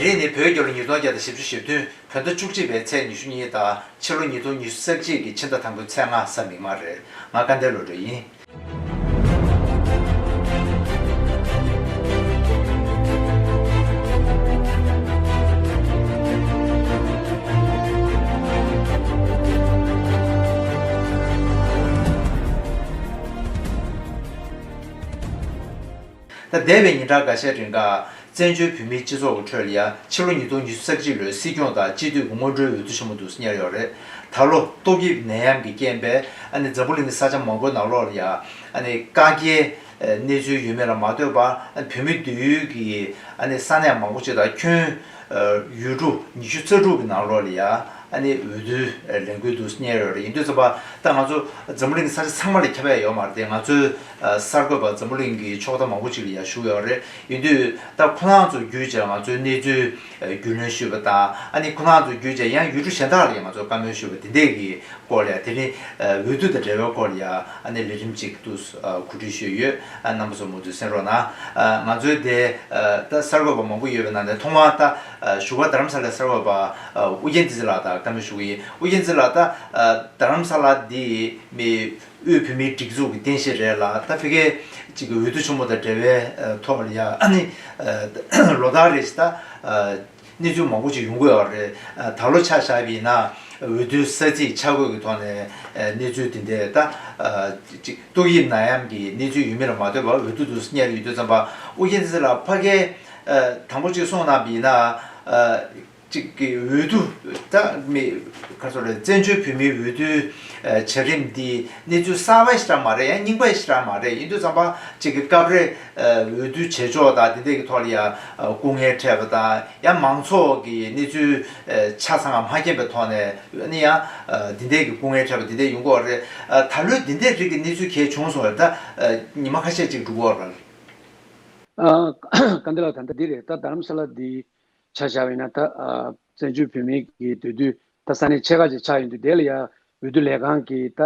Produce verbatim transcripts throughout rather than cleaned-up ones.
དེ་རིང་ནི་བོད་རྒྱལ་ལོ་ཉིས་སྟོང་བརྒྱ་དང་བཞི་བཅུ་ཞེ་བདུན་བོད་ཟླ་བཅུ་གཅིག་པའི་ཚེས་ཉི་ཤུ་གཉིས་དང་ཕྱི་ལོ་ཉིས་སྟོང་ཉི་ཤུ་རྩ་གཅིག་གི་ཕྱི་ཟླ་དང་པོའི་ཚེས་ལྔ་གཟའ་མིག་དམར་རེད། ང་སྐལ་ལྡན་བློ་གྲོས་ཡིན། ད་འདས་པའི་ཉིན་གྲངས་འགའ་ཤས་རིང་ག་བཙན་བྱོལ་བོད་མིའི་སྤྱི་ཚོགས་ཀྱི་ཁྲོད་ལ་ཡ་ཕྱི་ལོ་ཉིས་སྟོང་ཉི་ཤུ་རྩ་གཅིག་ལོའི་སྲིད་སྐྱོང་དང་སྤྱི་འཐུས་ཀྱི་སྔོན་འགྲོའི་འོས་བསྡུ་ཆེན་མོ་འདུག་སེ་གཉེར་ཡོད་རེད། ད་ལོ་ཏོག་དབྱིབས་ནད་ཡམས་ཀྱི་རྐྱེན་པས་ཨ་ནི་འཛམ་བུ་གླིང་གི་ས་ཆ་མང་པོའི་ནང་ལོགས་ལ་ཡ་ཨ་ནི་བཀག་རྒྱའི་གནས་ཚུལ་ཡོད་མེད་ལ་མ་ལྟོས་པར་ཨ་ནི་བོད་མི་སྡོད་ཡུལ་གྱི་ཨ་ནི་ས་གནས་མང་པོ་ཅིག་དང་ཁྱོན་ཡུལ་གྲུ་ཉི་ཤུ་རྩ་དྲུག་གི་ནང་ལོགས་ལ་ཡ་ཨ་ནི་འོས་བསྡུའི་ལས་འགུལ་འདུག་སེ་གཉེར་ཡོད་རེད། ཡིན་དུས་ཙམ་པ་ད་ང་ཚོ་འཛམ་བུ་གླིང་ས་ཆ་ཚང་མ་ལ་ཁྱབ་ཡ་ཡོད་མ་རེད་དེ། ང་ཚོའི་གསར་འགོད་པ་འཛམ་བུ་གླིང་གི་ཕྱོགས་མཐའ་མང་པོ་ཅིག་ལ་ཡ་བཞུགས་ཡོད་རེད། ཡིན་དུས་ད་ཁོ་རང་ཚོ་བརྒྱུད་བྱས་ང་ཚོའི་གནས་ཚུལ་རྒྱུས་ལོན་ཞུས་པ་དང་ཨ་ནི་ཁོ་རང་ཚོ་བརྒྱུད་བྱས་ཡང་ཡུལ་གྲུ་གཞན་དག་ལ་ཡ་ང་ཚོ་བཀའ་མོལ་ཞུས་པ་དེ་འདྲས་ཀྱི་སྐོར་ལ་ཡ་དེ་རིང་འོས་བསྡུ་དང་འབྲེལ་བའི་སྐོར་ལ་ཡ་ཨ་ནི་ལས་རིམ་ཅིག་ཏུ་གོ་སྒྲིག་ཞུས་ཡོད། རྣམ་པ་ཚོ་མུ་མཐུད་གསན་རོགས་གནང་། ང་ཚོའི་དེ་ད་གསར་འགོད་པ་མང་པོ་ཡོད་པའི་ནང་ནས་ཐོག་མར་ད་བཞུགས་སྒར་རྡ་རམ་ས་ལའི་གསར་འགོད་པ་ཨུ་རྒྱན་བསྟན་འཛིན་ལགས་དང་བཀའ་མོལ་ཞུ་གི་ཡིན། ཨུ་རྒྱན་བསྟན་འཛིན་ལགས། ད་རྡ་རམ་ས་ལ་འདི་མི་དབུས་བོད་མིའི་སྒྲིག་འཛུགས་ཀྱི་རྟེན་གཞི་རེད་ལ། ད་ཕ་གིའི་ཅིག་གི་འོས་བསྡུ་ཆེན་མོ་དང་འབྲེལ་བའི་ཐོག་ལ་ཡ་ཨ་ནི་ལོ་ལྟར་རེ་བཞིན་ད་གནས་ཚུལ་མང་པོ་ཅིག་ཡོང་གི་ཡོད་རེད། ད་ལོ་ཆ་བཞག་པ་ཡིན་ན་འོས་བསྡུའི་ས་ཚིགས་ཆ་བགོས་ཀྱི་ཐོག་ནས་གནས་ཚུལ་དེ་འདྲ་ད་ཅིག་ཏོག་དབྱིབས་ནད་ཡམས་ཀྱི་གནས་ཚུལ་ཡོད་མེད་ལ་མ་ལྟོས་པར་འོས་བསྡུ་འདུག་སེ་གཉེར་ཡོད་དུས་ཙམ་པ་ཨུ་རྒྱན་བསྟན་འཛིན་ལགས། ཕ་གིའི་དང་པོ་ཅིག་གསུངས་གནང་བ་ཡིན་ན། ཅིག་གི་འོས་བསྡུ་ད་མི་ག་ཚོད་རེད། བཙན་བྱོལ་བོད་མིའི་འོས་བསྡུའི་བྱ་རིམ་འདི་གནས་ཚུལ་གསར་པ་ཞིག་རང་མ་རེད། ཡང་རྙིང་པ་ཞིག་རང་མ་རེད། ཡིན་དུས་ཙམ་པ་ཅིག་གི་སྐབས་རེ་འོས་བསྡུ་བྱེད་ཕྱོགས་དང་དེ་འདྲས་ཀྱི་ཐོག་ལ་ཡང་སྐུ་ངལ་འཕྲད་པ་དང་ཡང་མང་ཚོགས་ཀྱི་གནས་ཚུལ་ཆ་ཚང་མ་མཁྱེན་པའི་ཐོག་ནས་ཨ་ནི་ཡང་དེ་འདྲས་ཀྱི་སྐུ་ངལ་འཕྲད་པ་དེ་འདྲས་ཡོང་གི་ཡོད་རེད། ད་ལོའི་དེ་འདྲས་རིགས་ཀྱི་གནས་ཚུལ་གལ་བྱུང་སོང་བས་ད་ཉི་མ་ཁ་ཤས་ཅིག་འགྲོ་གི་ཡོད་རེད། ཨ། སྐལ་ལྡན་ལགས། ད་ལྟ་འདི་རེད། ད་རྡ་རམ་ས་ལ་འདི་ཆ་བཞག་པ་ཡིན་ན་ད་ཨ་བཙན་བྱོལ་བོད་མིའི་གི་འདུས་སྡོད་ད་ས་གནས་ཆེ་ཁག་ཅིག་ཆགས་ཡོང་དུས་དེ་ལ་ཡ་འོས་བསྡུ་ལས་ཁང་གིས་ད་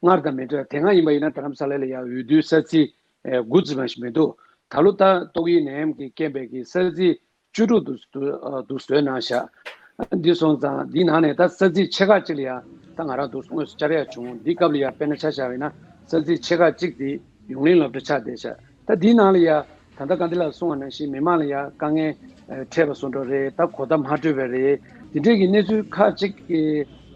སྔར་དང་མི་འདྲ། དེ་སྔ་ཡིན་པ་ཡིན་ན་རྡ་རམ་ས་ལ་ལ་ཡ་འོས་བསྡུའི་ས་ཚིགས་ཨེ་དགུ་ཙམ་ཞིག་མི་འདུག་ད་ལོ་ད་ཏོག་དབྱིབས་ནད་ཡམས་ཀྱི་རྐྱེན་པས་ཀྱི་ས་ཚིགས་བཅུ་དྲུག་འདུག་འདུག་ཨ་འདུག་བཟོས་གནང་བཞག་འདི་སོང་ཙང་འདིའི་ནང་ནས་ད་ས་ཚིགས་ཆེ་ཁག་ཅིག་ལ་ཡ་ད་ང་རང་འདུག་དངོས་སུ་བཅར་ཡ་བྱུང་། འདི་སྐབས་ལ་ཡ་དཔེར་ན་ཆ་བཞག་པ་ཡིན་ན་ས་ཚིགས་ཆེ་ཁག་ཅིག་འདི་ཡོངས་གླིང་སློབ་གྲྭ་ཆགས་བསྡད་ཤག་ད་འདིའི་ནང་ལ་ཡ་ད་ལྟ་སྐལ་ལྡན་ལགས་གསུངས་པ་ནང་བཞིན་མི་མང་ལ་ཡ་དཀའ་ངལ་ཨ་འཕྲད་པ་བཟོ་འདྲ་རེད། ད་གོ་བརྡ་མ་འཕྲོད་པ་རེད། འདི་འདྲས་ཀྱི་གནས་ཚུལ་ཁག་ཅིག་གི་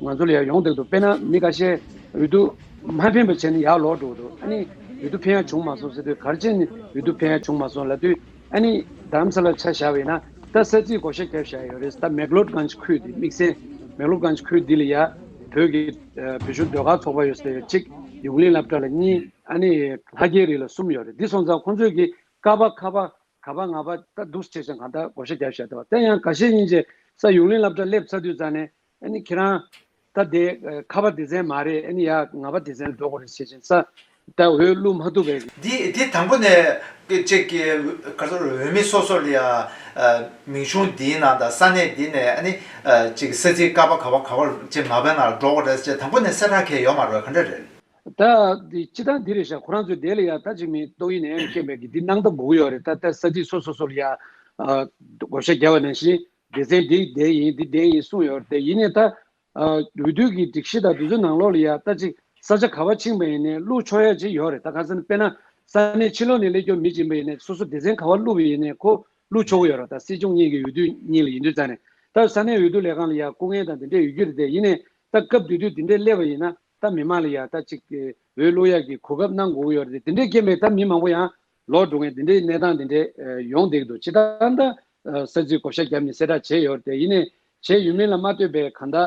ང་ཚོ་ལ་ཡ་ཡོང་བསྡད་འདུག་དཔེར་ན་མི་ཁ་ཤས་འོས་བསྡུ་མ་ཕན་པ་བྱས་ནས་ཡར་ལོག་འགྲོ་གི་འདུག་ཨ་ནི་འོས་བསྡུ་ཕན་ཡ་བྱུང་མ་སོང་ཟེར་དུས་ག་རེ་བྱས་ནས་འོས་བསྡུ་ཕན་ཡ་བྱུང་མ་སོང་ལབ་དུས་ཨ་ནི་རྡ་རམ་ས་ལ་ཆ་བཞག་པ་ཡིན་ན་ད་ས་ཚིགས་བགོ་བཤའ་བརྒྱབ་བཞག་ཡོད་རེད། ད་མེག་ལོར་གྷན་ཇི་ཁུལ་འདི་དམིགས་བསལ་མེག་ལོར་གྷན་ཇི་ཁུལ་འདི་ལ་ཡ་བོད་ཀྱི་ཨ་བོད་གཞུང་ཟློས་གར་ཚོགས་པ་ཡོད་ས་ཡོད་གཅིག་ཡོངས་གླིང་སློབ་གྲྭ་ལ་གཉིས། ཨ་ནི་ལྷ་རྒྱལ་རི་ལ་གསུམ་ཡོད་རེད། འདི་སོང་ཙང་ཁོང་ཚོས་ཀྱི་ཀ་པ་ཁ་པ་ག་པ་ང་པ་ད་འདུག་སེ་བྱས་ཙང་གང་ལྟར་བགོ་བཤའ་བརྒྱབ་བཞག་འདུག་དེ་ཡང་འགའ་ཤས་ཡིན་ཅེ་ས་ཡོངས་གླིང་སློབ་གྲྭ་སླེབས་ཚར་དུས་ཙང་ནས་ཨ་ནི་ཁྱེད་རང་ད་དེ་ཁ་པ་སྡེ་ཚན་མ་རེད། ཨ་ནི་ཡ་ང་པ་སྡེ་ཚན་ལ་འགྲོ་དགོས་རེད་ཟེར་བཞིན་ས་ད་འོས་བླུག་མ་ཐུབ་པས། འདི་འདི་དང་པོ་ནས་ཅིག་གི་ག་ཚོད་འོས་མི་སོ་སོ་ལ་ཡ་མིང་གཞུང་འདིའི་ནང་དང་ས་གནས་འདི་ནས་ཨ་ནི་ཅིག་ས་ཚིགས་ཀ་པ་ག་པ་ག་པར་ཅིག་མ་པའི་ནང་ལ་འགྲོ་དགོས་རེད་ཅེས་དང་པོ་ནས་གསལ་བསྒྲགས་གལ་ཡོད་མ་རེད། ག་འདྲ་རེད། ད་འདི་སྤྱི་བཏང་འདི་རེད་ཤག་ཁོ་རང་ཚོས་དེ་ལ་ཡ་ད་ཅིག་མི་ཏོག་དབྱིབས་ནད་ཡམས་རྐྱེན་པས་ཀྱི་འདི་གནང་སྟབས་དགོས་ཀྱི་ཡོད་རེད། ད་ད་ས་ཚིགས་སོ་སོ་སོ་ལ་ཡ་ཨ་བགོ་བཤའ་བརྒྱབ་པ་ནང་བཞིན་སྡེ་ཚན་འདི་བསྡད་ཡིན་འདི་བསྡད་ཡིན་གསུངས་ཡོད་རེད། དེ་ཡིན་ནའི་ད་ཨ་འོས་བསྡུ་གི་སྒྲིག་གཞི་དང་དེ་ཚོའི་ནང་ལོགས་ལ་ཡ་ད་ཅིག་ས་ཆ་ག་པར་ཕྱིན་པ་ཡིན་ནའི་བླུག་ཆོག་ཡ་ཅིག་ཡོད་རེད། ད་ག་ཟེར་ན་དཔེར་ན་ས་གནས་ཕྱི་ལོགས་ནས་སླེབས་རྒྱུ་མི་ཅིག་ཡིན་པ་ཡིན་ནའི་སོ་སོ་སྡེ་ཚན་ག་པར་བླུགས་པ་ཡིན་ནའི་ཁོ་བླུག་ཆོག་གི་ཡོད་རེད། ད་སྲིད་སྐྱོང་གཉིས་ཀྱི་འོས་བསྡུ་གཉིས་ལ་ཡིན་དུས་ཙང་ནས་ད་ས་གནས་འོས་བསྡུ་ལས་ཁང་ལ་ཡ་སྐུ་ངལ་དང་དེ་འདྲས་ཡོད་རྒྱུ་རེད། དེ་ཡིན་ནའི་ད་སྐབས་དེ་དུས་དེ་འདྲས་སླེབས་པ་ཡིན་ན་ད་མི་མང་ལ་ཡ་ད་ཅིག་འོས་བླུག་ཡག་གི་གོ་སྐབས་གནང་དགོས་ཀྱི་ཡོད་རེད། དེ་འདྲའི་རྐྱེན་པས་ད་མི་མང་པོ་ཡང་ལོག་འགྲོ་མཁན་དེ་འདྲའི་གནས་སྟངས་དེ་འདྲའི་ཡོང་བསྡད་ཀྱི་འདུག་སྤྱིར་བཏང་ད་ས་ཚིགས་བགོ་བཤའ་བརྒྱབ་ནས་གསལ་བསྒྲགས་བྱས་ཡོད་རེད། དེ་ཡིན་ནའི་བྱས་ཡོད་མིན་ལ་མ་ལྟོས་པའི་གང་ལྟར་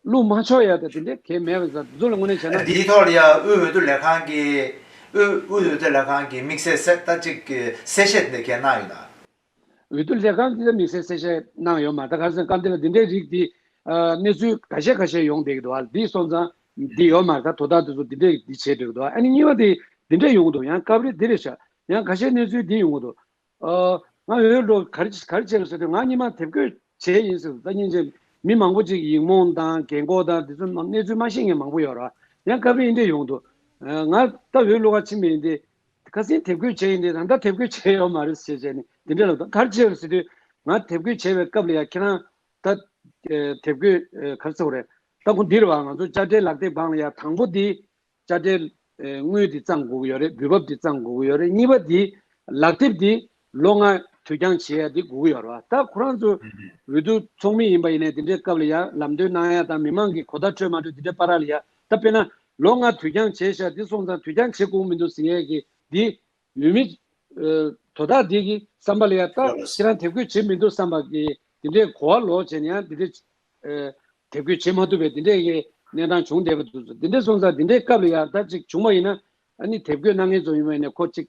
བླུག་མ་ཆོག་ཡ་ད་དེ་འདྲའི་གལ་མེད་པ་ཙང་དེ་ཚོ་ལ་དངོས་གནས་བྱས་ན། འདིའི་ཐོག་ལ་ཡ་དབུས་འོས་བསྡུ་ལས་ཁང་གི་དབུས་དབུས་འོས་བསྡུ་ལས་ཁང་གི་དམིགས་བསལ་གསལ་ད་ཅིག་གསལ་བཤད་དེ་འདྲ་གལ་གནང་ཡོད་ན། འོས་བསྡུ་ལས་ཁང་གིས་དམིགས་བསལ་གསལ་བཤད་གནང་ཡོད་མ་རེད། ད་ག་རེ་ཟེར་ན་སྐབས་འདི་ལ་འདི་འདྲའི་རིགས་འདི་ཨ་གནས་ཚུལ་ཁ་ཤས་ཁ་ཤས་ཡོང་བསྡད་ཀྱི་འདུག་ཨ་འདི་སོང་ཙང་འདི་ཡོད་མ་རེད། ད་དོ་བདག་དེ་ཚོ་འདི་འདྲས་འདི་བྱས་འགྲོ་གི་འདུག་ཨ་ནི་གཉིས་པ་དེ་འདི་འདྲས་ཡོང་གི་འདུག་ཡང་སྐབས་རེ་འདི་རེད་ཤག་ཡང་ཁ་ཤས་གནས་ཚུལ་འདི་ཡོང་གི་འདུག་ཨ་ང་འོས་འགྲོ་ག་རེ་ག་རེ་བྱས་ཟེར་དུས་ང་སྔོན་མ་དེབ་འགོད་བྱས་ཡིན་ཟེར། ད་སྙིང་རྗེ་མི་མང་པོ་ཅིག་ཡིག་རྨོངས་དང་རྒན་གོག་དང་དེ་ཚོ་གནས་ཚུལ་མ་ཤེས་མཁན་མང་པོ་ཡོད་རེད། ཡང་སྐབས་རེ་འདི་འདྲས་ཡོང་གི་འདུག་ང་ད་འོས་བླུག་ག་ཕྱིན་པ་ཡིན་ཏེ། ཁ་སང་དེབ་འགོད་བྱས་ཡིན་ཏེ་ད་ལྟ་དེབ་འགོད་བྱས་ཡོད་མ་རེད་ཟེར་བྱས་ནས་དེ་འདྲ་ལབ་དང་ག་རེ་བྱས་ཡོད་ཟེར་དུས་ ང་དེབ་འགོད་བྱས་པའི་སྐབས་ལ་ཡ་ཁྱེད་རང་ད་དེབ་འགོད་ག་རེ་ཟེར་དགོས་རེད། ད་ཁོ་འདིར་བ་ང་ཚོ་དཔྱ་ཁྲལ་ལག་དེབ་སྒང་ལ་ཡ་དང་པོ་འདི་དཔྱ་ཁྲལ་དངུལ་འདི་བཙོང་དགོས་ཀྱི་ཡོད་རེད། འབུལ་འབབ་འདི་བཙོང་དགོས་ཀྱི་ཡོད་རེད། གཉིས་པ་འདི་ལག་དེབ་འདི་ལོ་ལྔ་དུས་འགྱངས་བྱེད་ཡ་འདི་དགོས་ཀྱི་ཡོད་རེད་བ། ད་ཁོ་རང་ཚོ་འོས་བསྡུ་ཚོགས་མི་ཡིན་པ་ཡིན་ནའི་འདི་འདྲའི་སྐབས་ལ་ཡ་ལམ་སྟོན་གནང་ཡ་དང་མི་མང་གི་གོ་བརྡ་འཕྲོད་མ་འཕྲོད་འདི་འདྲའི་བར་ལ་ཡ། ད་དཔེར་ན་ལོ་ལྔ་དུས་འགྱངས་བྱས་ཤག་འདི་སོང་ཙང་དུས་འགྱངས་བྱེད་དགོས་མི་འདུག་ཟེར་ཡས་ཀྱི་འདི་འོས་མི་དོ་བདག་འདི་གི་བསམ་པ་ལ་ཡ། ད་ཁྱེད་རང་དེབ་འགོད་བྱེད་མི་འདུག་བསམ་པ་གི་འདི་འདྲའི་གོ་བ་ལོག་བྱས་ནས་ཡང་འདི་འདྲའི་དེབ་འགོད་བྱེད་མ་ཐུབ་པའི་འདི་འདྲའི་གི་གནས་སྟངས་བྱུང་བསྡད་པ་འདུག་འདི་འདྲའི་སོང་ཙང་འདི་འདྲའི་སྐབས་ལ་ཡ་ད་ཅིག་བྱུང་བ་ཡིན་ན་ཨ་ནི་དེབ་འགོད་གནང་མཁན་ཚོ་ཡིན་པ་ཡིན་ན་ཁོ་ཅིག་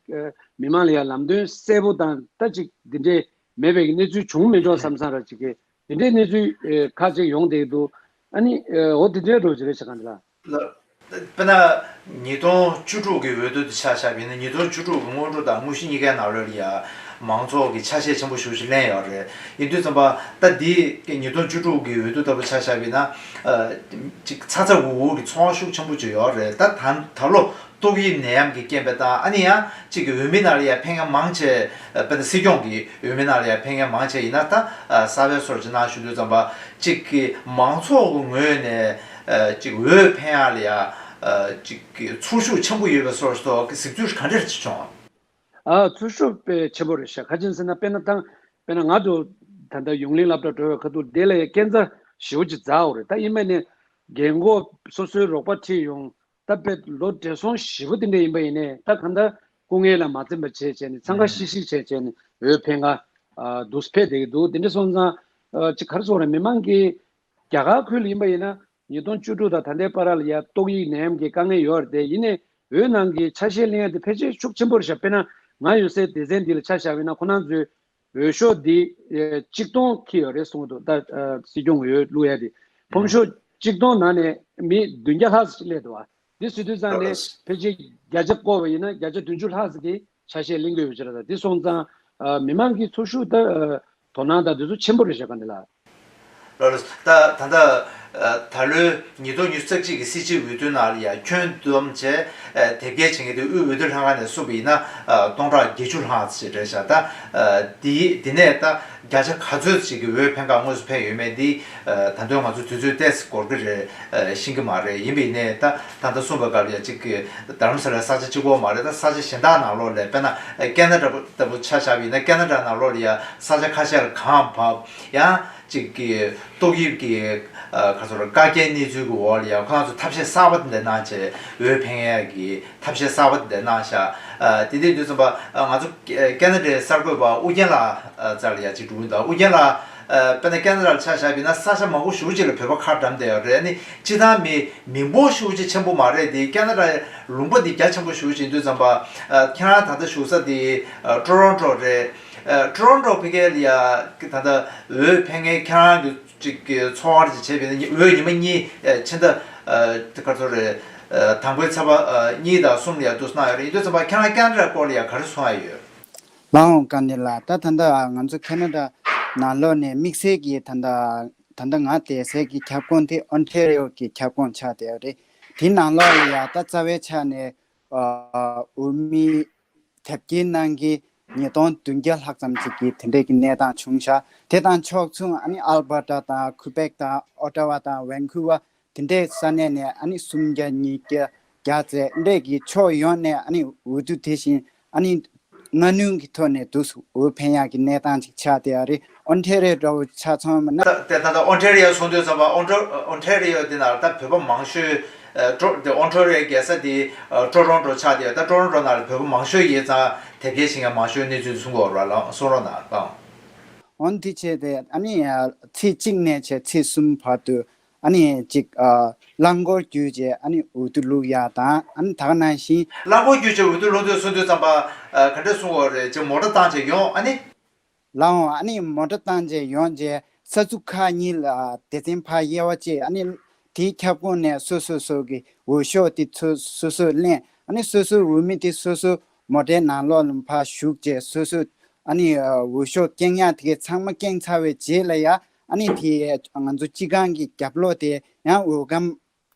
མི་མང་ལ་ཡ་ལམ་སྟོན་གསལ་པོ་དང་ད་ཅིག་འདི་འདྲའི་མེད་པའི་གི་གནས་ཚུལ་བྱུང་མི་འགྲོ་བསམ་བསམ་ར་ཅིག་གི་འདི་འདྲའི་གནས་ཚུལ་ཁ་ཅིག་ཡོང་བསྡད་འདུག་ཨ་ནི་འོ་འདི་འདྲའི་འགྲོ་ཅིག་རེད་ཤག་ག་འདི་ལ། དཔེར་ན། ཉིས་སྟོང་བཅུ་དྲུག་གི་འོས་བསྡུ་དེ་ཆ་བཞག་པ་ཡིན་ན་ཉིས་སྟོང་བཅུ་དྲུག་གི་སྔོན་འགྲོ་དང་དངོས་གཞི་གཉིས་ཀའི་ནང་ལོགས་ལ་ཡ་མང་ཚོགས་ཀྱི་ཆ་ཤས་ཆེན་པོ་ཞེ་པོ་ཅིག་ལེན་ཡོད་རེད། ཡིན་དུས་ཙམ་པ་ད་འདི་ཉིས་སྟོང་བཅུ་དྲུག་གི་འོས་བསྡུ་ལྟ་བུ་ཆ་བཞག་པ་ཡིན་ན། ཅིག་ཚ་ཚ་འུར་འུར་གྱི་ཚོར་བ་ཤུགས་ཆེན་པོ་ཅིག་ཡོད་རེད། ད་ད་ད་ལོ་ཏོག་དབྱིབས་ནད་ཡམས་ཀྱི་རྐྱེན་པས་ད་ཨ་ནི་ཡང་གཅིག་གི་འོས་མི་ནང་ལ་ཡ་ཕེབས་མཁན་མང་ཆེ། དཔེར་ན་སྲིད་སྐྱོང་གི་འོས་མི་ནང་ལ་ཡ་ཕེབས་མཁན་མང་ཆེ་ཡིན་ན་ད་གསར་པའི་སོར་ཅིག་ནང་ཞུ་དུས་ཙམ་པ་གཅིག་གི་མང་ཚོགས་ཀྱི་ངོས་ནས་གཅིག་འོས་འཕེན་ཡག་ལ་ཡ་གཅིག་གི་ཚོར་ཤུགས་ཆེན་པོ་ཡོད་པའི་སོར་སོགས་ཀྱི་གཟིགས་ཚུལ་ག་འདྲ་ཅིག་བྱུང་། ཨ་ཚོར་ཤུགས་དཔེ་ཆེན་པོ་རེད་ཤག་ག་ཅི་ཡིན་ཟེར་ན་དཔེར་ན་ད་དཔེར་ན་ང་ཚོ་ད་ལྟ་ཡོངས་གླིང་སློབ་གྲྭ་འགྲོ་བའི་ཁ་ཐུག་དེ་ལ་ཡ་སྐས་འཛེག་ཞེ་པོ་ཅིག་འཛེགས་ཡོད་རེད། ད་ཡིན་པ་ནས་རྒན་གོག་སོ་སོའི་རོགས་པ་ཁྲིད་ཡོང་། ད་དཔེ་ལོ་བགྲེས་སོང་ཞེ་པོ་དེ་འདྲ་ཡིན་པ་ཡིན་ནའི་ད་གང་ལྟར་སྐུ་ངལ་ལ་མ་འཛེམས་པ་བྱས་བྱས་ནས་འཚང་ཁ་ཤིག་ཤིག་བྱས་བྱས་ནས་འོས་འཕེན་ག་འདུག་སེ་ཕེབས་བསྡད་ཀྱི་འདུག་དེ་འདྲ་སོང་ཙང་ཅིག་ག་རེ་ཟེར་དགོས་རེད། མི་མང་གིས་རྒྱ་གར་ཁུལ་ལ་ཡིན་པ་ཡིན་ན་ཉིས་སྟོང་བཅུ་དྲུག་དང་ད་ལྟའི་བར་ལ་ཡ་ཏོག་དབྱིབས་ནད་ཡམས་ཀྱི་དཀའ་ངལ་ཡོད་རེད་དེ། ཡིན་ནའི་འོས་ནང་གི་ཆ་ཤས་ལེན་ཡ་དེ་ཕལ་ཆེར་ཤུགས་ཆེན་པོ་རེད་ཤག་དཔེར་ན་ང་ཡོད་སའི་སྡེ་ཚན་འདི་ལ་ཆ་བཞག་པ་ཡིན་ན་ཁོ་རང་ཚོའི་འོས་ཤོག་འདི་ཨེ་གཅིག་སྟོང་ཁེལ་ཡོད་རེད་གསུངས་འདུག་ད་ཨ་སྲིད་སྐྱོང་འོས་བླུག་ཡ་དེ་ཕོམ་ཤོག་གཅིག་སྟོང་ནང་ནས་མི་བདུན་བརྒྱ་ལྷག་ཙམ་ཞིག་སླེབས་འདུག་ཨ། འདི་ཟེར་དུས་ཙང་ནས་ཕལ་ཆེར་བརྒྱ་ཆ་བསྐོར་བ་ཡིན་ན་བརྒྱ་ཆ་བདུན་ཅུ་ལྷག་ཙམ་གྱིས་ཆ་ཤས་ལེན་གྱི་ཡོད་ཅེས་རེད། ད་འདི་སོང་ཙང་ཨ་མི་མང་གི་ཚོར་ཤུགས་ད་ཨ་དོ་སྣང་དང་འདི་ཚོ་ཆེན་པོ་རེད་ཤག་ག་འདི་ལ། ལགས་ལགས། ད་ད་ལྟ་ཨ་ད་ལོའི་ཉིས་སྟོང་ཉི་ཤུ་རྩ་གཅིག་གི་སྲིད་སྤྱིའི་འོས་བསྡུ་ནང་ལ་ཡང་ཁྱོན་བསྡོམས་བྱས་ཨ་དེབ་སྐྱེལ་བྱེད་མཁན་དེ་དབུས་འོས་བསྡུ་ལྷན་ཁང་ནས་གསུངས་པ་ཡིན་ན་ཨ་སྟོང་ཕྲག་བརྒྱད་ཅུ་ལྷག་ཙམ་ཞིག་རེད་ཤག་ད་ཨ་དེ་དེ་ནས་ད་བརྒྱ་ཆ་ག་ཚོད་ཅིག་གི་འོས་འཕེན་ཁག་དངོས་སུ་ཕེབས་ཡོད་མེད་འདི་ཨ་ད་དུང་ང་ཚོ་དུས་ཚོད་ཏོག་ཙམ་འགོར་གྱི་རེད། ཨ་ཤེས་ཀྱི་མ་རེད། ཡིན་པ་ཡིན་ནའི་ད་ད་ལྟ་གསུངས་པའི་སྐབས་ལ་ཡང་གཅིག་གི་རྡ་རམ་ས་ལའི་ས་ཆ་གཅིག་པོ་མ་རེད། ད་ས་ཆ་གཞན་དག་ནང་ལོགས་ལ་དཔེར་ན་ཨ་ཀེ་ན་ཌ་ལྟ་བུ་ཆ་བཞག་པ་ཡིན་ན་ཀེ་ན་ཌ་ནང་ལོགས་ལ་ཡང་ས་ཆ་ཁ་ཤས་ལ་གངས་བབས། ཡང་གཅིག་གི་ཏོག་དབྱིབས་ཀྱི་ཨ་ག་ཚོད་རེད། བཀག་རྒྱའི་གནས་ཚུལ་གྱི་འོག་ལ་ཡང་ཁོ་རང་ཚོ་ཐབས་ཤེས་གསར་པ་དེ་འདྲ་གནང་བྱས་འོས་འཕེན་ཡས་ཀྱི་ཐབས་ཤེས་གསར་པ་དེ་འདྲ་གནང་ཤག་ཨ་དེ་འདྲ་དུས་ཙམ་པ་ཨ་ང་ཚོ་ཀེ་ན་ཌའི་གསར་འགོད་པ་ཨུ་རྒྱན་ལགས་ཨ་རྩ་ལ་ཡ་གཅིག་འགྲོ་གི་འདུག་ཨུ་རྒྱན་ལགས་ཨ་དཔེར་ན་ཀེ་ན་ཌ་ལ་ཆ་བཞག་པ་ཡིན་ན་ས་ཆ་མང་པོ་ཞེ་པོ་ཅིག་ལ་བོད་པ་ཁག་འགྲམ་བསྡད་ཡོད་རེད། ཨ་ནི་སྤྱིར་བཏང་མི་མི་འབོར་ཞེ་པོ་ཅིག་ཆེན་པོ་མ་རེད་དེ། ཀེ་ན་ཌའི་ལུང་པ་འདི་རྒྱ་ཆེན་པོ་ཞེ་པོ་ཅིག་ཡིན་དུས་ཙམ་པ་ཨ་ཁྱེད་རང་ད་ལྟ་བཞུགས་ས་དེ་ཨ་ཊོ་རོན་ཊོ་རེད། ཨ་ཊོ་རོན་ཊོ་ཕ་གི་ལ་ཡ་ད་ལྟ་འོས་འཕེན་མཁན་ཁྱེད་རང་གི་ཅིག་གི་ཚོར་བ་ཅིག་བྱས་པ་ཡིན་ན། འོས་ཉི་མ་གཉིས་ཨ་ཕྱི་ཟླ་ཨ་དེ་ག་ཚོད་རེད། ཨ་དང་པོའི་ཚེས་པ་ཨ་གཉིས་དང་གསུམ་ལ་ཡ་འདུག་སེ་གནང་ཡོད་རེད། ཡིན་དུས་ཙམ་པ་ཁྱེད་རང་ཀེ་ན་ཌའི་སྐོར་ལ་ཡ་ག་རེ་གསུང་ཡ་ཡོད། ལགས་འོང་། དཀའ་ལས་ལ་ད་ད་ལྟ་ང་ཚོ་ཁེ་ན་ཌ་ནང་ལོགས་ནས་དམིགས་བསལ་གྱི་ད་ལྟ་ད་ལྟ་ང་བསྡད་སའི་གི་ཁྱབ་ཁོངས་དེ་ཨོན་ཊེ་རི་ཡོ་གི་ཁྱབ་ཁོངས་ཆགས་བསྡད་ཡོད་རེད། དེའི་ནང་ལོགས་ལ་ཡ་ད་རྩ་བའི་ཆ་ནས་ཨ་འོས་མི་དེབ་སྐྱེལ་གནང་མཁན་ཉིས་སྟོང་བདུན་བརྒྱ་ལྷག་ཙམ་ཅིག་གི་དེ་འདྲས་ཀྱི་གནས་སྟངས་བྱུང་ཤག་དེ་དང་ཕྱོགས་མཚུངས་ཨ་ནི་ཨལ་བྷར་ཊ་དང་ཁུ་བེག་དང་ཨོ་ཊ་ཝ་དང་ཝན་ཁུ་ཝར་དེ་འདྲའི་ས་གནས་ནས་ཨ་ནི་སུམ་བརྒྱ་ཉིས་བརྒྱ་བརྒྱ་ཙམ་འདྲས་ཀྱི་ཕྱོགས་ཡོངས་ནས་ཨ་ནི་འོས་བསྡུ་དེ་བཞིན་ཨ་ནི་སྔ་སྣུར་གྱི་ཐོག་ནས་འདུག་སེ་འོས་འཕེན་ཡག་གི་གནས་སྟངས་ཅིག་ཆགས་བསྡད་ཡོད་རེད། ཨོན་ཊེ་རི་ཡོ་འདྲ་བོ་ཆ་ཚང་མིན་ན། ད་ད་ད་ཨོན་ཊེ་རི་ཡོ་གསུང་དུས་ཙམ་པ་ཨོན་ཊེ་ཨོན་ཊེ་རི་ཡོ་འདི་ནང་ད་བོད་པ་མང་ཤོས་ཨ་ཊོ་དེ་ཨོན་ཊེ་རི་ཡོ་རྒྱལ་ས་དེ་ཨ་ཊོ་རོན་ཊོ་ཆགས་བསྡད་ཡོད། ད་ཊོ་རོན་ཊོ་ནང་ལ་བོད་པ་མང་ཤོས་ཡིན་ཙང་དེབ་སྐྱེལ་བྱེད་མཁན་མང་ཤོས་གནས་ཚུལ་གསུང་གི་ཡོད་རེད་ལགས། གསུང་རོགས་གནང་ལགས། འོན་ཏེ་བྱས་ཏེ་ཨ་ནི་ཚེས་གཅིག་ནས་བྱས་ཚེས་གསུམ་བར་དུ་ཨ་ནི་ཅིག་ཨ་རླངས་འཁོར་བརྒྱུད་བྱས་ཨ་ནི་འོས་བསྡུ་བླུག་ཡ་དང་། ཨ་ནི་ད་ག་ནང་བཞིན་རླངས་འཁོར་བརྒྱུད་བྱས་འོས་བསྡུ་བླུག་འདོད་གསུང་དུས་ཙམ་པ་ཨ་ག་འདྲ་གསུང་གི་ཡོད་རེད། ཅིག་མོ་ཊ་བཏང་བྱས་ཡོང་། ཨ་ནི། ལགས་འོང་། ཨ་ནི་མོ་ཊ་བཏང་བྱས་ཡོང་བྱས་ས་ཚུགས་ཁག་གཉིས་ལ་སྡེ་ཚན་ཕར་དབྱེ་བ་བྱས། ཨ་ནི་དེའི་ཁྱབ་ཁོངས་ནས་སོ་སོ་སོ་གི་འོས་ཤོག་དེ་ཚོ་སོ་སོས་ལེན། ཨ་ནི་སོ་སོའི་འོས་མི་དེ་སོ་སོ་མོ་ཊའི་ནང་ལོགས་ལ་ཕར་ཞུགས་བྱས་སོ་སོ་ཨ་ནི་འོས་ཤོག་བཀལ་ཡག་དེ་གའི་ཚང་མ་བཀལ་ཚར་བའི་རྗེས་ལ་ཡ། ཨ་ནི་དེ་ང་ཚོ་སྤྱི་ཁང་གི་རྒྱབ་ལོགས་དེ་ཡང་འོས་སྒམ་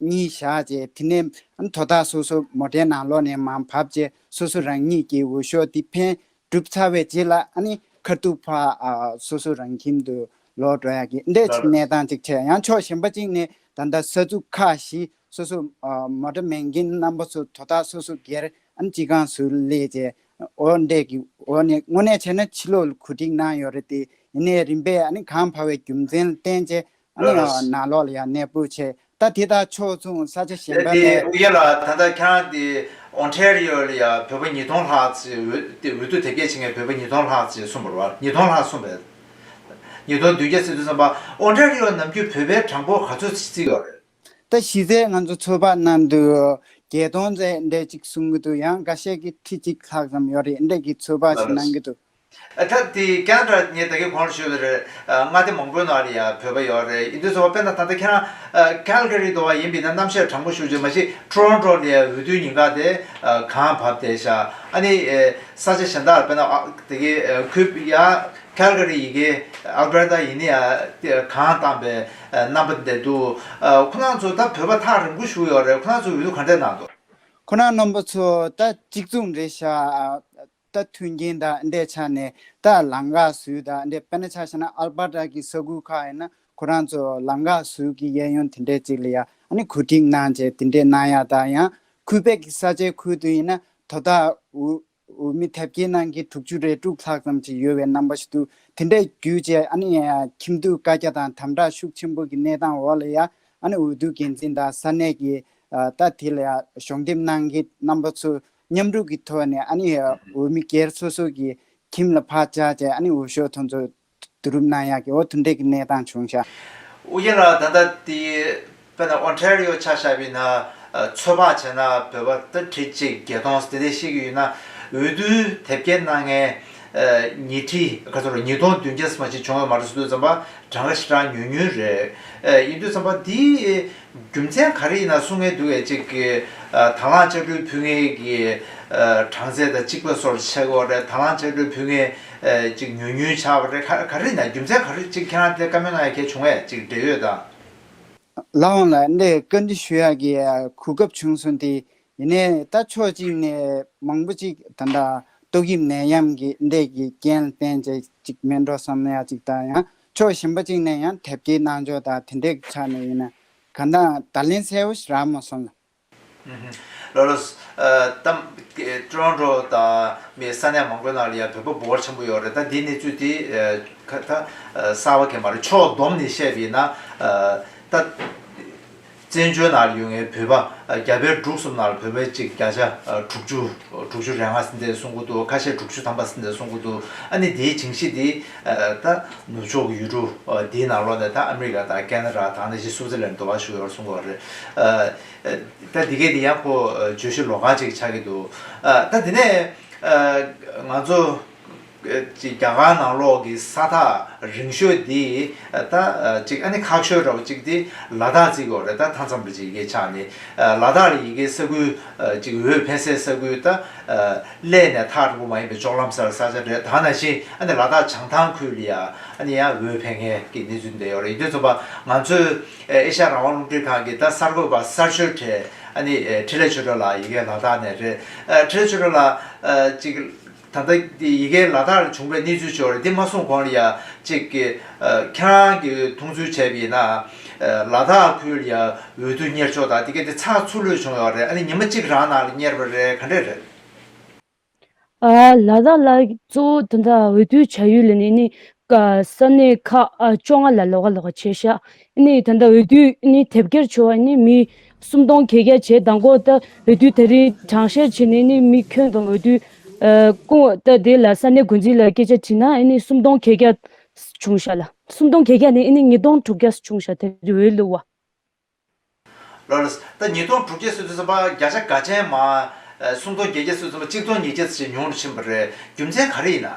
གཉིས་བཞག་བྱས། དེ་ནས་ཨ་ནི་དོ་བདག་སོ་སོ་མོ་ཊའི་ནང་ལོགས་ནས་མར་བབས་བྱས་སོ་སོ་རང་ཉིད་ཀྱི་འོས་ཤོག་འདི་འཕེན་གྲུབ་ཚར་བའི་རྗེས་ལ། ཨ་ནི་ ཁ་ཐུག་ཕར་ཨ་སོ་སོ་རང་ཁྱིམ་དུ་ལོག་འགྲོ་ཡག་གི་འདྲ་ཅིག་གནས་སྟངས་ཅིག་ཆགས། ཡང་ཕྱོགས་གཞན་པ་ཅིག་ནས་ད་ལྟ་ས་ཚུགས་ཁག་བཞི་སོ་སོ་ཨ་མོ་ཊ་མེན་མཁན་རྣམ་པ་ཚོ་དོ་བདག་སོ་སོ་སྒེར་ཨ་ནི་སྤྱི་ཁང་ཟུར་སླེབས་བྱས། འོ་འདྲས་ཀྱི་འོ་ནས་དངོས་གནས་བྱས་ན་ཕྱི་ལོགས་ལ་གོ་སྒྲིག་གནང་ཡོད་རེད་དེ། ཡིན་ནའི་རིམ་པས་ཨ་ནི་གངས་བབས་པའི་རྒྱུ་མཚན་ལ་བརྟེན་བྱས་ཨ་ནི་ལགས་ལགས། ནང་ལོགས་ལ་ཡང་གནས་སྤོས་བྱས། ད་དེ་དག་ཕྱོགས་མཚུངས་ས་ཆ་གཞན་པ་དེ་ནས། ཨུ་ཡ་ལགས། ད་ལྟ་ཁྱེད་རང་དེ་ཨོན་ཊེ་རི་ཡོ་ལ་ཡ་བོད་པ་ཉིས་སྟོང་ལྷག་ཙམ་འོས་དེ་འོས་བསྡུ་དེབ་སྐྱེལ་བྱེད་མཁན་བོད་པ་ཉིས་སྟོང་ལྷག་ཙམ་གསུངས་པ་རེད་བ། ཉིས་སྟོང་ལྷག་གསུངས་པས། ཉིས་སྟོང་བདུན་བརྒྱ་ཟེར་དུས་ཙམ་པ་ཨོན་ཊེ་རི་ཡོ་ནམ་རྒྱུན་བོད་པའི་གྲངས་འབོར་ག་ཚོད་བརྩིས་ཡོད་རེད། ད་གཞི་རྩའི་ང་ཚོ་ཚོད་དཔག་གནང་དུས་བརྒྱད་སྟོང་ཙམ་འདྲ་ཅིག་གསུང་གི་འདུག་ཡང་འགའ་ཤས་ཀྱིས་ཁྲི་གཅིག་ལྷག་ཙམ་ཡོད་རེད་འདྲ་གི་ཚོད་དཔག་ཞིག་གནང་གི་འདུག་ཨ། ད་དེ་ཁེ་ན་ཌ་ངས་ད་གིན་གོང་ལ་ཞུས་པ་རེད། ཨ། མངའ་སྡེ་མང་པོའི་ནང་ལ་ཡང་བོད་པ་ཡོད་རེད། ཡིན་དུས་ཙམ་པ་དཔེར་ན་ད་ལྟ་ཁྱེད་རང་ཨ་ཁལ་ག་རི་དུ་བ་ཡིན་པ་ཡིན་ན་གནམ་གཤིས་གྲང་མོ་ཤུགས་ཆེ། མ་གཞི་ཊོ་རོན་ཊོ་ལ་ཡང་འོས་བསྡུའི་ཉིན་ག་དེ་ཨ་གངས་བབས་བསྡད་ཤག་ཨ་ནི་ཨ་ས་ཆ་གཞན་དག་དཔེར་ན་ཨ་དེ་གི་ཨ་ཁུལ་ཡ་ཁལ་ག་རི་ཡི་གེ་ཨལ་བྷར་ཊ་ཡིན་ནའི་ཨ་དེ་གངས་བཏང་པའི་ཨ་རྣམ་པ་འདི་འདུག་ཨ་ཁོ་རང་ཚོ་ད་བོད་པ་ཐག་རིང་པོ་བཞུགས་ཡོད་རེད། ཁོ་རང་ཚོ་འོས་བསྡུ་ག་འདྲས་གནང་འདུག་ཁོ་རང་རྣམ་པ་ཚོ་ད་གཅིག་མཚུངས་རེད་ཤག་ད་མཐུན་རྐྱེན་དང་འདྲའི་ཆ་ནས་ད་ལམ་ཁ་ཟུར་དང་འདྲའི། དཔེར་ན་ཆ་བཞག་ན་ཨལ་བྷར་ཊ་གི་ས་ཁུལ་ཁག་ཡིན་ན་ཁོ་རང་ཚོ་ལམ་ཁ་ཟུར་གྱི་གཡས་གཡོན་དེ་འདྲའི་ཅིག་ལ་ཡ་ཨ་ནི་གོ་སྒྲིག་གནང་བྱས་དེ་འདྲའི་གནང་ཡག་དང་། ཡང་ཁུ་པེག་གི་ས་ཆའི་ཁུལ་དུ་ཡིན་ན་དོ་བདག་འོས་འོས་མི་དེབ་སྐྱེལ་གནང་མཁན་དྲུག་ཅུ་རེ་དྲུག་ལྷག་ཙམ་ཅིག་ཡོད་པའི་རྣམ་པ་ཞིག་འདུག་དེ་འདྲའི་བརྒྱུད་བྱས་ཨ་ནི་ཁྱིམ་སྡོད་བཀའ་རྒྱ་དང་དམ་དྲག་ཤུགས་ཆེན་པོ་གི་གནས་སྟངས་འོག་ལ་ཡ་ཨ་ནི་འོས་བསྡུ་འགན་འཛིན་དང་ས་གནས་ཀྱི་ད་དེ་ལ་ཡ་གཞོགས་འདེགས་གནང་མཁན་རྣམ་པ་ཚོ་མཉམ་རུབ་ཀྱི་ཐོག་ནས་ཨ་ནི་འོས་མི་སྒེར་སོ་སོ་གི་ཁྱིམ་ལ་ཕར་བཅར་བྱས་ཨ་ནི་འོས་ཤོག་དེ་ཚོ་བསྡུ་རུབ་གནང་ཡག་གི་འོ་དེ་འདྲས་ཀྱི་གནས་སྟངས་བྱུང་ཤག་ཨོ་རྒྱན་ལགས། ད་ལྟ་དེ་དཔེར་ན་ཨོན་ཊེ་རི་ཡོ་ཆ་བཞག་པ་ཡིན་ན་ཨ་ཚོད་དཔག་བྱས་ན་བོད་པ་ད་ཁྲི་གཅིག་བརྒྱད་སྟོང་དེ་འདྲས་བཤད་ཀྱི་ཡོད་ན། འོས་བསྡུའི་དེབ་སྐྱེལ་གནང་མཁན་ཨ་ཉིས་ཁྲི་ག་ཚོད་རེད། ཉིས་སྟོང་བདུན་བརྒྱ་ཙམ་ཞིག་བྱུང་ཡོད་མ་རེད་ཟེར་དུས་ཙམ་པ་གྲངས་ཀ་ཞེ་དྲག་ཉུང་ཉུང་རེད། ཨ་ཡིན་དུས་ཙམ་པ་འདི་རྒྱུ་མཚན་ག་རེ་ཡིན་ན་གསུང་མཁན་འདུག་གས། ཅིག་གི་ཨ་དང་བླངས་ཕྱག་གྲོལ་ཕུལ་མཁན་གྱི་ཨ་གྲངས་ཚད་དང་གཅིག་པ་བཟོ་འདྲ་ཆགས་ཀྱི་ཡོད་རེད། དང་བླངས་ཕྱག་གྲོལ་ཕུལ་མཁན་ཨ་ཅིག་ཉུང་ཉུང་ཆགས་པ་རེད། ག་ག་རེ་ཡིན་ན་རྒྱུ་མཚན་ག་རེ། ཅིག་ཁྱེད་རང་དེ་བཀའ་མོལ་གནང་ཡ་གལ་བྱུང་བས། ཅིག་འབྲེལ་ཡོད་དང་། ལགས་འོང་ལགས། འདི་བཀའ་འདྲི་ཞུ་ཡག་གི་གོ་སྐབས་བྱུང་སོང་སྟེ། ཡིན་ནའི་ད་ཕྱོགས་གཅིག་ནས་མང་པོ་ཅིག་ད་ལྟ་ཏོག་དབྱིབས་ནད་ཡམས་ཀྱི་འདྲས་ཀྱི་རྐྱེན་ལ་བརྟེན་བྱས་ཅིག་མེད་འགྲོ་བསམ་ཡག་ཅིག་དང་། ཡང་ཕྱོགས་གཞན་པ་ཅིག་ནས་ཡང་དེབ་སྐྱེལ་གནང་ཕྱོགས་དང་དེ་འདྲས་ཀྱི་ཆ་ནས་ཡིན་ན་གང་ལྟར་བརྡ་ལན་གསལ་པོ་ཞིག་རག་མ་སོང་ལགས། ལགས་ལགས། ཨ་ད་ཊོ་རོན་ཊོ་དང་མི་ས་གནས་མང་པོའི་ནང་ལ་ཡང་བོད་པ་འབོར་ཆེན་པོ་ཡོད་རེད། ད་འདིའི་གནས་ཚུལ་དེ་ཨ་ཁ་ད་ཨ་གསར་པ་གང་ཡང་མ་རེད། ཕྱོགས་བསྡོམས་ནས་བཤད་པ་ཡིན་ན་ཨ་ད་བཙན་བྱོལ་ནང་ལ་ཡོད་མཁན་བོད་པ་ཨ་རྒྱ་བལ་འབྲུག་གསུམ་ནང་ལ་བོད་པ་ཅིག་བརྒྱ་ཆ་ཨ་དྲུག་ཅུ་དྲུག་ཅུ་རེ་ལྔ་ཟིན་བསྡད་གསུང་གི་འདུག་ཁ་ཤས་དྲུག་ཅུ་ཐམ་པ་ཟིན་བསྡད་གསུང་གི་འདུག་ཨ་ནི་འདིའི་ཇིང་གཤིས་འདི་ཨ་ད་ནུབ་ཕྱོགས་ཀྱི་ཡུལ་གྲུ་ཨ་འདིའི་ནང་ལོགས་ནས་ད་ཨ་མི་རི་ཀ་དང་ཁེ་ན་ཌ་དང་ནང་བཞིན་སུའུ་ཙི་ལན་འདྲ་བ་ཞིག་ཡོད་གསུང་གི་ཡོད་རེད། ཨ། ད་འདི་གས་འདི་ཡང་ཁོ་བརྗོད་གཞི་ལོགས་ཀ་ཅིག་ཆགས་ཀྱི་འདུག་ཨ། ད་དེ་ནས་ཨ་ང་ཚོ་ཨ་ཅིག་རྒྱ་གར་ནང་ལོགས་ཀྱི་ས་ཐག་རིང་ཤོས་འདི་ད་ཨ་ཅིག་ཨ་ནི་ཁག་ཤོས་འདྲ་བོ་ཅིག་འདི་ལ་དྭགས་བརྩི་གི་ཡོད་རེད། ད་མཐའ་མཚམས་ལ་ཅིག་ཡི་གེ་ཆགས་ནས་ཨ་ལ་དྭགས་ལ་ཡི་གེ་ས་ཁུལ་ཨ་ཅིག་འོས་འཕེན་སའི་ས་ཁུལ་ད་ཨ་གླས་ནས་ཐག་རིང་པོ་མ་ཡིན་པའི་ལྕོག་ལམ་སར་ས་ཆ་རེད། ད་ནང་བཞིན་ཨ་ནི་ལ་དྭགས་བྱང་ཐང་ཁུལ་ལ་ཡ་ཨ་ནི་ཡང་འོས་འཕེན་མཁན་གྱི་གནས་ཚུལ་འདི་ཡོད་རེད། ཡིན་དུས་ཙམ་པ་ང་ཚོས་ཨེ་ཤ་ཡ་རང་དབང་རླུང་འཕྲིན་ཁང་གི་ད་གསར་འགོད་པ་གསར་ཤོས་གྲས་ཨ་ནི་ཨེ་འཕྲིན་ལས་ཆོས་སྒྲོན་ལགས་ཡི་གེ་ལ་དྭགས་ནས་རེད། ཨ་འཕྲིན་ལས་ཆོས་སྒྲོན་ལགས་ཨ་ཅིག་ད་ལྟ་ཡི་གེ་ལ་དྭགས་ལ་བྱུང་བའི་གནས་ཚུལ་ཅིག་ཡོད་རེད། འདི་མ་གསུངས་གོང་ལ་ཡ་ཅིག་གི་ཨ་ཁྱེད་རང་གིས་མཐོང་ཚུལ་བྱས་པ་ཡིན་ན་ཨ་ལ་དྭགས་ཁུལ་ལ་ཡ་འོས་བསྡུ་གཉེར་ཕྱོགས་དང་དེ་ག་དེ་ཚགས་ཚུད་ལོས་བྱུང་ཡོད་རེད། ཨ་ནི་ཉི་མ་གཅིག་རང་ནང་ལ་གཉེར་བ་རེད། ག་འདྲས་རེད། ཨ། ལ་དྭགས་ལ་གཙོ་བོ་ད་ལྟ་འོས་བསྡུ་བྱ་ཡུལ་ལ་ནི་ནི་ཀ་ས་གནས་ཁག་ཨ་བཅོ་ལྔ་ལ་ལོགས་ཀ་ལོགས་ཀ་བྱས་ཤག་ནི་ད་ལྟ་འོས་བསྡུ་ནི་དེབ་སྐྱེལ་བྱས་པ་ནི་མི་སུམ་སྟོང་བརྒྱད་བརྒྱ་བྱས། དང་པོ་ད་འོས་བསྡུ་ད་རིང་གྲངས་བཤེར་བྱས་ནས་ནི་མི་ཁྱོན་བསྡོམས་འོས་བསྡུ་ཨ་སྐུ་ད་དེ་ལ་ས་གནས་འགོ་འཛིན་ལ་སྐད་ཆ་དྲིས་ན་ནི་སུམ་སྟོང་བརྒྱད་བརྒྱ་བྱུང་ཤག་ལགས། སུམ་སྟོང་བརྒྱད་བརྒྱ་ནས་ནི་ཉིས་སྟོང་དྲུག་བརྒྱ་བྱུང་ཤག་དེ་རིང་འོས་བླུགས་པ། ལགས་ལགས། ད་ཉིས་སྟོང་དྲུག་བརྒྱ་ཟེར་དུས་ཙམ་པ་བརྒྱ་ཆ་དགའ་ཅན་མ་ཨ་སུམ་སྟོང་བརྒྱད་བརྒྱ་ཟེར་དུས་ཙམ་པ་གཅིག་སྟོང་ཉིས་བརྒྱ་ཙམ་ཞིག་ཉུང་རུ་ཕྱིན་པ་རེད། རྒྱུ་མཚན་ག་རེ་ཡིན་ན།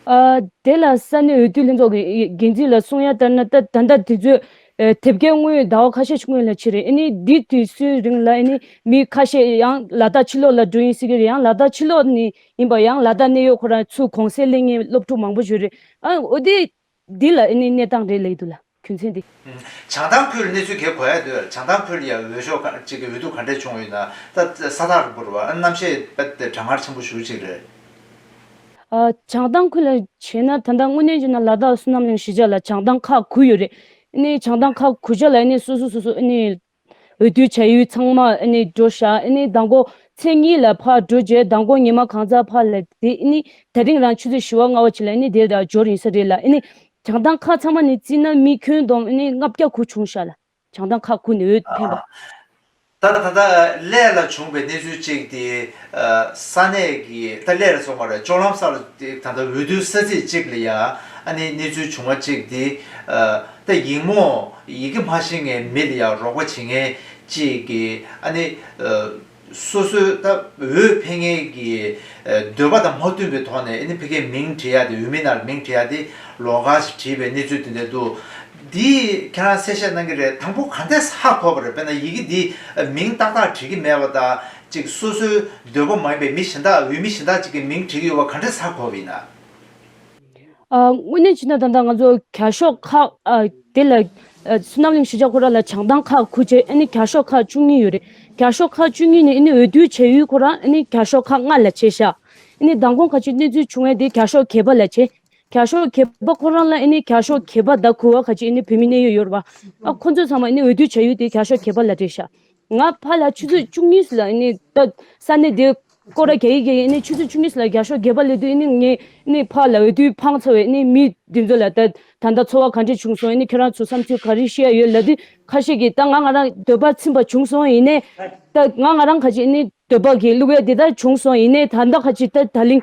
ཨ་དེ་ལ་ས་གནས་འོས་བསྡུ་ལྷན་ཚོགས་ཀྱི་འགན་འཛིན་ལ་གསུང་ཡ་ལྟར་ན་ད་ད་ལྟ་དུས་ཚོད་ཨ་དེབ་སྐྱེལ་དངུལ་ཟླ་བ་ཁ་ཤས་ཤིག་སྔོན་ལ་ཕྱིན་རེད། ཨ་ནི་འདི་དུས་ཚོད་རིང་ལ་ཨ་ནི་མི་ཁ་ཤས་ཡང་ལ་དྭགས་ཕྱི་ལོགས་ལ་འགྲོ་ཡིན་ཟེར་གྱི་རེད། ཡང་ལ་དྭགས་ཕྱི་ལོགས་ནས་ཡིན་པ་ཡང་ལ་དྭགས་གནད་ཡོད་ཁོ་རང་ཚུར་གུང་སེང་སླེབས་མཁན་སློབ་ཕྲུག་མང་པོ་ཞིག་རེད། ཨ་འོ་དེ། འདི་ལ་ཨ་ནི་གནས་སྟངས་རེད་ལབ་ཀྱི་འདུག་ལགས། རྒྱུ་མཚན་འདི། བྱང་ཐང་ཁུལ་གནས་ཚུལ་གལ་གོ་ཡ་འདུག་བྱང་ཐང་ཁུལ་ལ་ཡ་འོས་ཤོག་ག་ཅིག་གི་འོས་བསྡུ་ག་འདྲས་བྱུང་ཡོད་ན། ད་ས་ཐག་རིང་པོ་རེད་བ། ཨ་གནམ་གཤིས་དཔེ་དེ་གྲང་ངར་ཆེན་པོ་ཞེ་པོ་ཅིག་རེད། ཨ། བྱང་ཐང་ཁུལ་ལ་བྱས་ན་ད་ལྟ་དངོས་གནས་བྱས་ན་ལ་དྭགས་བསོད་ནམས་གླིང་གཞིས་ཆགས་ལ་བྱང་ཐང་ཁག་དགུ་ཡོད་རེད། ཨ་ནི་བྱང་ཐང་ཁག་དགུ་ཆ་ལ་ཨ་ནི་སོ་སོ་སོ་སོ་ཨ་ནི་འོས་བསྡུ་བྱ་ཡུལ་ཚང་མ་ཨ་ནི་འགྲོ་ཤག་ཨ་ནི་མདང་དགོང་མཚན་གཉིས་ལ་ཕར་འགྲོ་རྗེས་མདང་དགོང་ཉི་མ་གང་ཚ་ཕར་ལ་དེ་ཨ་ནི་ད་རིང་རང་ཆུ་ཚོད་བཞི་པ་ལྔ་པ་ཅིག་ལ་ཨ་ནི་དེ་ལ་འབྱོར་ཡིན་ས་རེད་ལ། ཨ་ནི་བྱང་ཐང་ཁག་ཚང་མ་ནས་བརྩིས་ན་མི་ཁྱོན་བསྡོམས་ཨ་ནི་ལྔ་བརྒྱ་དགུ་བྱུང་ཤག་ལ། བྱང་ཐང་ཁག་དགུ་ནས་འོས་འཕེན་པ། ད་ད་ད་ལས་ལ་བྱུང་བའི་གནས་ཚུལ་གཅིག་དེ། ས་གནས་ཀྱི་ད་ལས་ལ་སོང་བ་རེད། ལྕོག་ལམ་སར་དེ་ད་ལྟ་འོས་བསྡུ་ས་ཚིགས་གཅིག་ལ་ཡ་ཨ་ནི་གནས་ཚུལ་བྱུང་བ་གཅིག་དེ། ད་ཡིག་རྨོངས་ཡི་གེ་མ་ཤེས་མཁན་མི་ལ་ཡ་རོགས་པ་བྱེད་མཁན་གཅིག་གིས་ཨ་ནི། སོ་སོའི་ད་འོས་འཕེན་མཁན་གྱི་འདོད་པ་དང་མ་མཐུན་པའི་ཐོག་ནས་ཨ་ནི་ཕ་གིའི་མིང་བྲིས་ཡ་དེ་འོས་མི་ནང་ལ་མིང་བྲིས་ཡ་དེ་ལོགས་ཀ་ཞིག་བྲིས་པའི་གནས་ཚུལ་དེ་འདྲ་འདུག་འདི་ཁྱེད་རང་གསལ་བཤད་གནང་གི་རེད། དང་པོ་ག་འདྲས་ཧ་གོ་བ་རེད། དཔེར་ན་ཡི་གེ་འདི་མིང་ཏག་ཏག་བྲིས་ཀྱི་མེད་པ་དང་གཅིག་སོ་སོའི་འདོད་པ་མ་ཡིན་པའི་མི་གཞན་དག་འོས་མི་གཞན་དག་ཅིག་གི་མིང་བྲིས་ཀྱི་ཡོད་པ་ག་འདྲས་ཧ་གོ་བ་ཡིན་ན། ཨ། དངོས་གནས་བྱས་ན་ད་ལྟ་ང་ཚོ་རྒྱ་ཤོག་ཁག་ཨ། དེ་ལ་ཨ། བསོད་ནམས་གླིང་གཞིས་ཆགས་ཁོ་རང་ལ་བྱང་ཐང་ཁག་དགུ་བྱས་ཨ་ནི་རྒྱ་ཤོག་ཁག་བཅུ་གཉིས་ཡོད་རེད། རྒྱ་ཤོག་ཁག་བཅུ་གཉིས་ནས་ཨ་ནི་འོས་བསྡུ་བྱ་ཡུལ་ཁོ་རང་ཨ་ནི་རྒྱ་ཤོག་ཁག་ལྔ་ལ་བྱས་ཤག་ཨ་ནི་མདང་དགོང་ག་ཅིག་གནས་ཚུལ་བྱུང་བ་དེ་རྒྱ་ཤོག་བརྒྱད་པ་ལ་བྱས། རྒྱ་ཤོག་བརྒྱད་པ་ཁོ་རང་ལ་ཨ་ནི་རྒྱ་ཤོག་བརྒྱད་པ་ཟླ་དགུ་པ་ག་ཅིག་ཨ་ནི་བོད་མི་གནས་ཡུལ་ཡོད་རེད་པ། ཨ། ཁོ་ཚོ་ཚང་མ་ཨ་ནི་འོས་བསྡུ་བྱ་ཡུལ་དེ་རྒྱ་ཤོག་བརྒྱད་པ་ལ་བྲིས་ཤག་ང་ཕར་ལ་ཆུ་ཚོད་བཅུ་གཉིས་ལ་ཨ་ནི་ད་ས་གནས་དེ་སྐོར་ར་རྒྱག་གི་རྒྱག་གི་ཨ་ནི་ཆུ་ཚོད་བཅུ་གཉིས་ལ་རྒྱ་ཤོག་བརྒྱད་པ་སླེབས་དུས་ཨ་ནི་ངས་ཨ་ནི་ཕར་ལ་འོས་བསྡུ་འཕངས་ཚར་བའི་ཨ་ནི་མི་འདི་ཚོ་ལ་ད་ད་ལྟ་ཚོར་བ་ག་འདྲས་བྱུང་སོང་། ཨ་ནི་ཁྱོད་རང་ཚོ་བསམ་ཚུལ་ག་རེ་བཤད་ཡ་ཡོད་ལབ་དུས་ཁ་ཤས་ཀྱིས་ད་ང་ང་རང་འདོད་པ་ཚིམ་པ་བྱུང་སོང་། ཡིན་ནའི་ད་ང་ང་རང་ཁ་ཅིག་ཨ་ནི་འདོད་པ་གི་བླུག་ཡ་འདི་ལྟར་བྱུང་སོང་། ཡིན་ནའི་ད་ལྟ་ཁ་ཅིག་ད་ད་ལིང་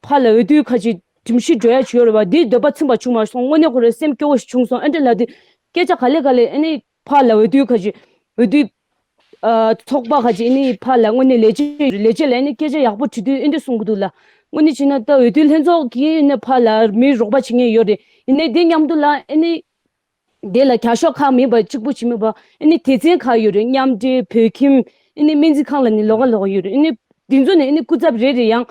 ཕར་ལ་འོས་བསྡུ་ཁ་ཅིག་གྲུ་བཞི་འགྲོ་ཡ་བྱོས་རེད་བ། འདིའི་འདོད་པ་ཚིམ་པ་བྱུང་མ་སོང་། དངོས་གནས་ཁོ་རང་སེམས་སྐྱོ་བོ་ཞིག་བྱུང་སོང་། ཨ་འདྲ་ལབ་དུས་སྐད་ཆ་ག་ལེ་ག་ལེ་ཨ་ནི་ཕར་ལ་འོས་བསྡུ་ཁ་ཅིག་འོས་བསྡུ། ཨ། ཚོགས་པ་ཁ་ཅིག་ཨ་ནི་ཕར་ལ་དངོས་གནས་ལས་བྱེད་ཡོད་རེད། ལས་བྱེད་ལ་ཨ་ནི་སྐད་ཆ་ཡག་པོ་དྲིས་དུས་ཨེ་འདྲ་གསུང་གི་འདུག་ལ། དངོས་གནས་བྱས་ན་ད་འོས་བསྡུ་ལྷན་ཚོགས་ཀྱི་ཨ་ནི་ཕར་ལ་མི་རོགས་པ་བྱེད་མཁན་ཡོད་རེད། ཡིན་ནའི་དེ་མཉམ་དུ་ལ་ཨ་ནི་དེ་ལ་རྒྱ་ཤོག་ཁག་མིན་པ་གཅིག་པུ་ཅིག་མིན་པ་ཨ་ནི་སྡེ་ཚན་ཁག་ཡོད་རེད། མཉམ་འབྲེལ། བོད་ཁྱིམ། ཨ་ནི་སྨན་རྩིས་ཁང་ལ་ནི་ལོགས་ཀ་ལོགས་ཀ་ཡོད་རེད། ཨ་ནི་དེ་ཚོ་ནས་ཨ་ནི་སྐུ་ཚབ་རེ་རེ་ཡང་།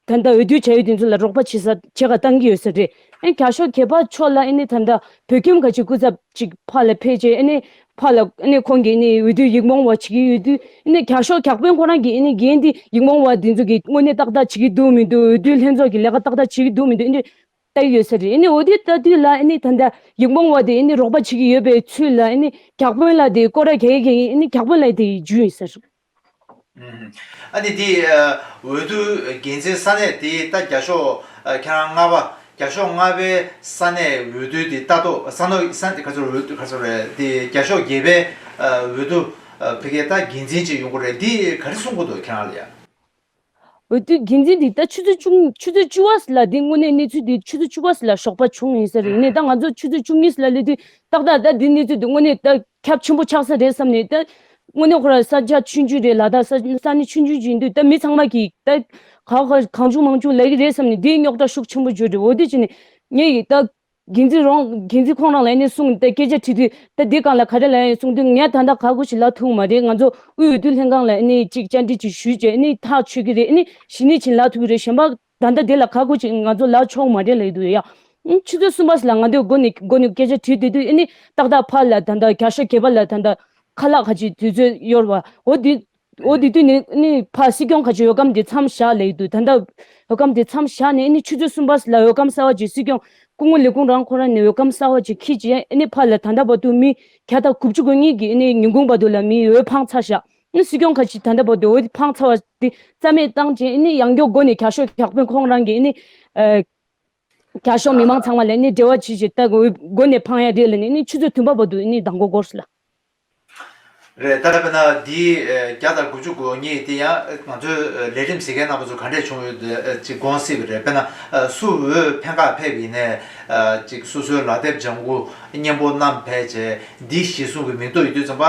ད་ལྟ་འོས་བསྡུ་བྱ་ཡུལ་དེ་ཚོ་ལ་རོགས་པ་བྱེད་ས་བྱེད་ག་བཏང་གི་ཡོད་ས་རེད། ཨ་ནི་རྒྱ་ཤོག་བརྒྱད་པ་ཕྱོགས་ལ་ཨ་ནི་ད་ལྟ་བོད་ཁྱིམ་ག་ཅིག་སྐུ་ཚབ་ཅིག་ཕར་ལ་ཕེབས་རྗེས་ཨ་ནི་ཕར་ལ་ཨ་ནི་ཁོང་གིས་ཨ་ནི་འོས་བསྡུ་ཡིག་རྨོངས་པ་བྱེད་ཀྱི་ཡོད་དུས་ཨ་ནི་རྒྱ་ཤོག་བརྒྱ་དཔོན་ཁོ་རང་གིས་ཨ་ནི་འགན་འདི་ཡིག་རྨོངས་པ་འདི་ཚོ་གིས་དངོས་གནས་ཏག་ཏག་བྱེད་ཀྱི་འདུག་མི་འདུག་འོས་བསྡུ་ལྷན་ཚོགས་ཀྱི་ལས་ཀ་ཏག་ཏག་བྱེད་ཀྱི་འདུག་མི་འདུག་ཨ་ནི་ལྟ་གི་ཡོད་ས་རེད། ཨ་ནི་འོ་དེ་ལྟ་དུས་ལ་ཨ་ནི་ད་ལྟ་ཡིག་རྨོངས་པ་དེ་ཨ་ནི་རོགས་པ་བྱེད་ཀྱི་ཡོད་པའི་ཚུལ་ལ་ཨ་ནི་བརྒྱ་དཔོན་ལ་དེ་སྐོར་ར་རྒྱག་གི་ཨ་ནི་བརྒྱ་དཔོན་ལ་དེ་རྒྱུས་ཡིན་ས་རེད། ཨ་ནི་འདི་འོས་བསྡུ་འགན་འཛིན་ས་གནས་དེ་ད་རྒྱ་ཤོག་ཁྱེད་རང་ལྔ་པ། རྒྱ་ཤོག་ལྔ་པའི་ས་གནས་འོས་བསྡུ་དེ་ལྟ་རྟོག་ས་ནོ་ས་ག་ཚོད་འོས་བསྡུ་ག་ཚོད་རེད། དེ་རྒྱ་ཤོག་བརྒྱད་པའི་འོས་བསྡུ་ཕ་གིའི་ད་འགན་འཛིན་ཅིག་ཡོང་གི་རེད། འདི་ག་རེ་གསུང་གི་འདུག་ཁྱེད་རང་ལ་ཡ། འོས་བསྡུ་འགན་འཛིན་འདི་ད་ཆུ་ཚོད་བཅུ་ཆུ་ཚོད་བཅུ་པ་ལ་འདི་དངོས་གནས་གནས་ཚུལ་འདི་ཆུ་ཚོད་བཅུ་པ་ལ་ཞོགས་པ་བྱུང་ཡིན་ས་རེད། ཡིན་ནའི་ད་ང་ཚོ་ཆུ་ཚོད་བཅུ་གཉིས་ལ་སླེབས་དུས་ཏག་ཏག་ད་འདི་གནས་ཚུལ་འདི་དངོས་གནས་ད། ཁྱབ་ཆེན་པོ་ཆགས་ས་རེད་བསམ་ནས་ད། དངོས་གནས་ཁོ་རང་ས་ཆ་ཆུང་ཆུང་རེད་ལ་ད་ས་ས་གནས་ཆུང་ཆུང་ཅིག་ཡིན་དུས་ད་མི་ཚང་མ་གིས་ད་ག་ག་གང་བྱུང་མང་བྱུང་ལབ་ཀྱི་རེད་བསམ་ནས་འདིའི་རྙོག་དྲ་ཤུགས་ཆེན་པོ་བརྗོད་འདྲི་འོ་དེ་བྱས་ནས་ངས་ཡིས་ད་འགན་འཛིན་རང་འགན་འཛིན་ཁོང་རང་ལ་ཨ་ནི་གསུངས་ད་སྐད་ཆ་དྲིས་དུས་ད་འདི་སྒང་ལ་ག་རེ་ལབ་ཡིན་གསུངས་དུས་ངས་ད་ལྟ་ག་གུ་ཞིག་ལབ་ཐུབ་མ་རེད། ང་ཚོ་དབུས་འོས་བསྡུ་ལྷན་ཁང་ལ་ཨ་ནི་ཅིག་བཅར་འདྲི་ཅིག་ཞུས་བྱས་ཨ་ནི་ཐག་ཆོད་ཀྱི་རེད། ཨ་ནི་གཞི་ནས་ཅིག་ལབ་ཐུབ་ཀྱི་རེད། གཞན་པ། ད་ལྟ་དེ་ལ་ཁ་ཁུ་ཅིག་ང་ཚོ་ལབ་ཆོག་མ་རེད་ལབ་འདུག་ཡ། ཨུམ། ཆུ་ཚོད་གསུམ་པ་ལ་ང་ཚོས་འགོ་ནས་འགོ་ནས་སྐད་ཆ་དྲིས་བསྡད་དུས་ཨ་ནི་ཏག་ཏག་ཕར་ལ་ད་ལྟ་རྒྱ་ཤོག་བརྒྱད་པ་ལ་ད་ལྟ་ཁ་ལག་ཁ་ཅིག་དུས་ཚོད་གཡོལ་བ་འོ་དེ། འོ་དེ་དུས་ནས་ཨ་ནི་ཕར་སྲིད་སྐྱོང་ཁ་ཅིག་འོས་སྒམ་དེ་མཚམས་བཞག་ལབ་འདུག་ད་ལྟ་འོས་སྒམ་དེ་མཚམས་བཞག་ནས་ཨ་ནི་ཆུ་ཚོད་གསུམ་པ་ལ་འོས་སྒམ་གསར་བ་ཅིག་སྲིད་སྐྱོང་སྐུ་ངོ་ལས་ཁུངས་རང་ཁོ་རང་ནས་འོས་སྒམ་གསར་བ་ཅིག་འཁྱེར་རྗེས་ཨ་ནི་ཕར་ལ་ད་ལྟ་བར་དུ་མི་བརྒྱ་དང་དགུ་བཅུ་གོ་གཉིས་ཀྱིས་ཨ་ནི་ཉིན་གུང་བར་དུ་ལ་མི་འོས་འཕངས་ཚར་བཞག་ཨ་ནི་སྲིད་སྐྱོང་ཁ་ཅིག་ད་ལྟ་བར་དུ་འོས་འཕངས་ཚར་བ། དེ་རྩ་མེད་བཏང་རྗེས་ཨ་ནི་ཡང་བསྐྱར་འགོ་ནས་རྒྱ་ཤོག་བརྒྱ་དཔོན་ཁོང་རང་གིས་ཨ་ནི་ཨ་རྒྱ་ཤོག་མི་མང་ཚང་མ་ལ་ཨ་ནི་འབྲེལ་བ་བྱེད་བྱེད་ལྟ་དགོས་འགོ་ནས་འཕང་ཡ་རེད་ལབ་ནས་ཨ་ནི་ཆུ་ཚོད་བདུན་པ་བར་དུ་ཨ་ནི་མདང་དགོང་འགོར་སོང་ལ། རེད། ད་དཔེར་ན་འདི་ཨ་བརྒྱ་དང་དགུ་བཅུ་གོ་གཉིས་དེ་ཡང་ང་ཚོའི་ལས་རིམ་གཟིགས་མཁན་རྣམ་པ་ཚོ་ག་འདྲས་བྱུང་ཡོད་ཅིག་དགོངས་སྲིད་པ་རེད། དཔེར་ན་སུ་འོས་འཕེན་ག་ཕེབས་ཡིན་ནའི་ཅིག་སོ་སོའི་ལག་དེབ་ལྗང་གུ་སྙན་པོ་བསྣམས་ཕེབས་བྱས་འདི་གཞིར་བཟུང་གི་མིང་ཐོ་ཡོད་དུས་ཙམ་པ།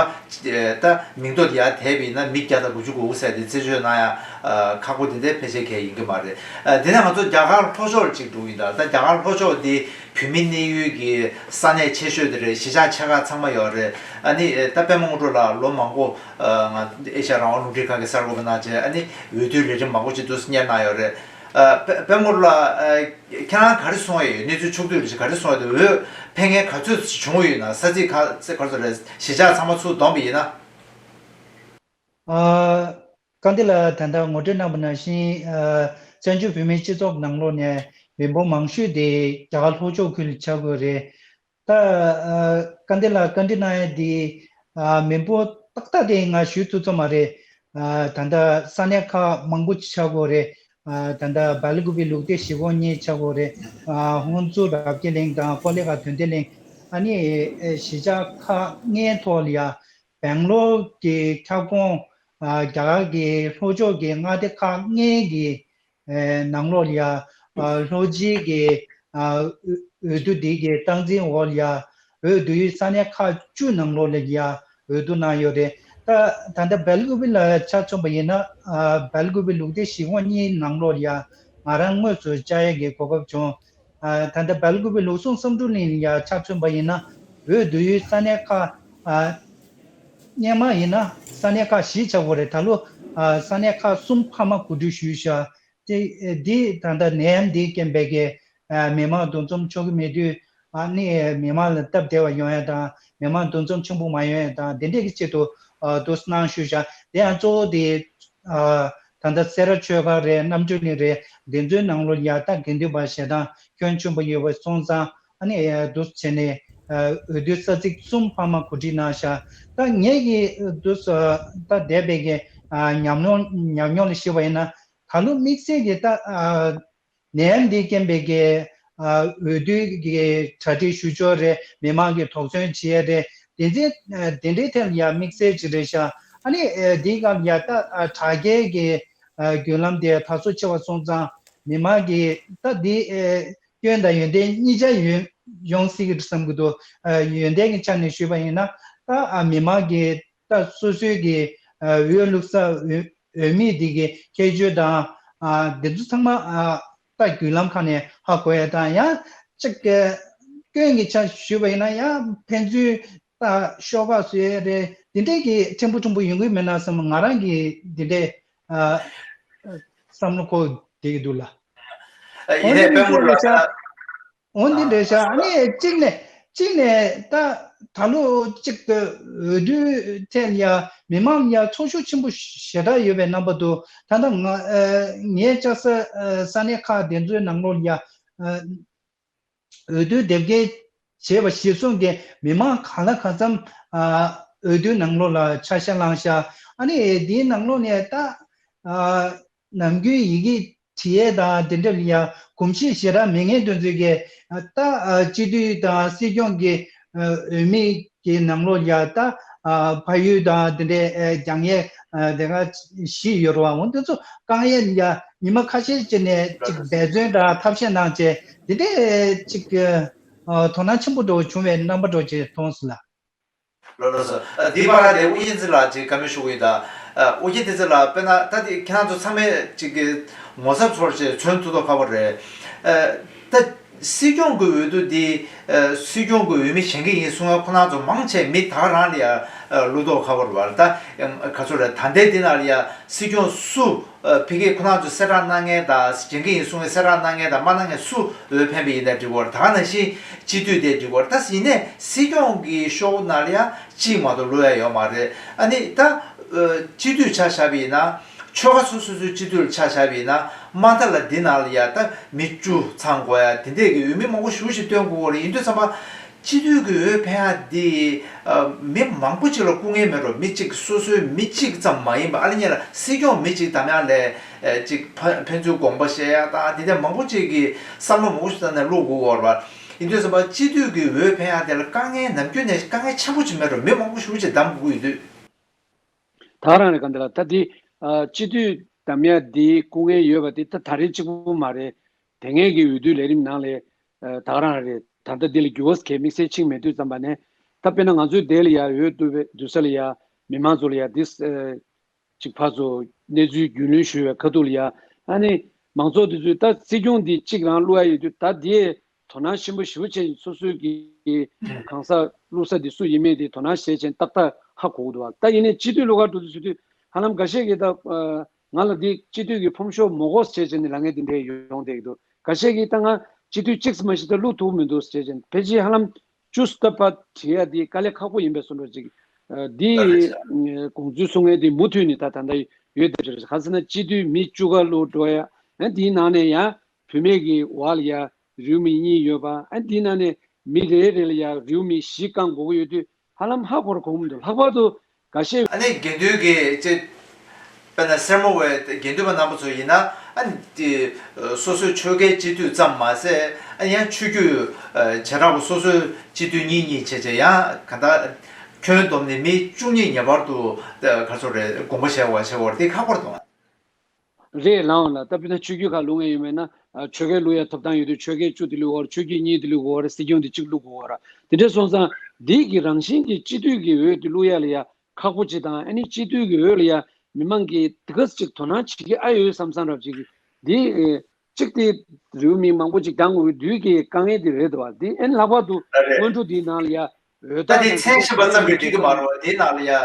ད་མིང་ཐོ་དེ་ཡར་དེད་པ་ཡིན་ན་མི་བརྒྱ་དང་དགུ་བཅུ་གོ་དགུ་ཟེར་དེ་རྩད་གཅོད་གནང་ཡ་ཁག་པོ་དེ་འདྲའི་ཕལ་ཆེར་གང་ཡང་ཡིན་གྱི་མ་རེད། དེ་ནས་ང་ཚོ་རྒྱ་གར་ལྷོ་ཕྱོགས་ཅིག་འགྲོ་གི་ཡིན། ད་ད་རྒྱ་གར་ལྷོ་ཕྱོགས་འདི་བོད་མི་གནས་ཡུལ་གྱི་ས་གནས་ཆེ་ཤོས་དེ་རེད། གཞིས་ཆགས་ཆེ་ཁག་ཚང་མ་ཡོད་རེད། ཨ་ནི་ད་པད་མ་དངོས་གྲུབ་ལགས་ལོ་མང་པོ་ང་ཨེ་ཤ་ཡ་རང་དབང་རླུང་འཕྲིན་ཁང་གི་གསར་འགོད་པ་གནང་བྱས་ཨ་ནི་འོས་བསྡུའི་ལས་རིམ་མང་པོ་ཅིག་ཏུ་གཉེར་གནང་ཡོད་རེད། ཨ། པད་པད་མ་དངོས་གྲུབ་ལགས། ཨ། ཁྱེད་རང་ག་རེ་གསུང་ཡོད། གནས་ཚུལ་ཕྱོགས་བསྡུས་རེ་ཞིག་ག་རེ་གསུང་ཡོད། འོས་འཕེན་མཁན་ག་ཚོད་བྱུང་ཡོད་ན། ས་ཚིགས་ཁ་ཚིགས་ག་ཚོད་རེད། གཞིས་ཆགས་ཚང་མ་ཚུར་བསྡོམས་པ་ཡིན་ན། ཨ། སྐལ་ལྡན་ལགས་ད་ལྟ་ངོ་སྤྲོད་གནང་བ་ནང་བཞིན། ཨ། བཙན་བྱོལ་བོད་མིའི་སྤྱི་ཚོགས་ནང་ལོགས་ནས་མི་འབོར་མང་ཤོས་དེ་རྒྱ་གར་ལྷོ་ཕྱོགས་ཁུལ་ཆགས་ཀྱི་ཡོད་རེད། ད་ཨ་སྐལ་ལྡན་ལགས་བཀའ་འདྲི་གནང་ཡ་དེ་ཨ་མི་འབོར་ཏག་ཏག་དེ་ང་ཞུ་ཐུབ་ཚོད་མ་རེད། ཨ་ད་ལྟ་ས་གནས་ཁག་མང་པོ་ཆགས་ཀྱི་ཡོད་རེད། ཨ་ད་ལྟ་སྦེལ་ཀུ་པེ་ལུགས་བདེ་གཞིས་ཁོངས་གཉིས་ཆགས་ཀྱི་ཡོད་རེད། ཨ་ཧོན་སུར་རབ་རྒྱས་གླིང་དང་ཀོ་ལི་གྷལ་དོན་ལྡན་གླིང་། ཨ་ནི་ཨེ་གཞིས་ཆགས་ཁག་ལྔའི་ཐོག་ལ་ཡ་སྦེང་ལོར་གྱི་ཁྱབ་ཁོངས་ཨ་རྒྱ་གར་གྱི་ལྷོ་ཕྱོགས་ཀྱི་མངའ་སྡེ་ཁག་ལྔའི་གི་ཨེ་ནང་ལོགས་ལ་ཡ་ཨ་ལྷོ་སྤྱི་གི་ཨ་འོས་འོས་བསྡུ་འདི་གི་སྟངས་འཛིན་འོག་ལ་ཡ་འོས་བསྡུའི་ས་གནས་ཁག་བཅུ་ནང་ལོགས་ལ་ཡ་འོས་བསྡུ་གནང་ཡོད་རེད། ད་ད་ལྟ་སྦེལ་ཀུ་པེ་ལ་ཆ་མཚོན་པ་ཡིན་ན་ཨ་སྦེལ་ཀུ་པེ་ལུགས་བདེ་གཞིས་ཁོངས་གཉིས་ནང་ལོགས་ལ་ཡ་ང་རང་དངོས་སུ་བཅར་ཡས་ཀྱི་གོ་སྐབས་བྱུང་། ཨ་ད་ལྟ་སྦེལ་ཀུ་པེ་ལུགས་ཟུང་བསམ་འགྲུབ་གླིང་ལ་ཡ་ཆ་མཚོན་པ་ཡིན་ན་འོས་བསྡུའི་ས་གནས་ཁག་ཨ་སྔོན་མ་ཡིན་ན་ས་གནས་ཁག་བཞི་ཆགས་ཀྱི་ཡོད་རེད། ད་ལོ་ཨ་ས་གནས་ཁག་གསུམ་འཕར་མ་གོ་སྒྲིག་ཞུས་ཤག་དེ་འདི་ད་ལྟ་ནད་ཡམས་འདིའི་རྐྱེན་པས་ཀྱི་ཨ་མི་མང་འདུ་འཛོམས་ཆོག་གི་མེད་དུས་ཨ་ནི་མི་མང་ལ་སྟབས་བདེ་བ་ཡོང་ཡ་དང་མི་མང་འདུ་འཛོམས་ཆེན་པོ་མ་ཡོང་ཡ་དང་དེ་འདྲས་ཀྱི་ཆེད་དུ་ཨ་འདུག་སེ་གནང་ཞུས་ཤག་དེ་ཡང་གཙོ་བོ་དེ་ཨ་ད་ལྟ་སེ་ར་ཆོས་སྒར་རེད། རྣམ་གྲོལ་གླིང་རེད། འདི་ཚོའི་ནང་ལོགས་ཡ་ད་དགེ་འདུན་པ་ཞེ་དྲག་ཁྱོན་ཆེན་པོ་ཡོད་པ་སོང་ཙང་ཨ་ནི་ཨ་འདུག་སེ་བྱས་ནས་ཨ་འོས་བསྡུའི་ས་ཚིགས་གསུམ་འཕར་མ་གོ་སྒྲིག་གནང་ཤག་ད་ངེད་ཀྱི་འདུག་སེ་ད་འདས་པའི་གི་ཨ་ཉམས་མྱོང་ཉམས་མྱོང་ལ་ཞུས་པ་ཡིན་ན་ད་ལོ་དམིགས་བསལ་གྱི་ད་ཨ་ནད་ཡམས་འདིའི་རྐྱེན་པས་ཀྱི་ཨ་འོས་བསྡུ་གི་གྲ་སྒྲིག་ཞུ་ཕྱོགས་རེད། མི་མང་གི་དོགས་ཟོན་བྱེད་ཡས་རེད། དེ་འདྲའི་ཨ་དེ་འདྲའི་ཐད་ལ་ཡ་དམིགས་བསལ་ཅིག་རེད་ཤག་ཨ་ནི་ཨ་འདིའི་སྐབས་ལ་ཡ་ད་ཨ་དྲ་རྒྱའི་གི་ཨ་བརྒྱུད་ལམ་དེ་དར་སོ་ཆེ་བ་སོང་ཙང་མི་མང་གི་ད་འདི་ཨ་སྐྱོན་དང་ཡོན་ཏན་གཉིས་ཆ་ཡོང་ཡོང་སྲིད་ཀྱི་རེད་བསམ་གྱི་འདུག་ཨ་ཡོན་ཏན་གྱི་ཆ་ནས་ཞུས་པ་ཡིན་ན་ད་ཨ་མི་མང་གི་ད་སོ་སོའི་གི་ཨ་འོས་བླུག་ས་འོས་འོས་མི་དེ་གི་ཁྱད་ཆོས་དང་ཨ་དེ་ཚོ་ཚང་མ་ཨ་ད་བརྒྱུད་ལམ་ཁག་ནས་ཧ་གོ་ཡ་དང་ཡང་གཅིག་གི་སྐྱོན་གྱི་ཆ་ཞུས་པ་ཡིན་ན་ཡང་ཕན་ཚུན་ད་ཤོག་ཁག་བཟོ་ཡ་རེད། དེ་འདྲས་ཀྱི་ཕྲན་བུ་ཕྲན་བུ་ཡོང་གི་མེད་ན་བསམ། ང་རང་གི་དེ་འདྲས་ཨ་བསམ་བློ་འཁོར་བསྡད་ཀྱི་འདུག་ལ། ཨ་ཡིན་ནའི་པད་མོ་ལགས། འོ་འདི་འདྲ་ཤག་ཨ་ནི་གཅིག་ནས་གཅིག་ནས་ད་ད་ལོ་གཅིག་གི་འོས་བསྡུའི་ཐད་ལ་ཡ་མི་མང་ལ་ཡ་ཚོར་ཤུགས་ཆེན་པོ་ཞེ་དྲག་ཡོད་པའི་རྣམ་པ་འདུག་ད་ལྟ་ང་ཨ་ངའི་ལྕགས་ས་ཨ་ས་གནས་ཁག་དེ་ཚོའི་ནང་ལོགས་ལ་ཡ་ཨ་འོས་བསྡུ་དེབ་སྐྱེལ་བྱས་པ་གཞིར་བཟུང་གི་མི་མང་གང་ལ་གང་འཚམ་ཨ་འོས་བསྡུའི་ནང་ལོགས་ལ་ཆ་ཤས་བླངས་ཤག་ཨ་ནི་དེའི་ནང་ལོགས་ནས་ད་ཨ་ནམ་རྒྱུན་ཡི་གེ་བྲིས་ཡས་དང་དེ་འདྲ་ལ་ཡ་གོམས་གཤིས་ཞེ་དྲག་མེད་མཁན་དེ་ཚོས་ཀྱི་ད་སྤྱི་འཐུས་དང་སྲིད་སྐྱོང་གི་འོས་མི་གི་ནང་ལོགས་ལ་ཡ་ད་ཕ་ཡུལ་དང་དེ་འདྲའི་རྒྱག་ཡས་དེ་ག་བཞི་ཡོད་རེད་བ། འོ་དེ་ཚོ་བཀག་ཡས་ལ་ཡ་ཉི་མ་ཁ་ཤས་ཅིག་ནས་ཅིག་འབད་བརྩོན་དང་ཐབས་ཤེས་གནང་བྱས་དེ་འདྲའི་ཅིག་དོ་སྣང་ཆེན་པོ་འདྲ་བྱུང་བའི་རྣམ་པ་འདྲ་ཅིག་མཐོང་སོང་ལགས། ལགས་ལགས་སོ། ཨ་འདི་བར་དེ་དབུ་དབྱིན་ཚེ་ལགས་ཅིག་བཀའ་མོལ་ཞུ་གི་ཡིན་ད། ཨ་དབུ་དབྱིན་ཚེ་ལགས་དཔེར་ན་ད་དེ་ཁྱེད་རང་ཚོ་ཚང་མས་ཅིག་གི་ངོ་ཚབ་ཚོར་ཅིག་མཚོན་ཐུབ་ཐུབ་ཁག་པོ་རེད། ཨ་ད་སྲིད་སྐྱོང་གི་འོས་བསྡུ་འདི་ཨ་སྲིད་སྐྱོང་གི་འོས་མི་བཞེངས་ཀྱི་ཡིན་གསུང་མཁན་ཁོ་རང་ཚོ་མང་ཆེ་མི་ད་ག་རང་ལ་ཡ་ཨ་བླུག་མདོག་ཁ་པོ་རེད་བ། ད་ཨ་ག་ཚོད་རེད། ད་ལྟའི་འདི་ནང་ལ་ཡ་སྲིད་སྐྱོང་སུ་ཨ་ཕ་གིར་ཁོ་རང་ཚོ་གསལ་བསྒྲགས་གནང་མཁན་དང་བཞེངས་ཀྱི་ཡིན་གསུང་མཁན་གསལ་བསྒྲགས་གནང་མཁན་དང་མ་གནང་མཁན་སུ་འོས་འཕེན་པ་ཡིན་ན་འགྲིག་གི་རེད། ད་ག་ནང་བཞིན་སྤྱི་འཐུས་དེ་འགྲིག་གི་རེད། ད་ཡིན་ནའི་སྲིད་སྐྱོང་གི་ཤོག་བུ་ནང་ལ་ཡ་གཅིག་མ་གཏོགས་བླུག་ཡ་ཡོད་མ་རེད། ཨ་ནི་ད་ཨ་སྤྱི་འཐུས་ཆ་བཞག་པ་ཡིན་ན་ཆོལ་ཁ་སོ་སོ་སོའི་སྤྱི་འཐུས་ལ་ཆ་བཞག་པ་ཡིན་ན་མ་མཐའ་ལ་འདི་ནང་ལ་ཡ་ད་མི་བཅུ་ཚང་དགོས་ཡ་དེ་འདྲས་ཀྱི་འོས་མི་མང་པོ་ཞེ་པོ་ཞིག་བཏོན་དགོས་ཀྱི་རེད། ཡིན་དུས་ཙམ་པ་སྤྱི་འཐུས་ཀྱི་འོས་འཕེན་ཡ་འདི་ཨ་མི་མང་པོ་ཅིག་ལ་སྐུ་ངལ་མེད་རོགས། མི་གཅིག་སོ་སོའི་མི་གཅིག་ཙམ་མ་ཡིན་པ་ཨ་ལེ་ཉེ་ལ་སྲིད་སྐྱོང་མི་གཅིག་བདམས་ཡ་ལས་ཨ་ཅིག་ཕ་ཕན་ཚུན་དགོངས་པ་བཞེས་ཡ་དང་དེ་འདྲ་མང་པོ་ཅིག་གི་བསམ་བློ་མང་པོ་ཞིག་བཏང་ནས་བླུག་དགོས་ཀྱི་རེད་བ། ཡིན་དུས་ཙམ་པ་སྤྱི་འཐུས་ཀྱི་འོས་འཕེན་ཡ་དེ་ལ་དཀའ་ངལ་ནམ་རྒྱུན་ནས་དཀའ་ངལ་ཆེན་པོ་ཅིག་མེད་རོགས། མི་མང་པོ་ཞེ་པོ་ཅིག་བདམས་དགོས་ཀྱི་ཡོད་དུས། ད་ག་རང་རེད། ག་འདི་ལ་ད་འདི་ཨ་སྤྱི་འཐུས་བདམས་ཡ་འདི་སྐུ་ངལ་ཡོད་པ་འདི་ད་ད་རེས་གཅིག་པུ་མ་རེད། དེ་སྔའི་གི་འོས་བསྡུའི་ལས་རིམ་ནང་ལས་ཨ་ད་ག་རང་རེད། ད་ལྟ་འདི་ལ་འགྱུར་བ་གང་དམིགས་བསལ་ཕྱིན་མེད་དུས་ཙམ་པ་ནས་ད་དཔེར་ན་ང་ཚོའི་འདི་ལ་ཡ་འོས་བསྡུ་བའི་བསྡུ་ས་ལ་ཡ་མི་མང་ཚོ་ལ་ཡ་འདི་ཨ་ཅིག་ཕར་ཚུར་གནས་ཚུལ་རྒྱུས་ལོན་ཞུ་བའི་ཁ་ཐུག་ལ་ཡ་ཨ་ནི་མང་ཚོགས་འདི་ཚོས་ད་སྲིད་སྐྱོང་འདི་གཅིག་རང་བླུག་ཡ་ཡོད་དུས་ད་འདི་དོ་སྣང་ཆེན་པོ་ཞེ་པོ་བྱས་སོ་སོའི་གི་གང་ཟག་བླུག་ས་འདི་སུ་ཡིན་མིན་འདི་དོ་སྣང་བྱས་བྱས་ཏག་ཏག་ཧ་གོ་གི་འདུག་བ། ད་ཡིན་ནའི་སྤྱི་འཐུས་བླུག་ག་འགྲོ་དུས་ཟེར་དུས་ཧ་ལམ་འགའ་ཤས་ཀྱིས་ད་ཨ་ང་ལ་འདི་སྤྱི་འཐུས་ཀྱི་ཕོམ་ཤོག་མ་དགོས་བྱས་བྱས་ནས་ལབ་མཁན་འདི་འདྲ་ཡོང་བསྡད་ཀྱི་འདུག། འགའ་ཤས་ཀྱིས་ད་ང་སྤྱི་འཐུས་གཅིག་ཙམ་མ་ཞིག་ད་བླུག་ཐུབ་མི་འདུག་བྱས་བྱས་ཕལ་ཆེར་ཧ་ལམ་བཅུ་ཙམ་ཕར་བྲིས་ཡ་འདི་དཀའ་ལས་ཁག་པོ་ཡིན་པའི་བཟོ་འདྲ་ཅིག་ཨ་འདི་ཨ་དགོངས་ཚུལ་གསུང་མཁན་འདི་མུ་མཐུད་ནས་ད་ད་ལྟ་ཡོད་བསྡད་ཀྱི་རེད། ག་ཟེར་ན་སྤྱི་འཐུས་མི་བཅུ་ག་བླུག་འགྲོ་ཡ། ཨ་དེའི་ནང་ནས་ཡང་བུད་མེད་ཀྱི་འོག་ལ་ཡང་རེའུ་མིག་གཉིས་ཡོད་པ། ཨ་དེའི་ནང་ནས་མི་རེ་རེ་ལ་ཡང་རེའུ་མིག་བཞི་བཀང་དགོས་ཀྱི་ཡོད་དུས། ཧ་ལམ་ཧ་གོ་ར་གོ་མི་འདུག་ལྷག་པར་དུ་འགའ་ཤས། ཨ་ནི་དགེ་འདུན་གྱི་ཅེ། དཔེར་ན་སེར་མོ་བའི་དགེ་འདུན་པ་རྣམ་པ་ཚོ་ཡིན་ན། ཨ་ནི་དེ་སོ་སོའི་ཆོལ་ཁའི་སྤྱི་འཐུས་ཙམ་མ་ཟད། ཨ་ཡང་ཆོས་བརྒྱུད་བྱེ་བྲག་པ་སོ་སོའི་སྤྱི་འཐུས་གཉིས་གཉིས་བྱས་བྱས། ཡང་ག་ད་ཁྱོན་བསྡོམས་ནས་མི་བཅུ་གཉིས་ཉེ་བར་དུ་ག་ཚོད་རེད། དགོངས་པ་བཞེས་པ་བྱེད་པ་དེ་ཁག་པོ་རེད་འདུག་རེད་ལགས་འོང་ལགས། ད་དཔེར་ན་ཆོས་བརྒྱུད་ཁག་བླུག་མཁན་ཡོད་མེད་ན། ཨ་ཆོལ་ཁའི་བླུག་ཡ་ཐོབ་ཐང་ཡོད་དུས་ཆོལ་ཁའི་བཅུ་དེ་བླུག་དགོས་རེད། ཆོས་བརྒྱུད་གཉིས་དེ་བླུག་དགོས་རེད། སྲིད་སྐྱོང་དེ་གཅིག་བླུག་དགོས་རེད། དེ་འདྲ་སོང་ཙང་འདི་གི་རང་བཞིན་གྱི་སྤྱི་འཐུས་ཀྱི་འོས་དེ་བླུག་ཡ་ལ་ཡ་ཁག་པོ་ཅིག་དང་། ཨ་ནི་སྤྱི་འཐུས་ཀྱི་འོས་ལ་ཡ་མི་མང་གིས་དེ་ག་ཅིག་དོ་སྣང་བྱེད་ཀྱི་ཨ་ཡོད་བསམ་བསམ་རབ་ཅིག་གིས་འདི་ཨེ་གཅིག་དེ་རེའུ་མིག་མང་པོ་ཅིག་བཀང་དགོས་ཀྱི་དུས་ཀྱི་དཀའ་ངལ་དེ་རེད་འདུག་བ། འདི་ཨ་ནི་ལྷག་པར་དུ་ཨ་རེད། སྔོན་འགྲོ་འདིའི་ནང་ལ་ཡ། འོས་ད་དེ་རྟགས་མཚན་ཤེས་པ་ཙམ་གྱིས་འགྲིག་གི་མ་རེད། དེའི་ནང་ལ་ཡ་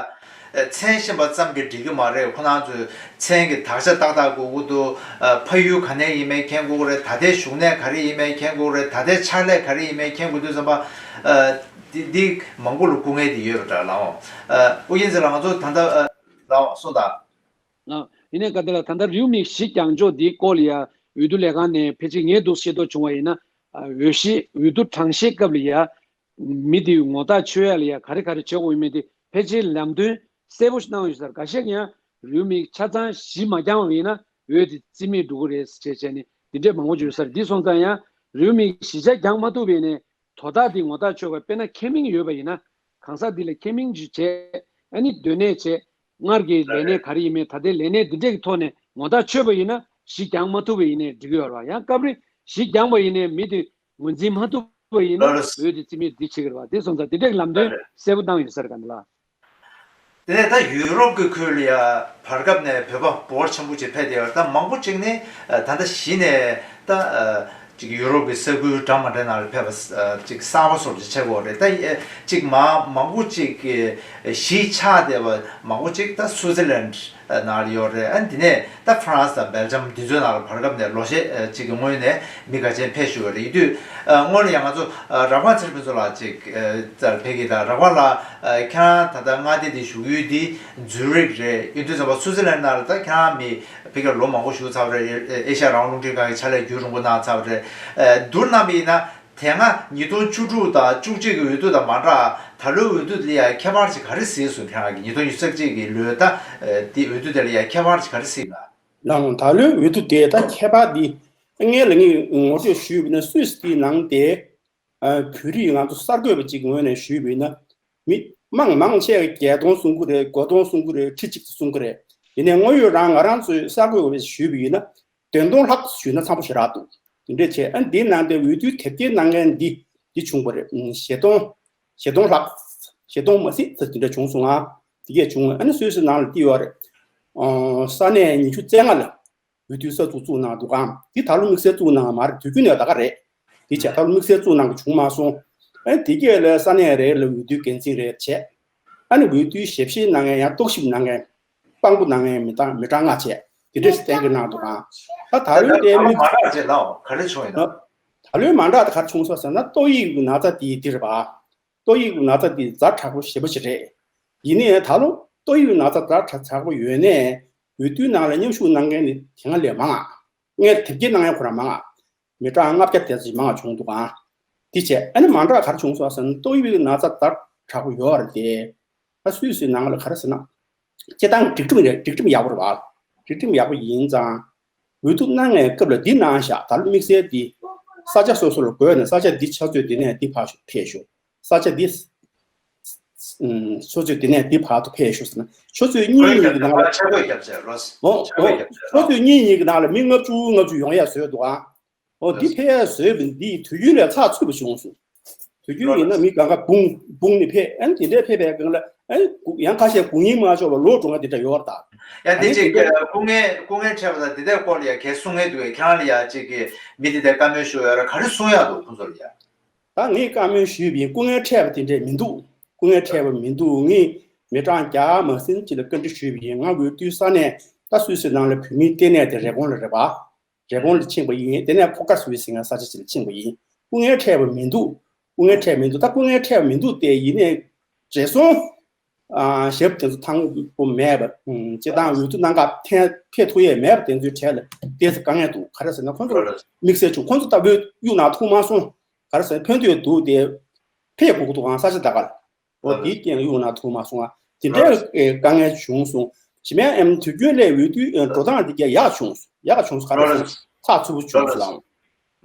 མཚན་ཤེས་པ་ཙམ་གྱིས་འགྲིག་གི་མ་རེད། ཁོ་རང་ཚོས་མཚན་གྱི་དག་ཆ་ཏག་ཏག་དགོས་ཀྱི་འདུག་ཕ་ཡུལ་ག་ནས་ཡིན་མིན་མཁྱེན་དགོས་ཀྱི་རེད། ད་ལྟའི་བཞུགས་གནས་ག་རེ་ཡིན་མིན་མཁྱེན་དགོས་ཀྱི་རེད། ད་ལྟའི་ཕྱག་ལས་ག་རེ་ཡིན་མིན་མཁྱེན་དགོས་དུས་ཙམ་པ། འདི་འདི་མང་པོ་ལ་སྐུ་ངལ་དེ་ཡོད་པ་འདྲ་ལགས་འོང་། ཨུ་རྒྱན་ཚེ་ལགས། ང་ཚོ་ད་ལྟ་ལགས་འོང་གསུངས་དང་། ཡིན་ནའི་ག་དེ་ལ་ད་ལྟ་རེའུ་མིག་བཞི་རྒྱག་ཕྱོགས་འདིའི་སྐོར་ལ་ཡ་འོས་བསྡུ་ལས་ཁང་ནས་ཕལ་ཆེར་ངས་འདུག་ཤེས་རྟོགས་བྱུང་བ་ཡིན་ན། འོས་གཞི་འོས་བསྡུ་གྲངས་བཤེར་སྐབས་ལ་ཡ། མི་དེའི་ངོ་རྟགས་ཆོད་ཡ་ལ་ཡ་ག་རེ་ག་རེ་བྱེད་དགོས་ཡོད་མེད་དེ་ཕལ་ཆེར་ལམ་སྟོན་གསལ་པོ་ཞིག་གནང་ཡོད་ས་རེད། འགའ་ཤས་ཀྱིས་ཡང་རེའུ་མིག་ཆ་ཚང་བཞི་མ་བརྒྱངས་པ་ཡིན་ན་འོས་དེ་རྩིས་མེད་འགྲོ་གི་རེད་ཟེར་བྱས་བྱས་ནས་འདི་འདྲས་མང་པོ་བརྗོད་ས་རེད། འདི་སོང་ཙང་ཡང་རེའུ་མིག་བཞི་ཆ་བརྒྱངས་མ་ཐུབ་པ་ཡིན་ནའི་དོ་བདག་དེ་ངོ་རྟགས་ཆོད་པ། དཔེར་ན་ཁེ་མིང་ཡོད་པ་ཡིན་ན། གང་ཟག་འདི་ལ་ཁེ་མིང་ཅིག་བྱས། ཨ་ནི་སྡོད་གནས་བྱས། སྔར་གྱི་ལས་གནས་ག་རེ་ཡིན་མིན། ད་ལྟའི་ལས་གནས་འདི་འདྲས་ཀྱི་ཐོག་ནས་ངོ་རྟགས་ཆོད་པ་ཡིན་ན་བཞི་བརྒྱངས་མ་ཐུབ་པ་ཡིན་ནའི་འགྲིག་གི་ཡོད་རེད་བ། ཡང་སྐབས་རེ་བཞི་བརྒྱངས་པ་ཡིན་ནའི་མི་དེ་ངོས་འཛིན་མ་ཐུབ་པ་ཡིན་ན་ལགས་ལགས། འོས་དེ་རྩིས་མེད་འདི་བྱེད་ཀྱི་རེད་བ། དེ་སོང་ཙང་དེ་འདྲས་ལམ་སྟོན་ལགས་ལགས། གསལ་པོ་བཏང་ཡོད་ས་རེད། ག་འདི་ལ། དེ་ནས་ད་ཡུ་རོབ་ཀྱི་ཁུལ་ལ་ཡ་བར་སྐབས་ནས་བོད་པ་འབོར་ཆེན་པོ་ཅིག་ཕེབས་བསྡད་ཡོད་རེད། ད་མང་པོ་ཅིག་ནི་ད་ལྟ་གཞི་ནས་ད་ཅིག་ཡུ་རོབ་ཀྱི་ས་ཁུལ་འདྲ་མ་འདྲ་ནང་ལ་ཕེབས་པ་ཅིག་གསར་པ་བཟོ་འདྲ་ཅིག་ཆགས་ཡོད་རེད། ད་ཅིག་མ་མང་པོ་ཅིག་གཞིས་ཆགས་བསྡད་པ་མང་པོ་ཅིག་ད་སུའུ་ཙི་ལན་ནང་ལ་ཡོད་རེད། ཨ་འདི་ནས་ད་ཧྥ་རན་སི་དང་སྦེལ་ཇམ་འདི་ཚོའི་ནང་ལ་བར་སྐབས་ནས་ལོ་ཤས་ཅིག་གི་སྔོན་ནས་མི་འགའ་ཅན་ཕེབས་བཞུགས་ཡོད་རེད། ཡིན་དུས་སྔོན་ལ་ཡང་ང་ཚོ་རབ་དགའ་ཚེ་རིང་ཕུན་ཚོགས་ལགས་ཅིག་ཨ་ཕེབས་ཀྱི། ད་རབ་དགའ་ལགས་ཨ་ཁྱེད་རང་ད་ལྟ་མངའ་སྡེ་འདི་བཞུགས་ཡུལ་འདི་ཛུ་རིག་རེད། ཡིན་དུས་ཙམ་པ་སུའུ་ཙི་ལན་ནང་ལ་ད་ཁྱེད་རང་མི་ཕ་གིར་ལོ་མང་པོ་བཞུགས་ཚར་བ་རེད། ཨེ་ཤ་ཡ་རང་དབང་རླུང་འཕྲིན་ཁང་གི་ཕྱག་ལས་རྒྱུན་རིང་པོ་གནང་ཚར་བ་རེད། ཨ་བསྡུར་གནང་བ་ཡིན་ན། དེ་སྔ་ཉིས་སྟོང་བཅུ་དྲུག་དང་བཅུ་གཅིག་གི་འོས་བསྡུ་དང་མ་འདྲ། ད་ལོའི་འོས་བསྡུ་ལ་ཡང་ཁྱད་པར་ཅིག་ག་རེ་གཟིགས་སོང་། ཁྱེད་རང་གིས་ཉིས་སྟོང་ཉི་ཤུ་རྩ་གཅིག་གི་ལོའི་ད་དེ་འོས་བསྡུ་དེ་ལ་ཡང་ཁྱད་པར་ཅིག་ག་རེ་གཟིགས་ན། ལགས་འོང་། ད་ལོའི་འོས་བསྡུ་དེ་ད་ཁྱད་པར་འདི་སྔོན་ལ་ངས་ངོ་སྤྲོད་ཞུས་པ་ཡིན་ན། སུད་སི་དེའི་ནང་དེ་ཨ་བོད་རིགས་ང་ཚོ་གསར་འགོད་པ་ཅིག་གི་ངོས་ནས་ཞུས་པ་ཡིན་ན། མི་མང་མང་ཆེ་བ་བརྒྱད་སྟོང་གསུང་གི་རེད། དགུ་སྟོང་གསུང་གི་རེད། ཁྲི་གཅིག་གསུང་གི་རེད། ཡིན་ནའི་དངོས་ཡོད་རང་ང་རང་ཚོའི་གསར་འགོད་པ་ཞུས་པ་ཡིན་ན། བདུན་སྟོང་ལྷག་ཞུས་ན་འཚམ་པོ་ཞེ་དྲག་འདུག་དེ་འདྲས་བྱས། ཨ་འདིའི་ནང་དེ་འོས་བསྡུའི་དེབ་སྐྱེལ་གནང་མཁན་འདི་འདི་བྱུང་བ་རེད། ཨ་བཞི་སྟོང་བཞི་སྟོང་ལྷག་བཞི་སྟོང་མ་ཟིན་ཙམ་དེ་འདྲ་བྱུང་སོང་ང་། དེ་གས་བྱུང་། ཨ་ནི་སུད་སི་ནང་ལ་དེ་ཡོད་རེད། ཨ་ས་གནས་ཉི་ཤུ་རྩ་ལྔ་ལ་འོས་བསྡུའི་ས་ཚུགས་བཙུགས་གནང་འདུག་གམ། འདི་ད་ལོ་དམིགས་བསལ་བཙུགས་གནང་མ་རེད། དུས་རྒྱུན་ནས་ད་ག་རེད། དེ་བྱས་ད་ལོ་དམིགས་བསལ་བཙུགས་གནང་གི་བྱུང་མ་སོང་། ཨ་ནི་དེ་གས་ལ་ས་གནས་རེ་ལ་འོས་བསྡུའི་འགན་འཛིན་རེ་བྱས། ཨ་ནི་འོས་བསྡུའི་ཞིབ་བཤེར་གནང་མཁན་ཡང་རྟོག་ཞིབ་གནང་མཁན། དཔང་པོ་གནང་མཁན་མི་གྲངས་མི་གྲངས་ལྔ་བྱས། དེ་འདྲས་སུ་གཏན་འཁེལ་གནང་འདུག་ག། ད་ད་ལོའི་ལྟད་མོ། མ་འདྲ་བྱས་ལ་ག་རེ་བྱུང་ཡིན་ན། ད་ལོའི་མ་འདྲ་ད་ག་རེ་བྱུང་སོང་ཟེར་ན། ཏོག་དབྱིབས་ཀྱི་ན་ཚ་དེ་འདི་རེད་པ། ཏོག་དབྱིབས་ཀྱི་ན་ཚ་དེ་ཛ་དྲག་པོ་ཞེ་པོ་ཞིག་རེད། ཡིན་ནའི་ད་ལོ་ཏོག་དབྱིབས་ཀྱི་ན་ཚ་ཛ་དྲག་དྲག་པོ་ཡོད་ནའི་འོས་བསྡུའི་ནང་ལ་མཉམ་ཞུགས་གནང་མཁན་ནི་དེ་སྔ་ལས་མང་ང་། སྔོན་དེབ་སྐྱེལ་གནང་མཁན་ཁོ་རང་མང་ང་། མི་གྲངས་ལྔ་བརྒྱ་དེ་ཙམ་མང་བ་བྱུང་འདུག་ག། དེ་བྱས་ཨ་ནི་མ་འདྲ་ག་རེ་བྱུང་སོང་ཟེར་ན། ཏོག་དབྱིབས་ཀྱི་ན་ཚ་ཛ་དྲག་པོ་ཡོད་རེད་དེ། ད་སུད་སི་ནང་ལ་ག་རེ་ཟེར་ན། སྤྱིར་བཏང་སྒྲིག་ཁྲིམས་རེད། སྒྲིག་ཁྲིམས་ཡག་པོ་རེད་པ། སྒྲིག་ཁྲིམས་ཡག་པོ་ཡིན་ཙང་། འོས་བསྡུ་གནང་མཁན་སྐབས་ལ་འདི་གནང་ཤག། ད་ལོ་དམིགས་བསལ་འདི་ས་ཆ་སོ་སོ་ལ་བགོས་ནས། ས་ཆ་འདི་ཆུ་ཚོད་འདི་ནས་འདི་བར་ཞིག་ཕེབས་ཤོག། ས་ཆ་འདི་ཆུ་ཚོད་འདི་ནས་འདི་བར་དུ་ཕེབས་ཤོག་ཟེར་ན། ཆུ་ཚོད་གཉིས་གཉིས་ཀྱི་ནང་ལ། ཆུ་ཚོད་གཉིས་གཉིས་ཀྱི་ནང་ལ་མི་ལྔ་བཅུ་ལྔ་བཅུ་ཡོང་ཡ་བཟོས་འདུག་ཨ། ཨོ་འདི་ཕལ་བཟོས་པ་འདི་དུས་རྒྱུན་ལས་ཚགས་ཚུད་པ་བྱུང་སོང་། དུས་རྒྱུན་ཡིན་ན་མི་གང་ག་འབུང་འབུང་ནས་ཕེབས། ཨ་ནི་དེ་འདྲས་ཕེབས་པའི་སྒང་ལ། ཨ་ནི་ཡང་ཁ་ཤས་དགུ་ཉིན་མ་ལྕོགས་པ་ལོག་འགྲོ་མཁན་དེ་འདྲ་ཡོད་རེད་ད། ཡང་དེ་ཅིག་སྐུ་ངལ་སྐུ་ངལ་འཕྲད་པ་དང་དེ་འདྲའི་སྐོར་ལ་ཡང་གལ་གསུང་མཁན་འདུག་གས། ཁྱེད་རང་ལ་ཡང་ཅིག་གི་མི་དེ་འདྲ་བཀའ་མོལ་ཞུ་ཡ་ར་ག་རེ་གསུང་ཡ་འདུག་ཁོང་ཚོ་ལ་ཡ། ད་ངས་བཀའ་མོལ་ཞུས་པ་ཡིན། སྐུ་ངལ་འཕྲད་པ་དེ་འདྲས་མི་འདུག། སྐུ་ངལ་འཕྲད་པ་མི་འདུག། ངས་མི་གྲངས་བརྒྱ་མ་ཟིན་ཅིག་ལ་བཀའ་འདྲི་ཞུས་པ་ཡིན། ང་འོས་བསྡུའི་ས་གནས་ད་སུད་སི་ནང་ལ་བོད་མིའི་ལྟེ་གནས་དེ་རེབ་གོང་ལ་རེད་པ། རེབ་གོང་ལ་ཕྱིན་པ་ཡིན། དེ་ནས་ཕོ་ཁ་སུད་སི་ཟེར་མཁན་ས་ཆ་ཅིག་ལ་ཕྱིན་པ་ཡིན། སྐུ་ངལ་འཕྲད་པ་མི་འདུག། སྐུ་ངལ་འཕྲད་མི་འདུག། ད་སྐུ་ངལ་འཕྲད་པ་མི་འདུག་སྟེ། ཡིན་ནའི་བགྲེས་སོང་ ཨ་ཞབས་དེ་ཚོ་ཐང་པོ་མེད་པ། ཨུམ་སྤྱིར་བཏང་འོས་བསྡུ་གནང་ག་ཕན་ཕེབས་ཐུབ་ཡས་མེད་པ་དེ་ཚོའི་གྲས་ལ་ཏོག་ཙམ་དཀའ་ངལ་འདུག་ག་རེ་ཟེར་ན་ཁོང་ཚོར་དམིགས་བསལ་བྱུང་། ཁོང་ཚོ་ལྟ་བུའི་གཡུག་ན་ཐུག་མ་སོང་། ག་རེ་ཟེར་ན་ཕན་ཐོགས་འདུག་དེ་ཕེབས་དགོས་ཀྱི་འདུག་ཨང་ས་ཆ་ད་ག་ལ། འོ་དེའི་རྐྱེན་གཡུག་ན་ཐུག་མ་སོང་ཨ། དེ་འདྲའི་ཨེ་དཀའ་ངལ་བྱུང་སོང་། གཞི་མའི་ཨེམ་དུས་རྒྱུན་སླེབས་འོས་བསྡུའི་ཨེ་འགྲོ་སྟངས་དེ་ག་ཡག་བྱུང་སོང་། ཡག་བྱུང་སོང་། ག་རེ་ཟེར་ན་ཚགས་ཚུད་པོ་བྱུང་སོང་ཨང་།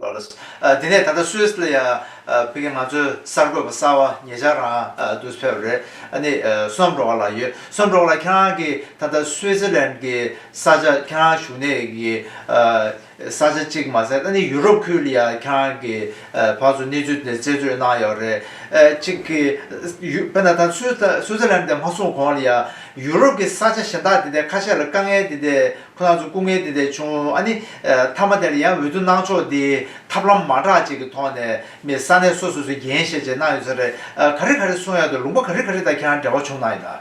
ལགས་ལགས། ཨ་དེ་ནས་ད་ལྟ་སུད་སི་ལ་ཡ་ཨ་ཕ་གི་ང་ཚོའི་གསར་འགོད་པ་གསར་བ་ཉེ་ཆར་རང་ཨ་འདུག་སེ་ཕེབས་པ་རེད། ཨ་ནི་ཨ་སོམ་རོག་ལགས་ཡོད། སོམ་རོག་ལགས་ཁྱེད་རང་གི་ད་ལྟ་སུད་སི་ལན་གི་ས་ཆ་ཁྱེད་རང་བཞུགས་གནས་ཀྱི་ཨ་ས་ཆ་གཅིག་མ་ཟད་ཨ་ནི་ཡུ་རོབ་ཁུལ་ལ་ཡ་ཁྱེད་རང་གི་ཨ་ཕར་ཚུར་གནས་ཚུལ་དེ་རྩད་གཅོད་གནང་ཡོད་རེད། ཨ་གཅིག་གི་ཡུ་དཔེར་ན་ད་སུད་སི་སུད་སི་ལན་དེ་མ་གསུངས་གོང་ལ་ཡ་ཡུ་རོབ་ཀྱི་ས་ཆ་གཞན་དག་དེ་འདྲ་ཁ་ཤས་ལ་དཀའ་ངལ་དེ་འདྲ། ཁོ་རང་ཚོ་སྐུ་ངལ་འདི་འདྲ་བྱུང་། ཨ་ནི་ཨ་མཐའ་མ་དེར་ཡང་འོས་བསྡུ་གནང་ཕྱོགས་འདི་ཐབས་ལམ་མ་འདྲ་ཅིག་གི་ཐོག་ནས་མི་ས་གནས་སོ་སོ་སོའི་འགན་བཞེས་བྱས་གནང་ཡོད་ས་རེད། ཨ་ག་རེ་ག་རེ་གསུང་ཡག་འདུག་ལུང་པ་ག་རེ་ག་རེ་དང་ཁྱེད་རང་འབྲེལ་བ་བྱུང་གནང་ཡོད་ན།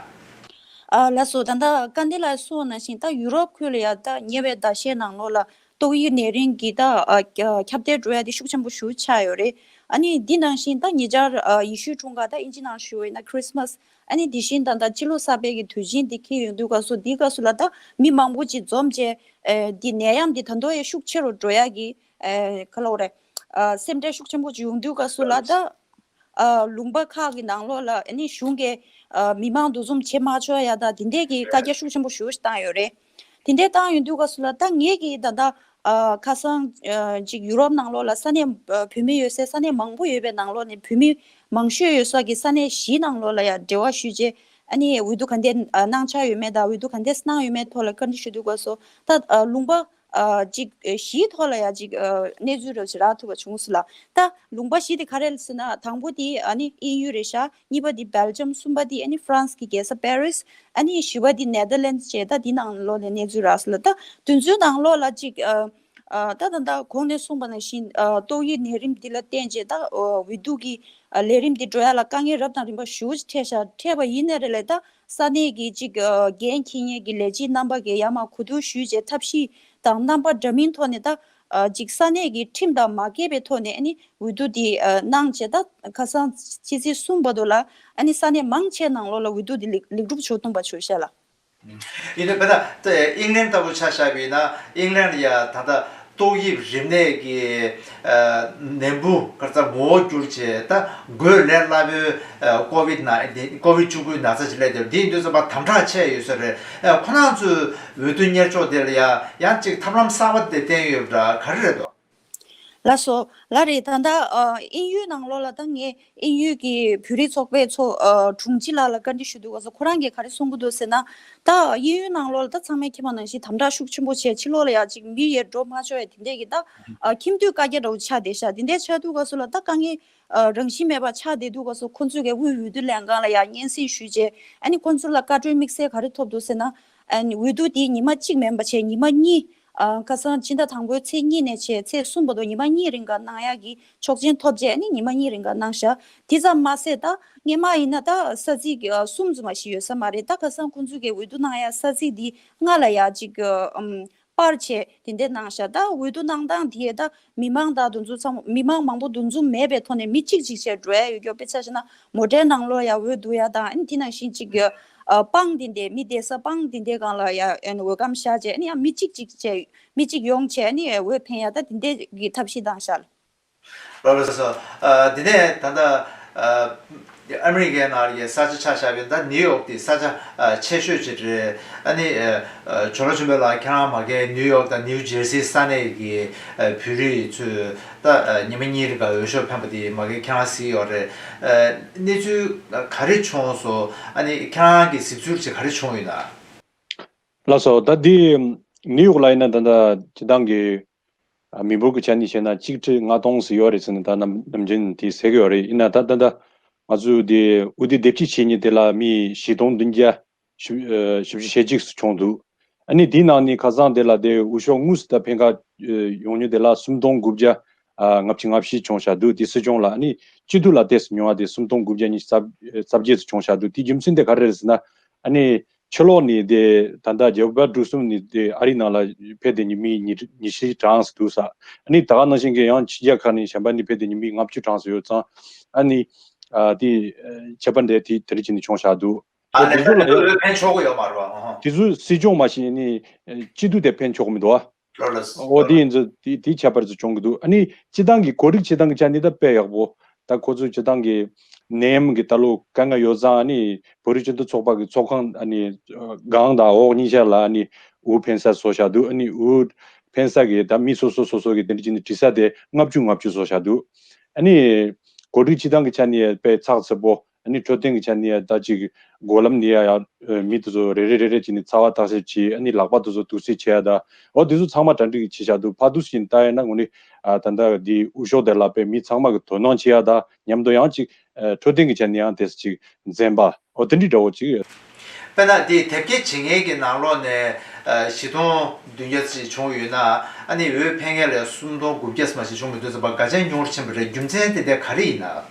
ཨ་ལགས་སོ། ད་ལྟ་སྐལ་ལྡན་ལགས་གསུངས་ནང་བཞིན་ད་ཡུ་རོབ་ཁུལ་ལ་ཡ་ད་ཉེ་བའི་ཟླ་ཤས་ནང་ལོགས་ལ་ཏོག་དབྱིབས་ནད་རིམས་ཀྱི་ད་ཨ་ཁྱབ་གདལ་འགྲོ་ཡ་དེ་ཤུགས་ཆེན་པོ་ཞེ་པོ་ཆགས་ཡོད་རེད། ཨ་ནི་འདི་ནང་བཞིན་ད་ཉེ་ཆར་ཨ་ཡེ་ཤུའི་འཁྲུངས་སྐར་ད་ཨིན་ཇི་ནང་ཞུ་བ་ཡིན་ན་Christmas། ཨ་ནི་དེ་བཞིན་ད་ལྟ་ཕྱི་ལོ་གསར་པའི་གི་དུས་ཆེན་འདི་འཁེལ་ཡོང་དུས་སྐབས་སུ་འདིའི་སྐབས་སུ་ལ་ད་མི་མང་པོ་ཅིག་འཛོམས་བྱས་ཨེ་འདི་ནད་ཡམས་འདི་ད་དུང་ཡང་ཤུགས་ཆེ་རུ་འགྲོ་ཡག་གི་ཨེ་ག་ལབ་དགོས་རེད། ཨ་སེམས་ཁྲལ་ཤུགས་ཆེན་པོ་ཅིག་ཡོང་དུས་སྐབས་སུ་ལ་ད་ཨ་ལུང་པ་ཁག་གི་ནང་ལོགས་ལ་ཨ་ནི་གཞུང་གིས་ཨ་མི་མང་འདུ་འཛོམས་བྱེད་མ་ཆོག་ཡ་ད་དེ་འདྲས་ཀྱི་བཀའ་རྒྱ་ཤུགས་ཆེན་པོ་ཞེ་པོ་ཞིག་བཏང་ཡོད་རེད། དེ་འདྲས་བཏང་ཡོང་དུས་སྐབས་སུ་ལ་ད་ངེད་ཀྱིས་ད་ལྟ་ཨ་ཁ་སང་ཨ་ཅིག་ཡུ་རོབ་ནང་ལོགས་ལ་ས་གནས་ཨ་བོད་མི་ཡོད་སའི་ས་གནས་མང་པོ་ཡོད་པའི་ནང་ལོགས་ནས་བོད་མི་མང་ཤོས་ཡོད་ས་གི་ས་གནས་བཞིའི་ནང་ལོགས་ལ་ཡང་འབྲེལ་བ་ཞུས་རྗེས་ཨ་ནི་འོས་བསྡུ་ག་འདྲས་ཨ་གནང་འཆར་ཡོད་མེད་དང་འོས་བསྡུ་ག་འདྲས་གནང་ཡོད་མེད་ཐོག་ལ་བཀའ་འདྲི་ཞུ་དུས་སྐབས་སུ་ད་ཨ་ལུང་པ་ཨ་ཅིག་ཨ་བཞིའི་ཐོག་ལ་ཡང་ཅིག་ཨ་གནས་ཚུལ་རེ་ཞིག་རག་ཐུབ་པ་བྱུང་སོང་ལགས། ད་ལུང་པ་བཞི་དེ་ག་རེ་རེད་ཟེར་ན་དང་པོ་དེ་ཨ་ནི་དབྱིན་ཡུལ་རེད་ཤག་གཉིས་པ་དེ་སྦེལ་ཇམ། གསུམ་པ་དེ་ཨ་ནི་ཧྥ་རན་སི་གི་རྒྱལ་ས་པེ་རིས། ཨ་ནི་བཞི་པ་དེ་ནེ་དར་ལེན་ཌི་བྱས། ད་དེ་ནང་ལོགས་ནས་གནས་ཚུལ་རག་སོང་ལགས། ད་དེ་ཚོའི་ནང་ལོགས་ལ་ཅིག་ཨ་ཨ་ད་ད་ད་གོང་ནས་གསུངས་པ་ནང་བཞིན་ཨ་ཏོག་དབྱིབས་ནད་རིམས་འདི་ལ་བརྟེན་བྱས་ད་ཨ་འོས་བསྡུ་གི་ཨ་ལས་རིམ་འདི་འགྲོ་ཡ་ལ་དཀའ་ངལ་རབ་དང་རིམ་པ་ཞེ་པོ་ཅིག་འཕྲད་ཤག་འཕྲད་པ་ཡིན་ནའི་རེད་ལགས། ད་ས་གནས་ཀྱི་ཅིག་ཨ་འགན་འཁྱེར་མཁན་གྱི་ལས་བྱེད་རྣམ་པ་གིས་ཡར་མར་གོ་བསྡུར་ཞུས་བྱས་ཐབས་ཤེས་དང་རྣམ་པ་འདྲ་མིན་ཐོག་ནས་ད་ཨ་ཅིག་ས་གནས་ཀྱི་ཁྲིམས་དང་མ་འགལ་བའི་ཐོག་ནས་ཨ་ནི་འོས་བསྡུ་འདི་ཨ་གནང་བྱས་ད་ཁ་སང་ཕྱི་ཚེས་གསུམ་བར་དུ་ལ་ཨ་ནི་ས་གནས་མང་ཆེ་ནང་ལོགས་ལ་འོས་བསྡུ་འདི་ལེགས་ལེགས་གྲུབ་བྱུང་སྟོང་པ་བྱུང་ཤག་ལགས། ཡིན་ནའི་བོད་ད་ཨིང་ལན་ལྟ་བུ་ཆ་བཞག་པ་ཡིན་ན་ཨིང་ལན་ལ་ཡ་ད་ལྟ་ཏོག་དབྱིབས་རིམས་ནད་ཀྱི་ཨ་ནད་འབུ་ག་རེ་ཟེར་ངོ་བོ་འགྱུར་བྱས་ད་འགོས་ལས་སླ་པོའི་ཨ་ཀོ་བིད་ན་ཀོ་བིད་བཅུ་དགུའི་ན་ཚ་ཅིག་སླེབས་བསྡད་འདི་ཡིན་དུས་ཙམ་པ་དམ་དྲག་ཆེ་ཡོད་ས་རེད། ཨ་ཁོ་རང་ཚོའི་འོས་བསྡུ་གཉེར་ཕྱོགས་དེ་ལ་ཡ་ཡང་གཅིག་ཐབས་ལམ་གསར་པ་དེ་བསྟན་ཡོད་པ་འདྲ་ག་རེ་རེད་དོ། ལགས་སོ། ལགས་རེད། ད་ལྟ་ཨ་དབྱིན་ཡུལ་ནང་ལོགས་ལ་ད་ངས་དབྱིན་ཡུལ་གྱི་བོད་རིགས་ཚོགས་པའི་ཚོགས་ཨ་དྲུང་ཆེ་ལགས་ལ་བཀའ་འདྲི་ཞུ་དུས་སྐབས་སུ་ཁོ་རང་གིས་ག་རེ་གསུང་གི་འདུག་ཟེར་ན། ད་དབྱིན་ཡུལ་ནང་ལོགས་ལ་ད་ཚང་མས་མཁྱེན་པ་ནང་བཞིན་དམ་དྲག་ཤུགས་ཆེན་པོ་བྱས་ཕྱི་ལོགས་ལ་ཡ་ཅིག་མི་ཡར་འགྲོ་མ་ཆོག་ཡ་དེ་འདྲས་ཀྱི་ད་ཨ་ཁྱིམ་སྡོད་བཀའ་རྒྱ་འདྲ་བོ་ཆགས་བསྡད་ཤག་དེ་འདྲས་ཆགས་དུས་སྐབས་སུ་ལ་ད་དཀའ་ངལ་ཨ་རང་བཞིན་མེད་པ་ཆགས་བསྡད་དུས་སྐབས་སུ་ཁོང་ཚོས་གི་དབུས་འོས་བསྡུ་ལྷན་ཁང་ལ་ཡ་སྙན་སེང་ཞུས་རྗེས་ཨ་ནི་ཁོང་ཚོ་ལ་བཀའ་འཁྲོལ་དམིགས་བསལ་ག་རེ་ཐོབ་འདུག་ཟེར་ན། ཨ་ནི་འོས་བསྡུ་དེ་ཉི་མ་གཅིག་མིན་པ་བྱས་ཉི་མ་གཉིས། ཨ་ཁ་སང་ཕྱི་ཟླ་དང་པོའི་ཚེས་གཉིས་ནས་བྱས་ཚེས་གསུམ་བར་དུ་ཉི་མ་གཉིས་རིང་ག་གནང་ཡག་གི་ཆོག་མཆན་ཐོབ་རྗེས་ཨ་ནི་ཉི་མ་གཉིས་རིང་ག་གནང་ཤག་དེ་ཙམ་མ་ཟད་ད་སྔས་མ་ཡིན་ན་ད་ས་ཚིགས་ཨ་གསུམ་ཙམ་མ་ཞིག་ཡོད་ས་མ་རེད། ད་ཁ་སང་ཁོང་ཚོ་གི་འོས་བསྡུ་གནང་ཡག་ས་ཚིགས་འདི་ལྔ་ལ་ཡ་ཅིག་ཨམ་སྤར་བྱས་དེ་འདྲས་གནང་ཤག་ད་འོས་བསྡུ་གནང་སྟངས་དེ་ད་མི་མང་དང་དེ་ཚོ་ཚང་མ་མི་མང་མང་པོ་འདུ་འཛོམས་མེད་པའི་ཐོག་ནས་མི་གཅིག་གཅིག་བྱས་འགྲོ་ཡ་ཡོད་རྒྱུ། དཔེ་ཆ་བཞག་ན་མོ་ཊའི་ནང་ལོགས་ཡ་འོས་བསྡུ་ཡ་དང་ཨ་ནི་དེ་ནང་བཞིན་གཅིག་གི་ཨ་སྤང་དེ་འདྲས་མི་བསྡད་ས་སྤང་དེ་འདྲས་སྒང་ལ་ཡ་ཨ་ནི་འོས་སྒམ་བཞག་བྱས་ཨ་ནི་ཡང་མི་གཅིག་གཅིག་བྱས་མི་གཅིག་ཡོང་བྱས་ཨ་ནི་འོས་འཕེན་ཡ་ད་དེ་འདྲས་ཀྱི་ཐབས་ཤེས་བཏང་ཤག་ལགས། ལགས་སོ། ཨ་དེ་ནས་ད་ལྟ་ཨ་ཨ་མི་རི་ཀའི་ནང་ལ་ཡ་ས་ཆ་ཆ་བཞག་པའི་ད་ནིའུ་ཡོག་དེ་ས་ཆ་ཨ་ཆེ་ཤོས་ཅིག་རེད། ཨ་ནི་ཨ་ཨ་ཇོ་ལགས་ཆོས་འཕེལ་ལགས་ཁྱེད་རང་མ་གིའི་ནིའུ་ཡོག་དང་ནིའུ་ཇེར་སི་ས་གནས་ཀྱི་ཨ་བོད་རིགས་ཚོས་ད་ཨ་ཉི་མ་གཉིས་རིང་ག་འོས་ཤོག་འཕེན་པ་དེ་མ་གི་ཁྱེད་རང་གཟིགས་ཡོད་རེད། ཨ་གནས་ཚུལ་ག་རེ་བྱུང་སོང་། ཨ་ནི་ཁྱེད་རང་གི་གཟིགས་ཚུལ་ཅིག་ག་རེ་བྱུང་ཡོད་ན། ལགས་སོ། ད་འདི་ནིའུ་ཡོག་ལ་ཡིན་ན་ད་ལྟ་སྤྱི་བཏང་གི་ཨ་མི་འབོར་གྱི་ཆ་ནས་བཤད་ན་གཅིག་ཁྲི་ལྔ་སྟོང་ཙམ་ཡོད་རེད་ཟེར་ནས་ད་ནམ་ནམ་རྒྱུན་དེ་ཟེར་གི་ཡོད་རེད། ཡིན་ན་ད་ད་ལྟ་ང་ཚོས་དེ་འོས་བསྡུ་དེབ་སྐྱེལ་བྱེད་མཁན་དེ་ལ་མི་བཞི་སྟོང་བདུན་བརྒྱ་བཞི་ཨ་བཞི་བཅུ་ཞེ་གཅིག་ཙམ་བྱུང་འདུག་ཨ་ནི་དེའི་ནང་ནས་ཁ་སང་དེ་ལ་དེ་འོས་ཤོག་དངོས་སུ་ད་འཕེན་ག་ཨ་ཡོང་མྱོང་དེ་ལ་སུམ་སྟོང་དགུ་བརྒྱ་ཨ་ལྔ་བཅུ་ང་བཞི་བྱུང་བཞག་འདུག་དེ་སྲིད་སྐྱོང་ལ་ཨ་ནི་སྤྱི་འཐུས་ལ་ཏོག་ཙམ་ཉུང་བ་དེ་སུམ་སྟོང་དགུ་བརྒྱ་ཉི་ཤུ་རྩ་རྩ་བརྒྱད་ཙམ་བྱུང་བཞག་འདུག་དེའི་རྒྱུ་མཚན་དེ་ག་རེ་རེད་ཟེར་ན། ཨ་ནི་ཕྱི་ལོགས་ནས་དེ་ད་ལྟ་རྒྱལ་བ་བཅུ་གསུམ་ནས་དེ་ཨ་རིའི་ནང་ལ་ཕེབས་ཏེ་ཉི་མི་ཉི་ཉི་ཤུའི་གྲངས་སུ་འདུག་ས། ཨ་ནི་ད་ག་ནང་བཞིན་གྱི་ཡང་ཕྱི་རྒྱལ་ཁག་ནས་གཞན་པ་ནས་ཕེབས་ཏེ་ཉི་མི་ལྔ་བཅུ་གྲངས་སུ་ཡོད་ཙང་། ཨ་ནི་ཨ་དེ་ཨ་ཁྱད་པར་འདི་དེ་དེ་རིགས་ཅིག་ནས་བྱུང་བཞག་འདུག་ཨ་ནི་དེ་ཚོ་ལ་ཡ་ཕན་ཆོག་གི་ཡོད་མ་རེད་པ། ཨ་ཧ། དེ་ཚོ་སྲིད་སྐྱོང་མ་ཤེས་ནི་སྤྱི་འཐུས་དེ་ཕན་ཆོག་གི་མི་འདུག་ཨ། ལོ་ལ་ཨོ་དེ་ཡིན་ཚོ་དེ་དེ་ཁྱད་པར་ཚོ་བྱུང་གི་འདུག་ཨ་ནི་སྤྱི་བཏང་གི་གོ་སྒྲིག་བྱེད་སྟངས་ཀྱི་ཆ་ནས་ད་དཔེ་ཡག་པོ། ད་ཁོ་ཚོས་སྤྱི་བཏང་གི་ནད་ཡམས་ཀྱི་ད་ལོ་དཀའ་ངལ་ཡོད་ཙང་ཨ་ནི་བོད་རིགས་སྤྱི་མཐུན་ཚོགས་པ་གི་ཚོགས་ཁང་ཨ་ནི་སྒང་དང་འོག་གཉིས་ཆ་ལ་ཨ་ནི་དབུ་འཕེན་ས་བཟོ་བཞག་འདུག་ཨ་ནི་དབུ་འཕེན་ས་གི་ད་མི་སོ་སོ་སོ་སོ་གི་དེ་འདྲ་བྱས་ནས་བྲིས་ས་དེ་ལྔ་བཅུ་ལྔ་བཅུ་བཟོ་བཞག་འདུག་ཨ་ནི་གོ་སྒྲིག་སྤྱི་བཏང་གི་ཆ་ནས་དཔེ་ཚགས་ཚུད་པོ། ཨ་ནི་འཕྲོད་བསྟེན་གྱི་ཆ་ནས་ད་ཅིག་སྒོ་ལམ་ནས་ཡ་ཡ་མི་དེ་ཚོ་རེ་རེ་རེ་རེ་བྱས་ནས་ཚ་བ་བརྟག་ཞིབ་བྱས། ཨ་ནི་ལག་པ་དེ་ཚོ་དུག་སེལ་བྱས་ཡ་ད། འོ་དེ་ཚོ་ཚང་མ་གྲ་སྒྲིག་བྱས་བཞག་འདུག་ཕར་འདུག་ཟེར་ནས་ལྟ་ཡ་ན་དངོས་གནས་ད་ལྟ་འདི་དབུ་ཤོག་དེ་ལ་དཔེ་མི་ཚང་མ་གི་དོ་སྣང་བྱེད་ཡ་ད་མཉམ་དུ་ཡང་ཅིག་འཕྲོད་བསྟེན་གྱི་ཆ་ནས་ཡང་དེ་ཅིག་འཛེམ་པ་འོ་དེ་འདྲའི་འདྲ་བོ་ཅིག་ཡོད། དཔེར་ན་དེ་དེབ་སྐྱེལ་བྱེད་མཁན་གྱི་ནང་ལོགས་ནས་ཨ་བཞི་སྟོང་བདུན་བརྒྱ་ཙམ་བྱུང་ཡོད་ན། ཨ་ནི་འོས་འཕེན་མཁན་ལ་སུམ་སྟོང་དགུ་བརྒྱ་ཙམ་ཞིག་བྱུང་མི་འདུག་ཟེར་བ་ག་ཅན་ཉུང་རུ་ཕྱིན་པ་རེད། རྒྱུ་མཚན་དེ་འདྲ་ག་རེ་ཡིན་ན།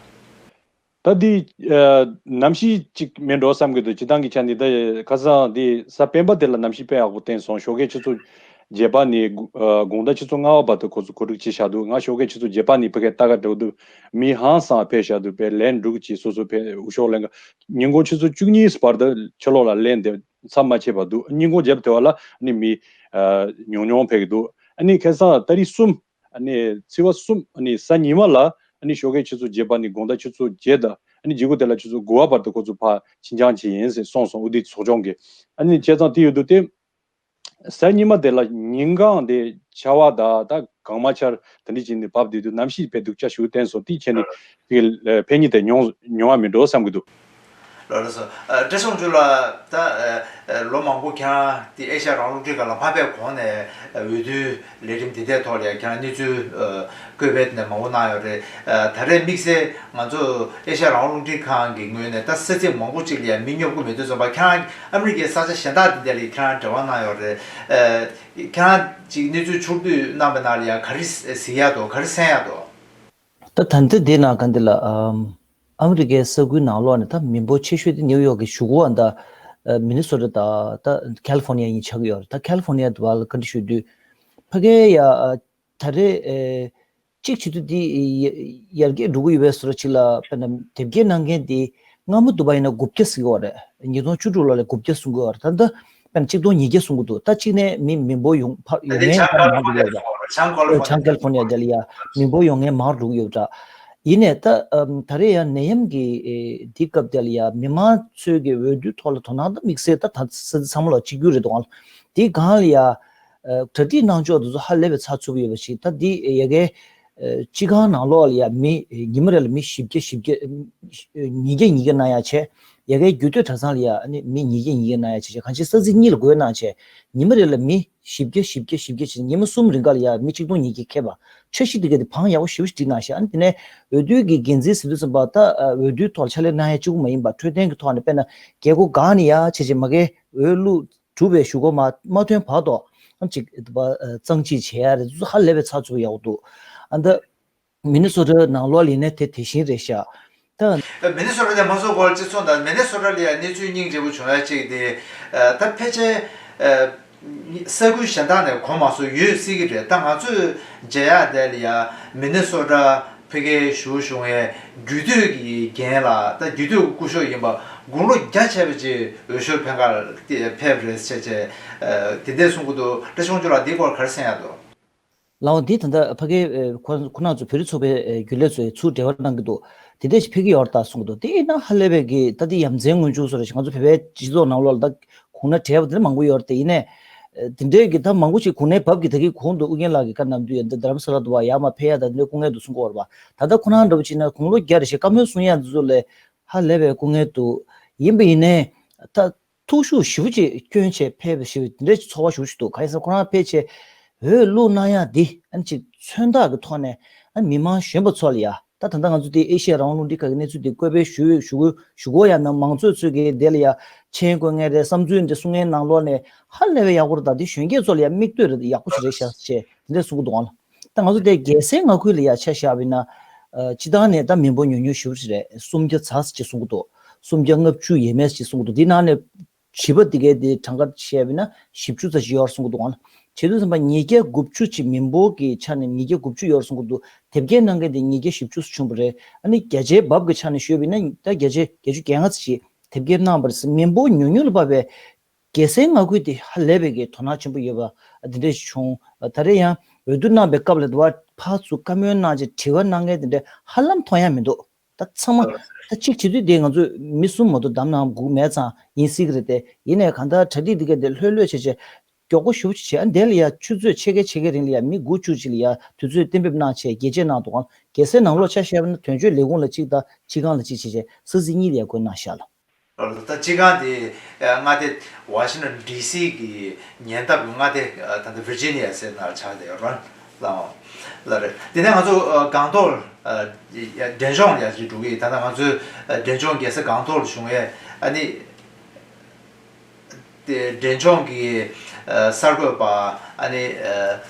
ད་འདི་ཨ་གནམ་གཤིས་ཅིག་མིན་འགྲོ་བསམ་གྱི་འདུག་སྤྱི་བཏང་གི་ཆ་ནས་ད་ཁ་སང་འདི་གཟའ་སྤེན་པ་དེ་ལ་གནམ་གཤིས་དཔེ་ཡག་པོ་བསྟན་སོང་། ཞོགས་ཀས་ཆུ་ཚོད་བརྒྱད་པ་ནས་དགུ་ཨ་དགོང་དག་ཆུ་ཚོད་ལྔ་པ་བར་དུ་ཁོ་ཚོ་གོ་སྒྲིག་བྱས་བཞག་འདུག་ང་ཞོགས་ཀས་ཆུ་ཚོད་བརྒྱད་པ་ནས་ཕ་གིར་ལྟ་ག་འགྲོ་འདུག་མི་ཧང་སང་ཕེབས་བཞག་འདུག་དཔེ་ལན་དྲུག་ཅིག་སོ་སོ་ཕེབས་དབུ་ཤོག་ལེན་ག་ཉིན་གུང་ཆུ་ཚོད་བཅུ་གཉིས་བར་དུ་ཕྱི་ལོགས་ལ་ལན་དེ་མཚམས་མ་ཆད་པ་འདུག་ཉིན་གུང་རྒྱབ་དེ་བ་ལ་ནི་མི་ཨ་ཉུང་ཉུང་ཕེབས་ཀྱི་འདུག་ཨ་ནི་ཁ་སང་ཏ་རིག་གསུམ། ཨ་ནི་ཚེས་པ་གསུམ། ཨ་ནི་གཟའ་ཉི་མ་ལ་ཨ་ནི་ཞོགས་ཀས་ཆུ་ཚོད་བརྒྱད་པ་ནས་དགོང་དག་ཆུ་ཚོད་བརྒྱད་དང་ཨ་ནི་རྗེས་གོ་དེ་ལ་ཆུ་ཚོད་དགུ་པ་བར་དུ་ཁོ་ཚོ་ཕར་ཕྱི་འགྱངས་བྱས་ཡིན་ཟེར་གསུངས་སོང་། དབུ་ཁྲིད་ཚོགས་ཆུང་གིས། ཨ་ནི་བྱས་ཙང་དེ་ཡོད་དུས་དེ་གཟའ་ཉི་མ་དེ་ལ་ཉིན་གང་དེ་ཆར་པ་དང་ད་གང་མ་ཆར་དེ་འདྲ་བྱས་ནས་བབས་བསྡད་དུས་གནམ་གཤིས་དཔེ་སྡུག་ཅག་ཞིག་བསྟན་སོང་། དེའི་ཆ་ནས་དེ་ཕན་ཉེས་དེ་མྱོང་མྱོང་བ་མིན་འགྲོ་བསམ་གྱི་འདུག་ལགས་སོ། ཨ་བཀྲ་ཤིས་དབང་ཕྱུག་ལགས། ད་ཨ་ལོ་མང་པོ་ཁྱེད་རང་དེ་ཨེ་ཤ་ཡ་རང་དབང་རླུང་འཕྲིན་ཁང་ལ་མ་ཕེབས་གོང་ནས་འོས་བསྡུའི་ལས་རིམ་འདི་འདྲའི་ཐོག་ལ་ཡང་ཁྱེད་རང་གནས་ཚུལ་ཨ་བཀོད་སྤེལ་དེ་འདྲ་མང་པོ་གནང་ཡོད་རེད། ཨ་ད་རེས་དམིགས་བསལ་ང་ཚོ་ཨེ་ཤ་ཡ་རང་དབང་རླུང་འཕྲིན་ཁང་གི་ངོས་ནས་ད་ས་ཚིགས་མང་པོ་ཅིག་ལ་ཡང་མི་སྙོབ་ཀྱི་མེད་དུས་ཙམ་པ། ཁྱེད་རང་ཨ་མི་རི་ཀའི་ས་ཆ་གཞན་དག་འདི་འདྲ་ལ་ཁྱེད་རང་འབྲེལ་བ་གནང་ཡོད་རེད། ཨ་ཁྱེད་རང་ཅིག་གནས་ཚུལ་ཕྱོགས་བསྡུས་གནང་པའི་ནང་ལ་ཡང་ག་རེ་གཟིགས་ཡག་འདུག་ག་རེ་གསན་ཡག་འདུག་ད་ད་ལྟ་འདི་ནང་ག་འདི་ལ་ཨམ་ཨ་མི་རི་ཀའི་ས་ཁུལ་ནང་ལོགས་ནས་ད་མི་འབོར་ཆེ་ཤོས་དེ་ནིའུ་ཡོག་གི་གཞུག་གུ་ཨ་ད་ཨ་མི་ནི་སོ་ཊ་དང་ད་ཁ་ལི་ཧྥོ་ནི་ཡ་གཉིས་ཆགས་ཀྱི་ཡོད་རེད། ད་ཁ་ལི་ཧྥོ་ནི་ཡ་དུ་བ་ལ་བཀའ་འདྲི་ཞུ་དུས་ཕ་གིའི་ཡ་ཨ་ད་རེས་ཨེ་གཅིག་བྱེད་དུས་དེ་ཡ་ཡར་རྒྱས་འགྲོ་གི་ཡོད་པའི་བཟོ་འདྲ་ཅིག་ལ། དཔེར་ན་དེབ་སྐྱེལ་གནང་མཁན་དེ་སྔ་མོ་དུ་བ་ཡིན་ན་དགུ་བརྒྱ་ཟེར་གྱི་ཡོད་རེད། ཉིས་སྟོང་བཅུ་དྲུག་ལོ་ལ་དགུ་བརྒྱ་གསུང་གི་ཡོད་རེད། ད་ལྟ་དཔེར་ན་གཅིག་སྟོང་ཉིས་བརྒྱ་གསུང་གི་འདུག་ད་གཅིག་ནས་མི་མི་འབོར་ཡོང་ཕ་ཡོང་མཁན་ད་མང་འགྲོ་གི་ཡོད་རེད། བྱང་ཁ་ལི་ཧྥོ་ནི་ཡ་དེ་ལ་ཡ་མི་འབོར་ཡོང་མཁན་མང་འགྲོ་གི་ཡོད་འདྲ། ཡིན་ནའི་ད་ཨམ་ད་རེས་ཡང་ནད་ཡམས་ཀྱི་ཨེ་འདི་སྐབས་དེ་ལ་ཡ་མི་མང་ཚོའི་གི་འོས་བསྡུ་ཐོག་ལ་དོ་སྣང་ད་དམིགས་བསལ་ད་ད་ས་ཚང་མ་ལ་གཅིག་གྱུར་རེད་འདུག་ཨང་། དེའི་སྒང་ལ་ཡ་ཨ་གྲ་སྒྲིག་གནང་ཕྱོགས་དེ་ཚོ་ཧ་ལས་པའི་ཚགས་ཚུད་པོ་ཡོད་པ་ཞིག་ད་འདི་ཡ་གའི་ཨ་སྤྱི་ཁང་ནང་ལོགས་ལ་ཡ་མི་ཉི་མ་རེ་ལ་མི་བཞི་བརྒྱ་བཞི་བརྒྱ་ཉིས་བརྒྱ་ཉིས་བརྒྱ་གནང་ཡ་བྱས། ཡ་གའི་རྒྱུད་སྟོད་གྲྭ་ཚང་ལ་ཡ་ཨ་ནི་མི་ཉིས་བརྒྱ་ཉིས་བརྒྱ་གནང་ཡ་བྱས་བྱས། གང་ཅི་ས་ཚིགས་གཉིས་ལ་བགོས་གནང་བྱས་ཉི་མ་རེ་ལ་མི་བཞི་བརྒྱ་བཞི་བརྒྱ་བཞི་བརྒྱ་བྱས། ཉི་མ་གསུམ་རིང་ག་ལ་ཡ་མི་གཅིག་སྟོང་ཉིས་བརྒྱ་ཁེབས་པ། འཆར་གཞི་དེ་ག་དེ་བང་ཡག་པོ་ཞེ་པོ་ཞིག་བསྒྲིགས་གནང་ཤག་ཨ་ནི་དེ་ནས་འོས་བསྡུ་གི་འགན་འཛིན་ཟེར་དུས་ཙམ་པ་ད་ཨ་འོས་བསྡུའི་ཐོག་ལ་ཕྱག་ལས་གནང་ཡ་གཅིག་པུ་མ་ཡིན་པ་འཕྲོད་བསྟེན་གྱི་ཐོག་ནས་དཔེར་ན་རྒྱལ་སྒོ་འགག་ནས་ཡ་བྱས་བྱས་མ་གིའི་འོས་བླུགས་གྲུབ་པའི་གཞུག་གུ་མ་མ་ཐོན་བར་དུ་ཨ་ཅིག་ཨ་གཙང་གཅིག་བྱེད་ཡ་རེད། ཧ་ལས་པའི་ཚགས་ཚུད་པོ་ཡག་པོ་འདུག་ཨ་ད། མི་ནི་སོ་ཊ་ནང་ལོགས་ལ་ཡིན་ན་དེ་དེ་བཞིན་རེད་ཤག་ད། མི་ནི་སོ་ཊ་དེ་མ་སོ་གོ་ལ་སྤྱི་ཚོགས་དང་མི་ནི་སོ་ཊ་ལ་ཡང་གནས་ཚུལ་སྙིང་རྗེ་པོ་བྱུང་ཡ་གཅིག་དེ། ད་ཕལ་ཆེར་ས་ཁུལ་གཞན་དག་ནས་གོ་མ་སོང་ཡོད་སྲིད་ཀྱི་རེད། ད་ང་ཚོས་མཇལ་ཡ་དེ་ལ་ཡང་མི་ནི་སོ་ཊ་ཕ་གིའི་གཞུང་ཞུ་མཁན་རྒྱུད་སྟོད་ཀྱི་རྒན་ལགས། ད་རྒྱུད་སྟོད་ཀྱི་སྐུ་ཞབས་ཡིན་པ་དགུང་ལོ་རྒྱ་ཆེ་བ་ཅིག་འོས་ཤོག་འཕེན་གར་ཕེབས་རེད་ཟེར་བྱས་དེ་འདྲས་གསུང་གི་འདུག་བཀྲ་ཤིས་དབང་ཕྱུག་ལགས་འདིའི་སྐོར་ག་རེ་གསན་ཡ་འདུག་ལའོ་འདི་ད་ལྟ་ཕ་གིའི་ཁོ་ཁོ་རང་ཚོ་བོད་རིགས་ཚོགས་པའི་རྒྱུན་ལས་ཚོས་ཚུར་འབྲེལ་བ་གནང་གི་འདུག་དེ་འདྲ་ཞིག་ཕེབས་ཀྱི་ཡོད་རེད་ད་གསུངས་འདུག་དེ་ཡིན་ན་ཧ་ལས་པའི་གི་ད་དེ་ཡ་མཚན་མངོན་ཆུང་བཟོ་འདྲ་ཞིག་ང་ཚོ་བོད་པའི་སྤྱི་ཚོགས་ནང་ལོགས་ལ་ད་གོང་ན་བྲལ་བ་དེ་འདྲ་མང་པོ་ཡོད་རེད། དེ་ཡིན་ནའི་དེ་འདྲའི་གི་ད་མང་པོ་ཞིག་གོང་ནས་བབས་ཀྱི་ད་གི་གོང་དུ་ཨུ་རྒྱན་ལགས་ཀྱིས་བཀའ་གནང་དུས་ཡ་འདི་རྡ་རམ་ས་ལ་དུ་བ་ཡར་མར་ཕེབས་ཡ་ད་འདི་འདྲ་སྐུ་ངལ་འདུག་གསུང་གི་ཡོད་རེད་པ། ད་ལྟ་ཁོ་རང་འདྲ་པོ་བྱས་ན་དགུང་ལོ་བརྒྱ་རེ་ཞིག་བཀའ་མོལ་གསུང་ཡ་འདི་ཚོ་ལས་ཧ་ལས་པའི་སྐུ་ངལ་འདུག་ཡིན་པ་ཡིན་ནའི་ད། ཐུགས་ཤུགས་ཞེ་པོ་ཅིག་བསྐྱོན་བྱས་ཕེབས་པ་ཞེ་པོ་འདི་འདྲའི་ཚོར་བ་ཞེ་པོ་ཅིག་འདུག་གང་ཡིན་ཟེར་ན་ཁོ་རང་ཕལ་ཆེར་འོས་བླུགས་གནང་ཡག་འདི་ཨ་ནི་ཅིག་མཚོན་རྟགས་ཀྱི་ཐོག་ནས་ཨ་ནི་མི་མང་གཞོན་པ་ཚོ་ལ་ཡ། ད་ད་ལྟ་ང་ཚོ་འདི་ཨེ་ཤེ་ཡ་རང་དབང་རླུང་འཕྲིན་ཁང་གི་གནས་ཚུལ་འདི་བཀོད་སྤེལ་ཞུ་ཞུ་དགོས་ཞུ་དགོས་ཡ་ན་མང་ཚོགས་ཚོས་ཀྱི་དེ་ལ་ཡ་མཆན་བཀོད་མཁན་རེད། བསམ་ཚུལ་འདི་གསུང་མཁན་ནང་ལོགས་ནས་ཧ་ལས་པའི་ཡག་པོ་རེད། ད་འདི་གཞོན་སྐྱེས་ཚོ་ལ་ཡ་མིག་ལྟོས་རེད། ཡག་པོ་ཞིག་རེད་ཤག་ཅེས་འདི་འདྲ་གསུང་གི་འདུག་ཨང་། ད་ང་ཚོ་དེ་རྒྱལ་སའི་མངའ་ཁུལ་ལ་ཡ་ཆ་བཞག་པ་ཡིན་ན། ཨ་སྤྱི་བཏང་ནས་ད་མི་འབོར་ཉུང་ཉུང་ཞེ་པོ་ཅིག་རེད། སུམ་བརྒྱ་ཙམ་ཅིག་གསུང་གི་འདུག་སུམ་བརྒྱ་ལྔ་བཅུ་ཡས་མས་ཅིག་གསུང་གི་འདུག་དེའི་ནང་ནས་བྱིས་པ་དེ་གའི་དེ་གྲངས་ཀ་བཤད་པ་ཡིན་ན་བཞི་བཅུ་ཙམ་ཞིག་ཡོད་རེད་གསུང་གི་འདུག་ཨང་། བྱས་དུས་ཙམ་པ་ཉིས་བརྒྱ་དགུ་བཅུ་ཅིག་མི་འབོར་གྱི་ཆ་ནས་ཉིས་བརྒྱ་དགུ་བཅུ་ཡོད་རེད་གསུང་གི་འདུག་དེབ་སྐྱེལ་གནང་མཁན་དེ་ཉིས་བརྒྱ་བཞི་བཅུ་ཙམ་བྱུང་བ་རེད། ཨ་ནི་བརྒྱ་ཆའི་བབ་ཀྱི་ཆ་ནས་ཞུས་པ་ཡིན་ན་ད་བརྒྱ་ཆ་བརྒྱད་ཅུ་གྱ་ལྔ་ཙམ་ཞིག་དེབ་སྐྱེལ་གནང་བ་རེད། མི་འབོར་ཉུང་ཉུང་ལ་བབས་པའི་རྒྱལ་སའི་མངའ་ཁུལ་དེ་ཧ་ལས་པའི་གི་དོ་སྣང་ཆེན་པོ་ཡོད་པ་འདི་འདྲ་ཞིག་བྱུང་། ད་རེས་ཡང་འོས་བསྡུ་གནང་བའི་སྐབས་ལ་དུ་བ་ཕར་ཚུར་བཀའ་མོལ་གནང་བྱས་དྲི་བ་གནང་མཁན་དེ་འདྲ་ཧ་ལམ་མཐོང་ཡ་མི་འདུག། ད་ཚང་མ་ད་གཅིག་བྱེད་དུས་དེ་ང་ཚོས་མི་གསུམ་མ་གཏོགས་བདམས་གནང་དགོས་མེད་ཙང་ཡིན་སྲིད་ཀྱི་རེད་དེ། ཡིན་ནའི་གང་ལྟར་གྲ་སྒྲིག་འདི་ག་དེ་ལྷོད་ལྷོད་བྱས་བྱས་མགྱོགས་པོ་ཞུ་བྱས། ཨ་འདི་ལ་ཡ་ཆུ་ཚོད་ཕྱེད་ཀའི་ཕྱེད་ཀའི་རིང་ལ་ཡ་མི་དགུ་བཅུ་ཅིག་ལ་ཡ་དུས་ཚོད་གཏན་འབེབས་གནང་བྱས་རྒྱས་བཅད་གནང་འདུག་ག། རྒྱལ་སའི་ནང་ལོགས་ཆ་བཞག་པ་ན་དོན་གཅོད་ལས་ཁུངས་ལ་གཅིག་དང་སྤྱི་ཁང་ལ་གཅིག་བྱས་བྱས་ས་ཚིགས་གཉིས་ལ་ཡ་བགོས་གནང་ཤག་ལ། ད་སྤྱི་ཁང་དེ་མངའ་སྡེ་ཝ་ཤིང་ཊོན་ཌི་སི་གི་ཉེ་འདབས་མངའ་སྡེ་ད་ལྟ་ཝིར་ཇི་ནི་ཡ་ཟེར་ན་ཆགས་བསྡད་ཡོད་རེད། ལ་ལ་རེད། དེ་ནས་ང་ཚོ་སྒང་ཏོག་འབྲས་ལྗོངས་ཡ་ཅིག་འགྲོ་གི། ད་ལྟ་ང་ཚོའི་འབྲས་ལྗོངས་རྒྱལ་ས་སྒང་ཏོག་ལ་བྱུང་བའི་ཨ་ནི་དེ་འབྲས་ལྗོངས་ཀྱི་གསར་འགོད་པ་ཨ་ནི་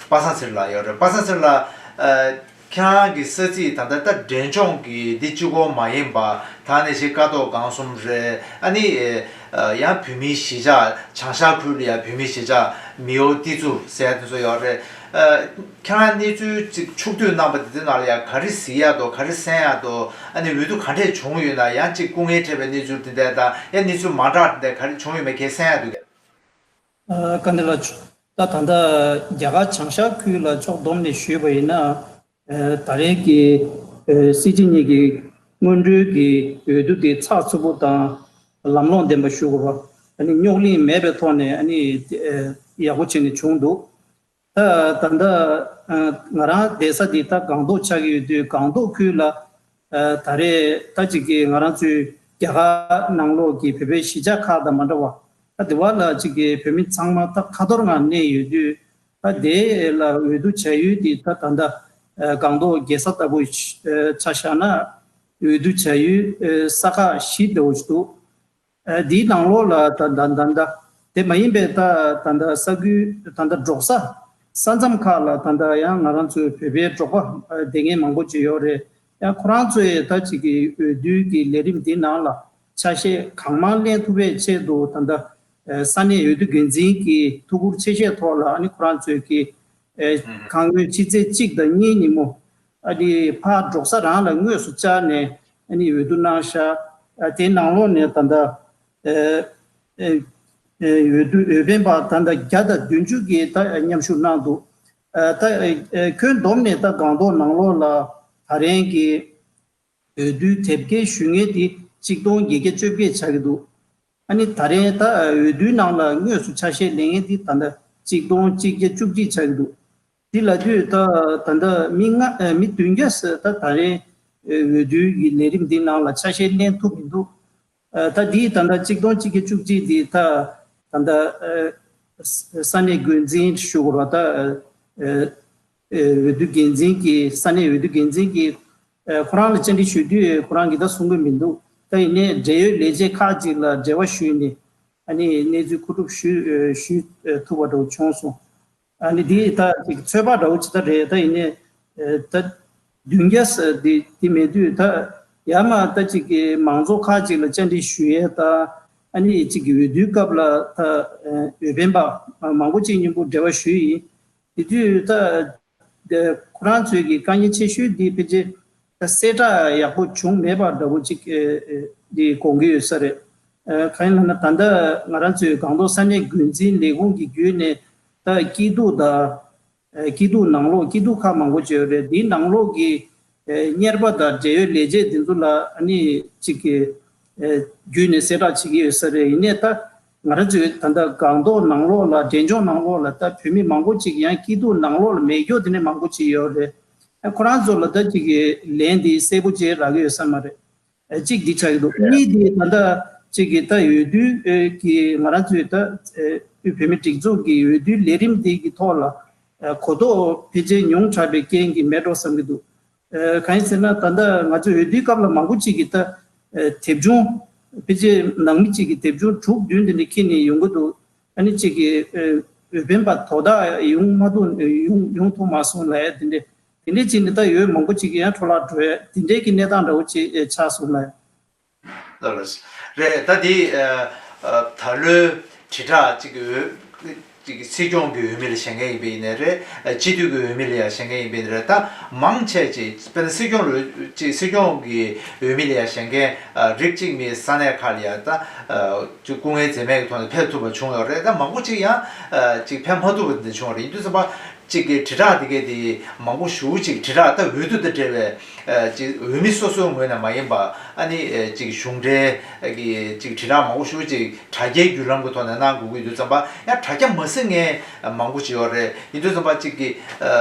པ་སངས་ཚེ་རིང་ལགས་ཡོད་རེད། པ་སངས་ཚེ་རིང་ལགས། ཁྱེད་རང་གི་ས་ཚིགས་ད་ལྟ་ད་འབྲས་ལྗོངས་ཀྱི་འདི་གཅིག་པོ་མ་ཡིན་པ་ད་ནས་ཤིག་ཀ་ཐོག་སྒང་གསུམ་རེད། ཨ་ནི་ཡང་བོད་མིའི་གཞིས་ཆགས་བྱང་ཤར་ཁུལ་ལ་ཡང་བོད་མིའི་གཞིས་ཆགས་མིའོ་ཏི་ཙུ་ཟེར་དེ་ཚོ་ཡོད་རེད། ཁྱེད་རང་གནས་ཚུལ་ཅིག་ཕྱོགས་བསྡུས་གནང་པ་དེ་ཚོའི་ནང་ལ་ཡང་ག་རེ་གཟིགས་ཡག་འདུག། ག་རེ་གསན་ཡག་འདུག། ཨ་ནི་འོས་བསྡུ་ག་འདྲས་བྱུང་ཡོད་ན། ཡང་ཅིག་སྐུ་ངལ་འཕྲད་པའི་གནས་ཚུལ་དེ་འདྲ་དང་ཡང་གནས་ཚུལ་མ་འདྲ་དེ་འདྲ་ག་རེ་བྱུང་ཡོད་མེད་གལ་གསན་ཡག་འདུག། ཨ་བཀའ་འདི་ལ་ཆུ་ད་ད་ལྟ་རྒྱ་གར་བྱང་ཤར་ཁུལ་ལ་ཕྱོགས་བསྡོམས་ནས་ཞུས་པ་ཡིན་ན། ཨ་ད་རེས་ཀྱི་ཨ་སྲིད་སྤྱི་གཉིས་ཀྱི་སྔོན་འགྲོའི་གི་འོས་བསྡུ་དེ་ཚགས་ཚུད་པོ་དང་ལམ་ལྷོང་ལྡན་པ་ཞུ་དགོས་པ། ཨ་ནི་རྙོག་གླེང་མེད་པའི་ཐོག་ནས་ཨ་ནི་ཨ་ཡག་པོ་བྱས་ནས་བྱུང་འདུག། ད་ད་ལྟ་ང་རང་བསྡད་ས་འདི་ད་སྒང་ཏོག་ཆགས་ཀྱི་ཡོད་དུས། སྒང་ཏོག་ཁུལ་ལ་ད་རེས་ད་ཅིག་གི་ང་རང་ཚོའི་རྒྱ་གར་ནང་ལོགས་ཀྱི་བོད་པའི་གཞིས་ཆགས་ཁག་དང་མ་འདྲ་བ། ད་དེ་བ་ལ་ཅིག་གི་བོད་མི་ཚང་མ་ད་ཁ་ཐོར་ངང་གནས་ཡོད་དུས། ད་དེ་ལ་འོས་བསྡུ་བྱ་ཡུལ་འདི་ད་ད་ལྟ་སྒང་ཏོག་རྒྱལ་ས་ལྟ་བུ་ཆ་བཞག་ན་འོས་བསྡུ་བྱ་ཡུལ་ས་ཁག་བཞི་འདྲ་བོ་ཞིག་འདུག། ཨ་འདིའི་ནང་ལོགས་ལ་ད་ད་ད་ད་དེ་མ་ཡིན་པའི་ད་ད་ད་ས་ཁུལ་ད་ད་འབྲོག་ས་ས་མཚམས་ཁག་ལ་ད་ད་ཡང་ང་རང་ཚོའི་བོད་པའི་འབྲོག་པ་ཨ་སྡོད་མཁན་མང་པོ་ཅིག་ཡོད་རེད། ཡང་ཁོ་རང་ཚོས་ད་ཅིག་གི་འོས་བསྡུ་གི་ལས་རིམ་འདི་ནང་ལ་ཆ་ཤས་གང་མང་ལེན་ཐུབ་པའི་ཆེད་དུ་ད་ད་ཨ་ས་གནས་འོས་བསྡུ་འགན་འཛིན་གྱི་ཐུགས་ཁུར་ཆེ་བཞེས་ཐོག་ལ་ཨ་ནི་ཁོ་རང་ཚོས་ཀྱི་ཨ་ཨུ་ཁ་སྔོན་ཕྱི་ཚེས་གཅིག་དང་གཉིས་ཉིན་མོ། ཨ་ནི་ཕར་འབྲོག་ས་རང་ལ་དངོས་སུ་བཅར་ནས་ཨ་ནི་འོས་བསྡུ་གནང་ཤག། ཨ་དེའི་ནང་ལོགས་ནས་ད་ལྟ་ཨ་ཨ་ཨ་འོས་བསྡུ་འོས་འཕེན་པ་ད་ལྟ་བརྒྱ་དང་བདུན་ཅུ་གིས་ད་མཉམ་ཞུགས་གནང་འདུག། ཨ་ད་ཨ་ཨ་ཁྱོན་བསྡོམས་ནས་ད་སྒང་ཏོག་ནང་ལོགས་ལ་ད་རེས་ཀྱི་འོས་བསྡུའི་དེབ་སྐྱེལ་ཞུ་མཁན་དེ་གཅིག་སྟོང་བརྒྱད་བརྒྱ་བཅོ་བརྒྱད་ཆགས་ཀྱི་འདུག། ཨ་ནི་ད་རེས་ད་འོས་བསྡུའི་ནང་ལ་དངོས་སུ་ཆ་ཤས་ལེན་མཁན་དེ་ད་ལྟ་གཅིག་སྟོང་གཅིག་བརྒྱ་བཅུ་གཅིག་ཆགས་ཀྱི་འདུག། འདི་ལབ་དུས་ད་ད་ལྟ་མི་ལྔ་ཨ་མི་བདུན་བརྒྱ་ཟེར་ད་ད་རེས་འོས་བསྡུའི་གི་ལས་རིམ་འདི་ནང་ལ་ཆ་ཤས་ལེན་ཐུབ་མི་འདུག། ཨ་ད་འདི་ད་ལྟ་གཅིག་སྟོང་གཅིག་བརྒྱ་བཅུ་གཅིག་འདི་ད་ད་ལྟ་ཨ་ས་གནས་འགོ་འཛིན་ཞུ་དགོས་ར། ད་ཨ་ཨ་འོས་བསྡུ་འགན་འཛིན་གྱི་ས་གནས་འོས་བསྡུ་འགན་འཛིན་གྱིས་ཨ་ཁོ་རང་ལ་བཅར་འདྲི་ཞུ་དུས་ཁོ་རང་གིས་ད་གསུང་གི་མི་འདུག། ད་ཡིན་ནའི་འབྲེལ་ཡོད་ལས་བྱེད་ཁག་ཅིག་ལ་འབྲེལ་བ་ཞུས་ནས་ཨ་ནི་གནས་ཚུལ་མཁོ་སྒྲུབ་ཞུ་ཨ་ཞུ་ཨ་ཐུབ་པ་འདྲ་བོ་བྱུང་སོང་། ཨ་ནི་འདི་ད་ཅིག་ཚོད་དཔག་འདྲ་བོ་ཅིག་ད་རེད། ད་ཡིན་ནའི་ཨ་ད་བདུན་བརྒྱ་ཟེར་འདི་འདི་མེད་དུས་ད་ཡར་མར་ད་ཅིག་གི་མང་ཚོགས་ཁག་ཅིག་ལ་བཅར་འདྲི་ཞུ་ཡས་ད་ཨ་ནི་ཅིག་གི་འོས་བསྡུའི་སྐབས་ལ་ད་ཨ་འོས་འཕེན་པ་མང་པོ་ཅིག་མཉམ་པོ་འབྲེལ་བ་ཞུས་ཡིན། དེ་དུས་ད་དེ་ཁོ་རང་ཚོའི་གི་དཀའ་ངལ་ཆེ་ཤོས་འདི་ཕལ་ཆེར་ད་གསལ་བསྒྲགས་ཡག་པོ་བྱུང་མེད་པ་འདྲ་བོ་ཅིག་ཨེ་ཨེ་འདི་དགོངས་ཀྱི་ཡོད་ས་རེད། ཨེ་གང་ཡིན་ལབ་ན་ད་ལྟ་ང་རང་ཚོའི་སྒང་ཏོག་ས་གནས་འགོ་འཛིན་ལས་ཁུངས་ཀྱི་བརྒྱུད་ནས་ད་སྐྱིད་སྡུག་དང་ཨེ་སྐྱིད་སྡུག་ནང་ལོགས་སྐྱིད་སྡུག་ཁག་མང་པོ་ཅིག་ཡོད་རེད། འདིའི་ནང་ལོགས་ཀྱི་ཨེ་གཉེར་པ་དང་འབྲེལ་ཡོད་ལས་བྱེད་འདི་ཚོ་ལ་ཨ་ནི་ཅིག་གི་ཨེ་བརྒྱུད་ནས་གསལ་བསྒྲགས་བྱེད་ཀྱི་ཡོད་ས་རེད། ཡིན་ནའི་ད་ང་རང་ཚོའི་ད་ལྟ་སྒང་ཏོག་ནང་ལོགས་ལ་འབྲས་ལྗོངས་ནང་ལོགས་ལ་ད་བོད་མི་མང་པོ་ཅིག་ཡང་སྐྱིད་སྡུག་ནང་ལོགས་ལ་མེད་རྒྱུ་དེ་ནས་མང་པོ་ཅིག་ཡོད་རེད། ཨ་ཁོ་རང་ཚོ་ལ་ད་ཅིག་གི་ལན་འདི་གསལ་པོ་ཅིག་རག་གི་ཡོད་ས་མ་རེད། ཨ་གཅིག་འདི་ཆགས་ཀྱི་འདུག། གཉིས་འདི་ད་ལྟ་ཅིག་གི་ད་འོས་བསྡུ་ཨེ་གི་ང་རང་ཚོའི་ད་ཨེ་དབུས་བོད་མི་སྒྲིག་འཛུགས་ཀྱི་འོས་བསྡུའི་ལས་རིམ་འདི་གི་ཐོག་ལ་ཨ་གོ་རྟོགས་ཕལ་ཆེར་ཉུང་དྲགས་པའི་རྐྱེན་གྱིས་མེད་འགྲོ་བསམ་གྱི་འདུག། ཨ་གང་ཡིན་ཟེར་ན་ད་ལྟ་ང་ཚོའི་འོས་བསྡུའི་སྐབས་ལ་མང་པོ་ཅིག་གིས་ད་ཨེ་དེབ་ཆུང་ཕལ་ཆེར་ནང་མི་ཅིག་གིས་དེབ་ཆུང་དྲུག་བདུན་དེ་འདྲ་ཁྱེར་ནས་ཡོང་གི་འདུག། ཨ་ནི་ཅིག་གིས་ཨེ་འོས་འཕེན་པ་དོ་བདག་ཡོང་མ་ཐུབ་ཡོང་ཡོང་ཐུབ་མ་སོང་ལབ་ཡ་དེ་འདྲ་དེ་འདྲ་ཅིག་ནི་ད་འོས་མང་པོ་ཅིག་ཡང་འཕྲོ་བརླག་འགྲོ་ཡ་དེ་འདྲའི་གི་གནས་སྟངས་འདྲ་བོ་ཅིག་ཨེ་ཆགས་སོང་ལབ་ཡ། ལགས་ལགས། རེད། ད་འདི་ཨ་ཨ་ད་ལོའི་དྲིལ་བསྒྲགས་གཅིག་གི་འོས་ སྲིད་སྐྱོང་གི་འོས་མི་ལ་བཞེངས་མཁན་ཡིན་པ་ཡིན་ནའི་རེད། སྤྱི་འཐུས་ཀྱི་འོས་མི་ལ་ཡང་བཞེངས་མཁན་ཡིན་པ་ཡིན་ནའི་རེད། ད་མང་ཆེ་ཅིག་དཔེར་ན་སྲིད་སྐྱོང་ལ་ཅིག་སྲིད་སྐྱོང་གི་འོས་མི་ལ་ཡང་བཞེངས་མཁན་རིགས་གཅིག་མའི་ས་གནས་ཁག་ལ་ཡང་ད་ཅིག་སྐུ་ངལ་འཛེམས་མེད་ཀྱི་ཐོག་ནས་ཕེབས་ཐུབ་པ་བྱུང་ཡོད་རེད། ད་མང་པོ་ཅིག་ཡང་ཅིག་ཕེབས་མ་ཐུབ་པ་འདི་བྱུང་བ་རེད། ཡིན་དུས་ཙམ་པ་ཅིག་གི་དྲིལ་བསྒྲགས་འདི་གས་དེ་མང་པོ་ཞེ་པོ་ཅིག་དྲིལ་བསྒྲགས་ད་འོས་བསྡུ་དང་འབྲེལ་བའི་ཅིག་འོས་མི་སོ་སོའི་ངོས་ནས་མ་ཡིན་པ་ཨ་ནི་ཅིག་གཞུང་འབྲེལ་གྱི་ཅིག་དྲིལ་བསྒྲགས་མང་པོ་ཞེ་པོ་ཅིག་དྲ་རྒྱའི་བརྒྱུད་ལམ་གྱི་ཐོག་ནས་གནང་དགོས་ཀྱི་ཡོད་དུས་ཙམ་པ་ཡང་དྲ་རྒྱ་མ་གཟིགས་མཁན་མང་པོ་ཅིག་ཡོད་རེད། ཡིན་དུས་ཙམ་པ་ཅིག་གི་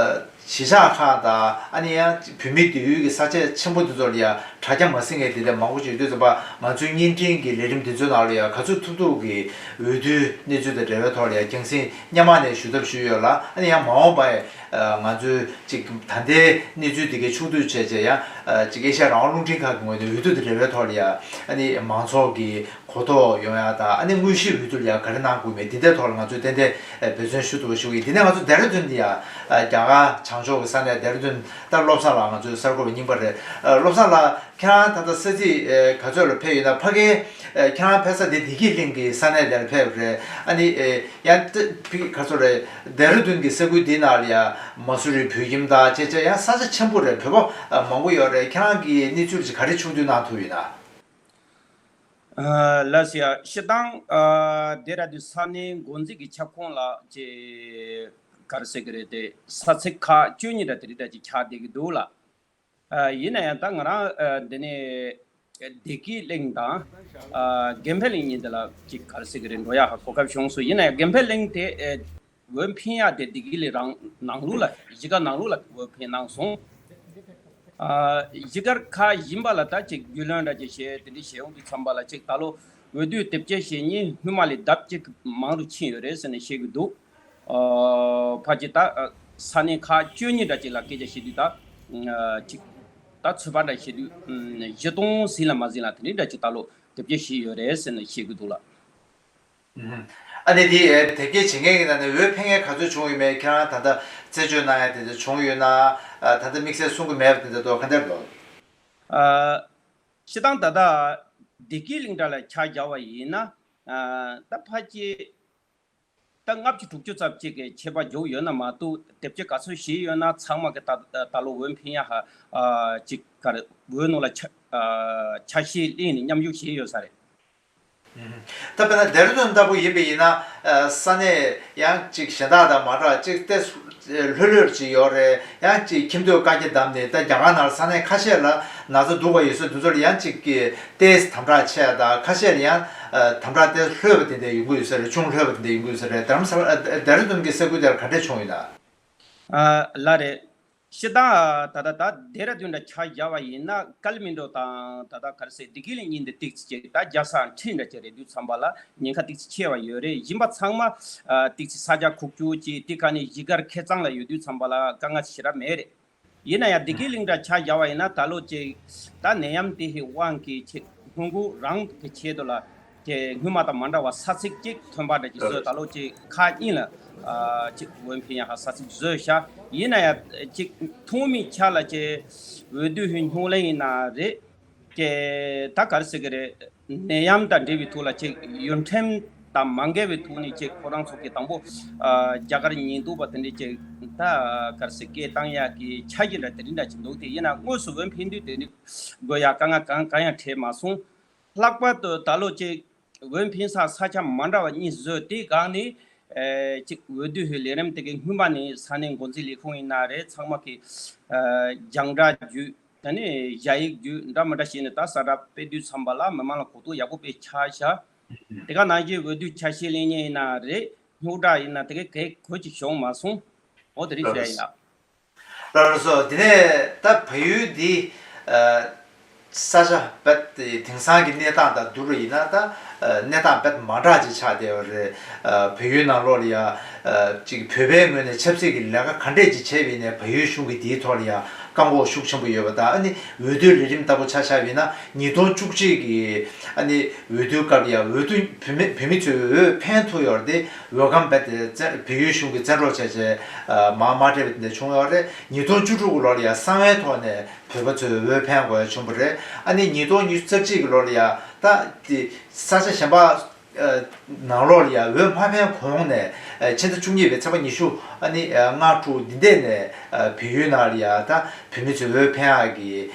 གཞིས་ཆགས་ཁག་དང་ཨ་ནི་ཡང་བོད་མི་སྡོད་ཡུལ་གྱི་ས་ཆ་ཆེན་པོ་འདི་ཚོ་ལ་ཡང་དྲ་རྒྱ་མ་གཟིགས་མཁན་དེ་འདྲ་མང་པོ་ཅིག་ཡོད་དུས་ཙམ་པ་ང་ཚོའི་བརྙན་འཕྲིན་གྱི་ལས་རིམ་འདི་ཚོའི་ནང་ལ་ཡང་ག་ཚོད་ཐུབ་ཐུབ་ཀྱི་འོས་བསྡུའི་གནས་ཚུལ་དང་འབྲེལ་བའི་ཐོག་ལ་ཡང་རྒྱང་སྲིང་སྔོན་མ་ནས་ཞུ་ཐབས་ཞུས་ཡོད་ལ། ཨ་ནི་ཡང་མ་འོངས་པ་ཡང་ང་ཚོའི་ཅིག་ད་ལྟའི་གནས་ཚུལ་འདི་གའི་ཕྱོགས་བསྡུས་བྱས་བྱས་ཡང་ཅིག་ཨེ་ཤ་ཡ་རང་དབང་རླུང་འཕྲིན་ཁང་གི་ངོས་ནས་འོས་བསྡུ་དང་འབྲེལ་བའི་ཐོག་ལ་ཡང་ཨ་ནི་མང་ཚོགས་ཀྱི་གོ་རྟོགས་ཡོང་ཡ་དང་ཨ་ནི་དངོས་གཞིའི་འོས་བསྡུ་ལ་ཡང་ག་རེ་གནང་དགོས་མེད་འདི་འདྲའི་ཐོག་ལ་ང་ཚོས་ཏན་ཏན་འབད་བརྩོན་ཞུ་ཐུབ་པ་ཞུ་གི་ཡིན། འདི་ནས་ང་ཚོ་ལྡེ་ར་ལྡུན་འདི་ཡང་རྒྱ་གར་བྱང་ཕྱོགས་ཀྱི་ས་གནས་ལྡེ་ར་ལྡུན་ད་བློ་བཟང་ལགས་ང་ཚོའི་གསར་འགོད་པ་རྙིང་པ་རེད། བློ་བཟང་ལགས་ཁྱེད་རང་ད་ལྟ་ས་ཚིགས་ག་ཚོད་ལ་ཕེབས་ཡོད་ན། ཕ་གིའི་ཁྱེད་རང་ཕེབས་ས་འདི་བདེ་སྐྱིད་གླིང་གི་ས་གནས་དེར་ཕེབས་རེད། ཨ་ནི་ཡང་ཕ་གི་ག་ཚོད་རེད། ལྡེ་ར་ལྡུན་གྱི་ས་ཁུལ་འདི་ནང་ལ་ཡང་མ་སུ་རི་བོད་ཁྱིམ་དང་བཅས་བཅས་ཡང་ས་ཆ་ཆེན་པོ་རེད། བོད་པ་མང་པོ་ཡོད་རེད། ཁྱེད་རང་གིས་གནས་ཚུལ་ཅིག་ག་རེ་ཕྱོགས་བསྡུས་གནང་ཐུབ་ཡོད་ན། ལགས་སོ། སྤྱིར་བཏང་ལྡེ་ར་ལྡུན་ས་གནས་འགོ་འཛིན་གྱི་ཁྱབ་ཁོངས་ལ་ཅིག་ག་རེ་ཟེར་གྱི་རེད་དེ། ས་ཚིགས་ཁག་བཅུ་གཉིས་ར་དེ་རིགས་འདྲ་ཅིག་ཆགས་བསྡད་ཀྱི་འདུག་ལ། ཡིན་ན་ཡང་ད་ང་རང་འདི་ནས་བདེ་སྐྱིད་གླིང་དང་དགེ་འཕེལ་གླིང་གཉིས་དེ་ལ་ཅིག་ག་རེ་ཟེར་གྱི་རེད། འགྲོ་ཡག་གོ་སྐབས་བྱུང་སོང་། ཡིན་ན་ཡང་དགེ་འཕེལ་གླིང་དེ་འོས་འཕེན་ཡག་དེ་བདེ་སྐྱིད་གླིང་རང་ནང་ལོགས་ལ་གཞིས་ཀ་ནང་ལོགས་ལ་འོས་འཕེན་གནང་སོང་། གཞིས་སྒར་ཁག་གཞན་པ་ལ་ད་ཅིག་རྒྱུས་ལོན་འདྲ་ཅིག་བྱས་དེ་འདྲ་བྱས་ཡོང་དུས་ཙམ་པ་ལ་ཅིག་ད་ལོ་འོས་བསྡུའི་དེབ་སྐྱེལ་བྱེད་མཁན་སྔོན་མ་ལས་ལྡབ་གཅིག་མང་རུ་ཕྱིན་ཡོད་རེད་ཟེར་ནས་བཤད་ཀྱི་འདུག་ཕལ་ཆེར་ད་ས་གནས་ཁག་བཅུ་གཉིས་འདྲ་ཅིག་ལ་སྐད་ཆ་བཤད་དུས་ད་ཅིག་ད་ཚོད་དཔག་འདྲ་བྱེད་དུས་བཞི་སྟོང་ཟིན་ལ་མ་ཟིན་ལ་དེ་འདྲ་འདྲ་ཅིག་ད་ལོ་དེབ་སྐྱེལ་བྱས་ཡོད་རེད་ཟེར་ནས་བཤད་ཀྱི་འདུག་ལགས། ཨ་ནི་དེ་དེབ་སྐྱེལ་བྱེད་མཁན་གྱི་ནང་ནས་འོས་འཕེན་མཁན་ག་ཚོད་བྱུང་ཡོད་མེད། ཁྱེད་རང་ད་ལྟ་རྩད་གཅོད་གནང་ཡ་དེ་འདྲ་བྱུང་ཡོད་ན། ད་ལྟ་དམིགས་བསལ་གསུང་གི་མེད་པ་དེ་འདྲ་འདུག་ག་འདྲ་འདུག་སྤྱིར་བཏང་ད་ལྟ་བདེ་སྐྱིད་གླིང་འདྲ་ལ་ཆ་བཞག་པ་ཡིན་ན། ད་ཕལ་ཆེར་ད་ལྔ་བཅུ་དྲུག་ཅུ་ཙམ་ཅིག་གི་ཁྱད་པར་འཇོག་ཡོད་ན་མ་གཏོགས་དེབ་སྐྱེལ་ག་ཚོད་བྱས་ཡོད་ན་ཚང་མ་གི་ད་ད་ལོ་འོས་འཕེན་ཡ་ཧ་ཅིག་ག་རེ་འོས་ནང་ལ་ཆ་ཆ་ཤས་ལེན་ནས་མཉམ་ཞུགས་བྱས་ཡོད་ས་རེད། ད་དཔེར་ན་ལྡེ་ར་ལྡུན་ལྟ་བུ་ཡིན་པ་ཡིན་ན། ས་གནས་ཡང་ཅིག་གཞན་དག་དང་མ་འདྲ་ཅིག་ཏོག་ཙམ་ལྷོད་ལྷོད་ཅིག་ཡོད་རེད། ཡང་ཅིག་ཁྱིམ་སྡོད་བཀའ་རྒྱ་བསྡམས་ནས་ད་རྒྱ་གར་ནང་ལ་ས་གནས་ཁ་ཤས་ལ་ན་ཚ་འདུག་པ་ཡོད་ས་དེ་ཚོ་ལ་ཡང་ཅིག་གི་ཏོག་ཙམ་དམ་དྲག་ཆེ་དང་ཁ་ཤས་ལ་ཡང་དམ་དྲག་ཏོག་ཙམ་ལྷོད་པ་དེ་འདྲ་ཡོང་གི་ཡོད་ས་རེད། ཅུང་ལྷོད་པ་དེ་འདྲ་ཡོང་གི་ཡོད་ས་རེད། རྡ་རམ་ས་ལ་ལྡེ་ར་ལྡུན་གྱི་ས་ཁུལ་དེར་ག་འདྲས་བྱུང་ཡོད་ན། ལགས་རེད། སྤྱིར་བཏང་ད་ལྟ་ད་ལྡེ་ར་ལྡུན་འདྲ་ཆ་བཞག་པ་ཡིན་ན་ཀ་ཐ་མན་ཌུ་དང་ད་ལྟ་ག་རེ་ཟེར་བདེ་སྐྱིད་གླིང་གཉིས་འདི་ཏོག་ཙམ་ཅིག་ད་རྒྱལ་ས་འཁྲིས་འདྲ་ཅིག་རེད་དུས་ཙམ་པ་ལ་ཉེན་ཁ་ཏོག་ཙམ་ཆེ་བ་ཡོད་རེད། གཞན་པ་ཚང་མ་ཏོག་ཙམ་ས་ཆ་ཁུག་ཀྱོག་ཅིག་དེ་ག་ནས་གཞིས་སྒར་ཁེར་རྐྱང་ལ་ཡོད་དུས་ཙམ་པ་ལ་དཀའ་ངལ་ཞེ་དྲག་མེད་རེད། ཡིན་ན་ཡང་བདེ་སྐྱིད་གླིང་འདྲ་ཆ་བཞག་པ་ཡིན་ན་ད་ལོ་ཅིག་ད་ནད་ཡམས་དེ་ཧི་དབང་གིས་ཆེད་སྔོན་འགོག་རང་གི་ཆེད་དུ་ལ་ཀྱི་སྔོན་མ་དང་མ་འདྲ་བ་ས་ཚིགས་གཅིག་ཐོན་པ་འདྲ་ཅིག་བཟོས། ད་ལོ་ཅིག་ཁག་གཉིས་ལ་ཨ་ཅིག་འོས་འཕེན་ཡ་ཧ་ས་ཚིགས་བཟོས་ཤག་ཡིན་ན་ཡང་ཅིག་ཐོག་མའི་ཆ་ལ་ཅིག་འོས་བསྡུ་ཧི་སྔོན་ལ་ཡིན་ན་རེད། ཀྱི་ད་ག་རེ་ཟེར་གི་རེད། ནད་ཡམས་དང་འབྲེལ་བའི་ཐོག་ལ་ཅིག་ཡུལ་ཁྲིམས་དང་མ་འགལ་བའི་ཐོག་ནས་ཅིག་ཁོ་རང་ཚོ་གི་དང་པོ་ཨ་རྒྱ་གར་ཉེན་རྟོག་པ་དེ་འདྲས་ཅིག་ད་ག་རེ་ཟེར་སྐད་བཏང་ཡག་གི་འཆར་གཞི་འདྲ་དེ་རིགས་འདྲ་ཅིག་འདུག་སྟེ། ཡིན་ན་དངོས་སུ་འོས་འཕེན་དུས་དེ་འདྲས་དགོས་ཡག་དཀའ་ངལ་གང་གང་ཡང་འཕྲད་མ་སོང་། ལྷག་པར་དུ་ད་ལོ་ཅིག་འོས་འཕེན་ས་ས་ཆ་མ་འདྲ་བ་གཉིས་བཟོས། དེའི་སྒང་ནས་ཨེ་ཅིག་འོས་བསྡུ་ཧི་ལས་རིམ་དེ་གའི་སྔོན་མ་ནས་ས་གནས་འགོ་འཛིན་ལས་ཁུངས་ཡིན་ན་རེད། ཚང་མ་གི་ཨ་རྒྱང་བསྒྲགས་བརྒྱུད་ད་ནི་ཞ་ཡིག་བརྒྱུད་འདྲ་མི་འདྲ་བྱས་ནས་ད་གསལ་བསྒྲགས་སྤེལ་དུས་ཙམ་པ་ལ་མི་མང་ལ་གོ་རྟོགས་ཡག་པོ་དཔེ་ཆགས་ཤག་དེ་ག་ནང་བཞིན་འོས་བསྡུ་ཆ་ཤས་ལེན་མཁན་ཡིན་ན་རེད། རྙོག་དྲ་ཡིན་ན་དེ་གའི་གལ་གོ་ཅིག་བྱུང་མ་སོང་། འོ་དེ་རིགས་ཞུ་ཡ་ཡིན་ལགས། ལགས་སོ། དེ་ནས་ད་བལ་ཡུལ་འདི་ཨ་ས་ཆ་རྦད་དེ་དེང་སང་གི་གནས་སྟངས་དང་བསྡུར་བ་ཡིན་ན་ད་ཨ་གནས་སྟངས་རྦད་མ་འདྲ་ཅིག་ཆགས་བསྡད་པ་རེད། ཨ་བལ་ཡུལ་ནང་ལོགས་ལ་ཡ་ཨ་ཅིག་བོད་པའི་ངོས་ནས་ཆབ་སྲིད་ཀྱི་ལས་ཀ་ག་འདྲས་ཅིག་བྱས་པ་ཡིན་ནའི་བལ་ཡུལ་གཞུང་གིས་དེའི་ཐོག་ལ་ཡ་བཀག་འགོག་ཤུགས་ཆེན་པོ་ཡོད་པ་དང་། ཨ་ནི་འོས་བསྡུའི་ལས་རིམ་ལྟ་བུ་ཆ་བཞག་པ་ཡིན་ན་ཉིས་སྟོང་བཅུ་གཅིག་གི་ཨ་ནི་འོས་བསྡུའི་སྐབས་ལ་ཡ་འོས་བསྡུ་བོད་མི་བོད་མི་ཚོས་འོས་འཕེན་ཐུབ་ཡོད་རེད་དེ། འོས་སྒམ་རྦད་དེ་བཙན་བལ་ཡུལ་གཞུང་གིས་བཙན་འཕྲོག་བྱས་བྱས་མར་མ་སྤྲད་པ་དེ་འདྲ་བྱུང་ཡོད་རེད། ཉིས་སྟོང་བཅུ་དྲུག་གི་ལོ་ལ་ཡང་གསང་བའི་ཐོག་ནས་བོད་པ་ཚོས་འོས་འཕེན་དགོས་ཡ་བྱུང་བ་རེད། ཨ་ནི་ཉིས་སྟོང་ཉི་ཤུ་རྩ་གཅིག་གི་ལོ་ལ་ཡང་ད་དེ་ས་ཆ་གཞན་པ་ ནང་ལོགས་ལ་ཡ་འོས་མ་འཕེན་གོང་ནས་ཕྱི་ཟླ་བཅུ་གཉིས་པའི་ཚེས་པ་ཉི་ཤུ་ཨ་ནི་ལྔ་དྲུག་འདི་འདྲ་ནས་བལ་ཡུལ་ནང་ལ་ཡ་ད་བོད་མི་ཚོས་འོས་འཕེན་ཡག་གི་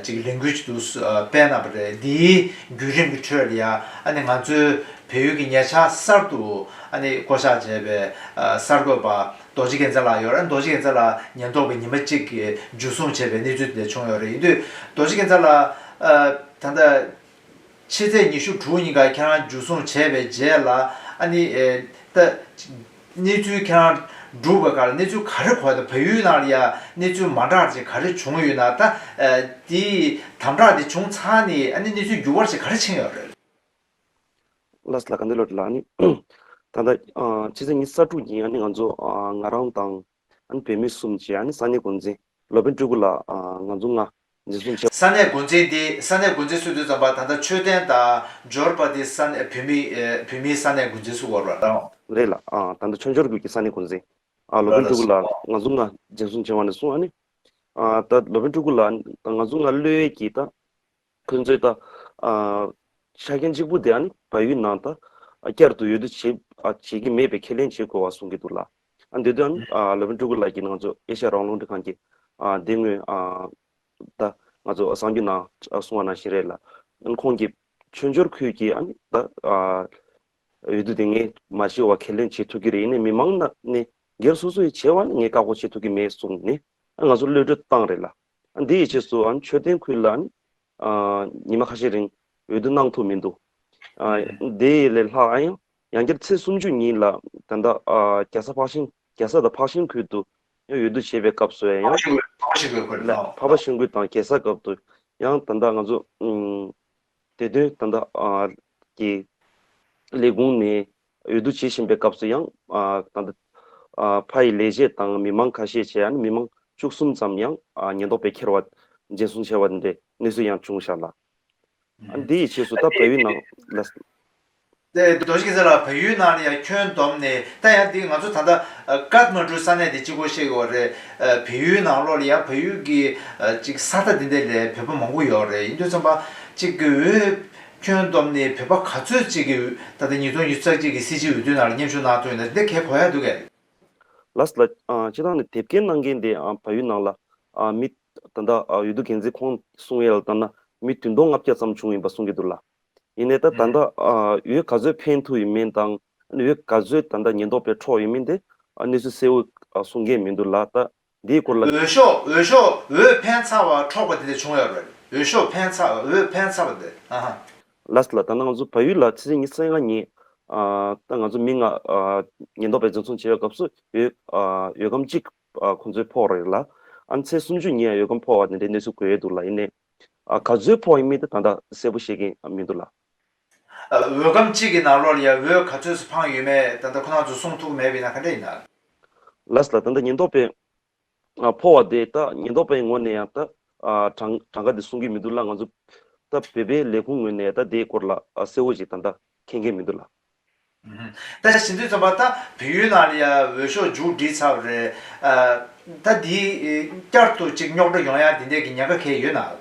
ཅིག་ལས་འགུལ་ཅིག་འདུག་སྤེལ་གནང་བ་རེད། འདིའི་བརྒྱུད་རིམ་གྱི་ཁྲོད་ལ་ཡ་ཨ་ནི་ང་ཚོའི་བལ་ཡུལ་གྱི་ཉེ་ཆར་གསར་དུ་ཨ་ནི་བསྐོ་གཞག་བྱས་པའི་གསར་འགོད་པ་རྡོ་རྗེ་རྒྱལ་མཚན་ལགས་ཡོད་རེད། རྡོ་རྗེ་རྒྱལ་མཚན་ལགས་ཉེན་རྟོག་པས་ཉི་མ་གཅིག་གི་འཇུ་བཟུང་བྱས་པའི་གནས་ཚུལ་དེ་འདྲ་བྱུང་ཡོད་རེད། ཡིན་དུས་རྡོ་རྗེ་རྒྱལ་མཚན་ལགས་ད་ལྟ་ཕྱི་ཚེས་ཉི་ཤུ་དྲུག་ཉིན་ཀ་ཁྱེད་རང་འཇུ་བཟུང་བྱས་པའི་རྗེས་ལ་ཨ་ནི་ད་གནས་ཚུལ་ཁྱེད་རང་སྒྲུབ་པའི་སྐབས་ལ་གནས་ཚུལ་ག་རེ་གོ་ཡོད། བལ་ཡུལ་ནང་ལ་ཡ་གནས་ཚུལ་མ་འདྲ་ཅིག་ག་རེ་བྱུང་ཡོད་ན། ད་དེའི་དམ་དྲག་དེ་བྱུང་ཚར་ནས་ཨ་ནི་གནས་ཚུལ་འགྱུར་བ་ཞིག་ག་རེ་ཕྱིན་ཡོད་རེད། ལགས་སོ་ལགས། དགའ་ལྡན་ལགས་ལགས། ཨ་ནི་ད་ལྟ་ཕྱི་ཚེས་ཉི་ཤུ་རྩ་དྲུག་ཉིན་ཨ་ནི་ང་ཚོ་ང་རང་དང་ཨ་ནི་བུད་མེད་གསུམ་བཅས་ཨ་ནི་ས་གནས་འགོ་འཛིན་སློབ་དཔོན་སྤྲུལ་སྐུ་ལགས་ང་ཚོ་ལྔ་འཛིན་བཟུང་བྱས། ས་གནས་འགོ་འཛིན་དེ་ས་གནས་འགོ་འཛིན་ཟེར་དུས་ཙམ་པ་ད་ལྟ་མཆོད་རྟེན་དང་འབྱོར་པ་དེ་ས་གནས་བོད་མི་བོད་མིའི་ས་གནས་འགོ་འཛིན་ཟེར་དགོས་རེད་པ། རེད་ལགས། ད་ལྟ་མཆོད་འབྱོར་ཁུལ་གྱི་ས་གནས་འགོ་འཛིན་ཨ་སློབ་དཔོན་སྤྲུལ་སྐུ་ལགས་ང་ཚོ་ལྔ་འཛིན་བཟུང་བྱས་པ་ནས་བཟུང་ཨ་ནི་ད་སློབ་དཔོན་སྤྲུལ་སྐུ་ལགས་ང་ཚོ་ལྔ་གློད་ཡས་ཀྱི་ད་ཁོང་ཚོས་ད་ཨ་ཆ་རྐྱེན་གཅིག་པུ་དེ་ཨ་ནི་བལ་ཡུལ་ནང་ད་ཨ་བསྐྱར་དུ་འོས་བསྡུ་བྱེད་ཨ་བྱེད་ཀྱི་མེད་པའི་ཁས་ལེན་བྱེད་དགོས་པ་གསུང་གི་འདུག་ལགས། ཨ་འདི་དུས་ཨ་ནི་ཨ་སློབ་དཔོན་སྤྲུལ་སྐུ་ལགས་ཀྱིས་ང་ཚོ་ཨེ་ཤ་ཡ་རང་དབང་རླུང་འཕྲིན་ཁང་གི་ཨ་དེ་སྔོན་ཨ་ད་ང་ཚོ་གསར་འགྱུར་ནང་ཨ་གསུངས་པ་ནང་བཞིན་རེད་ལགས། ཨ་ནི་ཁོང་གིས་མཆོད་འབྱོར་ཁུལ་གྱི་ཨ་ནི་ད་ཨ་འོས་བསྡུ་དེ་ངས་མ་བྱས་པ་ཁས་ལེན་བྱེད་ཐུབ་ཀྱི་རེད། ཡིན་ནའི་མི་མང་ནང་ནས་སྒེར་སོ་སོ་ཡིས་བྱས་པ་ནི་ངས་བཀག་འགོག་བྱེད་ཐུབ་ཀྱི་མེད་གསུངས་ནས་ཨ་ང་ཚོ་གློད་གྲོལ་བཏང་རེད་ལགས། ཨ་འདི་ཡི་རྗེས་སུ་ཨ་ནི་མཆོད་རྟེན་ཁུལ་ལ་ཨ་ནི་ཨ་ཉི་མ་ཁ་ཤས་རིང་འོས་བསྡུ་གནང་ཐུབ་མི་འདུག་ཨ་དེ་ལས་ལྷག་ཨ་ཡང་ཡང་བསྐྱར་ཚེས་སུམ་ཅུ་ཉིན་ལ་ད་ལྟ་ཨ་རྒྱལ་ས་འཕགས་ཤིང་རྒྱལ་ས་དང་འཕགས་ཤིང་ཁུལ་དུ་ཡང་འོས་བསྡུ་བྱེད་པའི་སྐབས་སུ་ཡང་འཕགས་པ་ཤིང་ཁུལ་ཁུལ་ལ་ལ་འཕགས་པ་ཤིང་ཁུལ་དང་རྒྱལ་ས་སྐབས་དུ་ཡང་ད་ལྟ་ང་ཚོ་ཨུམ་དེ་དོན་ད་ལྟ་ཨ་གི་ལས་ཁུངས་ནས་འོས་བསྡུ་བྱེད་བཞིན་པའི་སྐབས་སུ་ཡང་ཨ་ད་ལྟ་ཨ་ཕ་ཡི་ལས་བྱེད་དང་མི་མང་ཁ་ཤས་བྱས་ཨ་ནི་མི་མང་བཅུ་གསུམ་ཙམ་ཡང་ཨ་ཉེན་རྟོག་པས་འཁྱེར་བ་འཛིན་བཟུང་བྱས་པ་འདི་འདྲའི་གནས་ཚུལ་ཡང་བྱུང་བཞག་ལགས། ཨ་འདི་ཡི་རྗེས་སུ་ད་བལ་ཡུལ་ནང་ལ། དེ་རྡོ་རྗེ་རྒྱལ་མཚན་ལགས་བལ་ཡུལ་ནང་ལ་ཡང་ཁྱོན་བསྡོམས་ནས་ད་ཡང་འདི་ང་ཚོ་ད་ལྟ་ཀཏ་མན་ཌུ་ས་གནས་དེ་གཅིག་པོ་བཤད་ཀྱི་ཡོད་རེད། བལ་ཡུལ་ནང་ལོགས་ལ་ཡང་བལ་ཡུལ་གྱི་ཅིག་ས་མཐའ་འདི་འདྲ་ལ་བོད་པ་མང་པོ་ཡོད་རེད། ཡིན་དུས་ཙམ་པ་ཅིག་གི་འོས་ཁྱོན་བསྡོམས་ནས་བོད་པ་ག་ཚོད་ཅིག་གིས་ད་ལྟ་ཉིས་སྟོང་ཉི་ཤུ་རྩ་གཅིག་གི་སྲིད་སྤྱིའི་འོས་བསྡུ་ནང་ལ་མཉམ་ཞུགས་གནང་ཐུབ་ཡོད་ན་འདི་གས་གོ་ཡ་འདུག་གས། ལགས་སོ་ལགས། ཨ་སྤྱིར་བཏང་ནས་དེབ་སྐྱེལ་གནང་མཁན་དེ་ཨ་བལ་ཡུལ་ནང་ལ་ཨ་མི་ད་ལྟ་ཨ་འོས་བསྡུ་འགན་འཛིན་ཁོང་གསུང་ཡ་ལ་ལྟར་ན་མི་བདུན་སྟོང་ལྔ་བརྒྱ་ཙམ་བྱུང་ཡིན་པ་གསུང་གི་འདུག་ལགས། ཡིན་ནའི་ད་ད་ལྟ་ཨ་འོས་ག་ཚོད་འཕེན་ཐུབ་ཡོད་མིན་དང་ཨ་ནི་འོས་ག་ཚོད་ད་ལྟ་ཉེན་རྟོག་པས་འཕྲོག་ཡོད་མིན་དེ་ཨ་གནས་ཚུལ་གསལ་བོ་ཨ་གསུང་མཁན་མི་འདུག་ལགས། ད་འདིའི་སྐོར་ལ། འོས་ཤོག་འོས་ཤོག་འོས་འཕེན་ཚར་བ་འཕྲོག་པ་དེ་འདྲ་བྱུང་ཡོད་རེད། འོས་ཤོག་འཕེན་ཚར་འོས་འཕེན་ཚར་བ་དེ་ཨ་ཧ། ལགས་སོ་ལགས། ད་ནང་ང་ཚོ་བལ་ཡུལ་ལ་ཕྱི་ཚེས་ཉི་ཤུ་རྩ་ལྔ་ཉིན་ཨ་ད་ང་ཚོ་མི་ལྔ་ཨ་ཉེན་རྟོག་པས་འཛིན་བཟུང་བྱས་པའི་སྐབས་སུ་འོས་ཨ་འོས་སྒམ་གཅིག་ཨ་ཁོང་ཚོས་ཕོག་རེད་ལགས། ཨ་ནི་ཚེས་སུམ་ཅུ་ཉིན་ཡང་འོས་སྒམ་ཕོག་པ་དེ་འདྲའི་གནས་ཚུལ་འགོད་ཡོད་འདུག་ལགས། ཡིན་ནའི་ཨ་ག་ཚོད་ཕོག་ཡིན་མིན་དེ་ད་ལྟ་གསལ་པོ་ཤེས་ཀྱི་མི་འདུག་ལགས། ཨ་འོས་སྒམ་གཅིག་གི་ནང་ལོགས་ལ་ཡང་འོས་ག་ཚོད་ཙམ་འཕངས་ཡོད་མེད་ད་ལྟ་ཁོ་རང་ཚོས་གསུང་ཐུབ་མེད་པ་ཡིན་ན་ག་འདྲ་ཡིན་ན། ལགས་སོ་ལགས། ད་ལྟ་ཉེན་རྟོག་པས་ཨ་ཕོག་པ་དེ་ད་ཉེན་རྟོག་པའི་ངོས་ནས་ཡང་ད་ཨ་གྲངས་གྲངས་ཀ་དེ་གསུང་གི་མི་འདུག་ལགས། ང་ཚོ་ད་བོད་པའི་ལས་ཁུངས་ངོས་ནས་ད་དེའི་སྐོར་ལ་ཨ་གསལ་བོ་ཞིག་ད་ལྟ་མཁྱེན་གྱི་མི་འདུག་ལགས། ད་བྱེད་དུས་ཙམ་པ་ད་བལ་ཡུལ་ནང་ལ་ཡ་འོས་ཤོག་མཇུག་བསྒྲིལ་ཚར་བ་རེད། ཨ་ད་འདི་བསྐྱར་དུ་ཅིག་རྙོག་དྲ་ཡོང་ཡ་འདི་འདྲས་ཀྱི་ཉེན་ཁ་གང་ཡང་ཡོད་ན།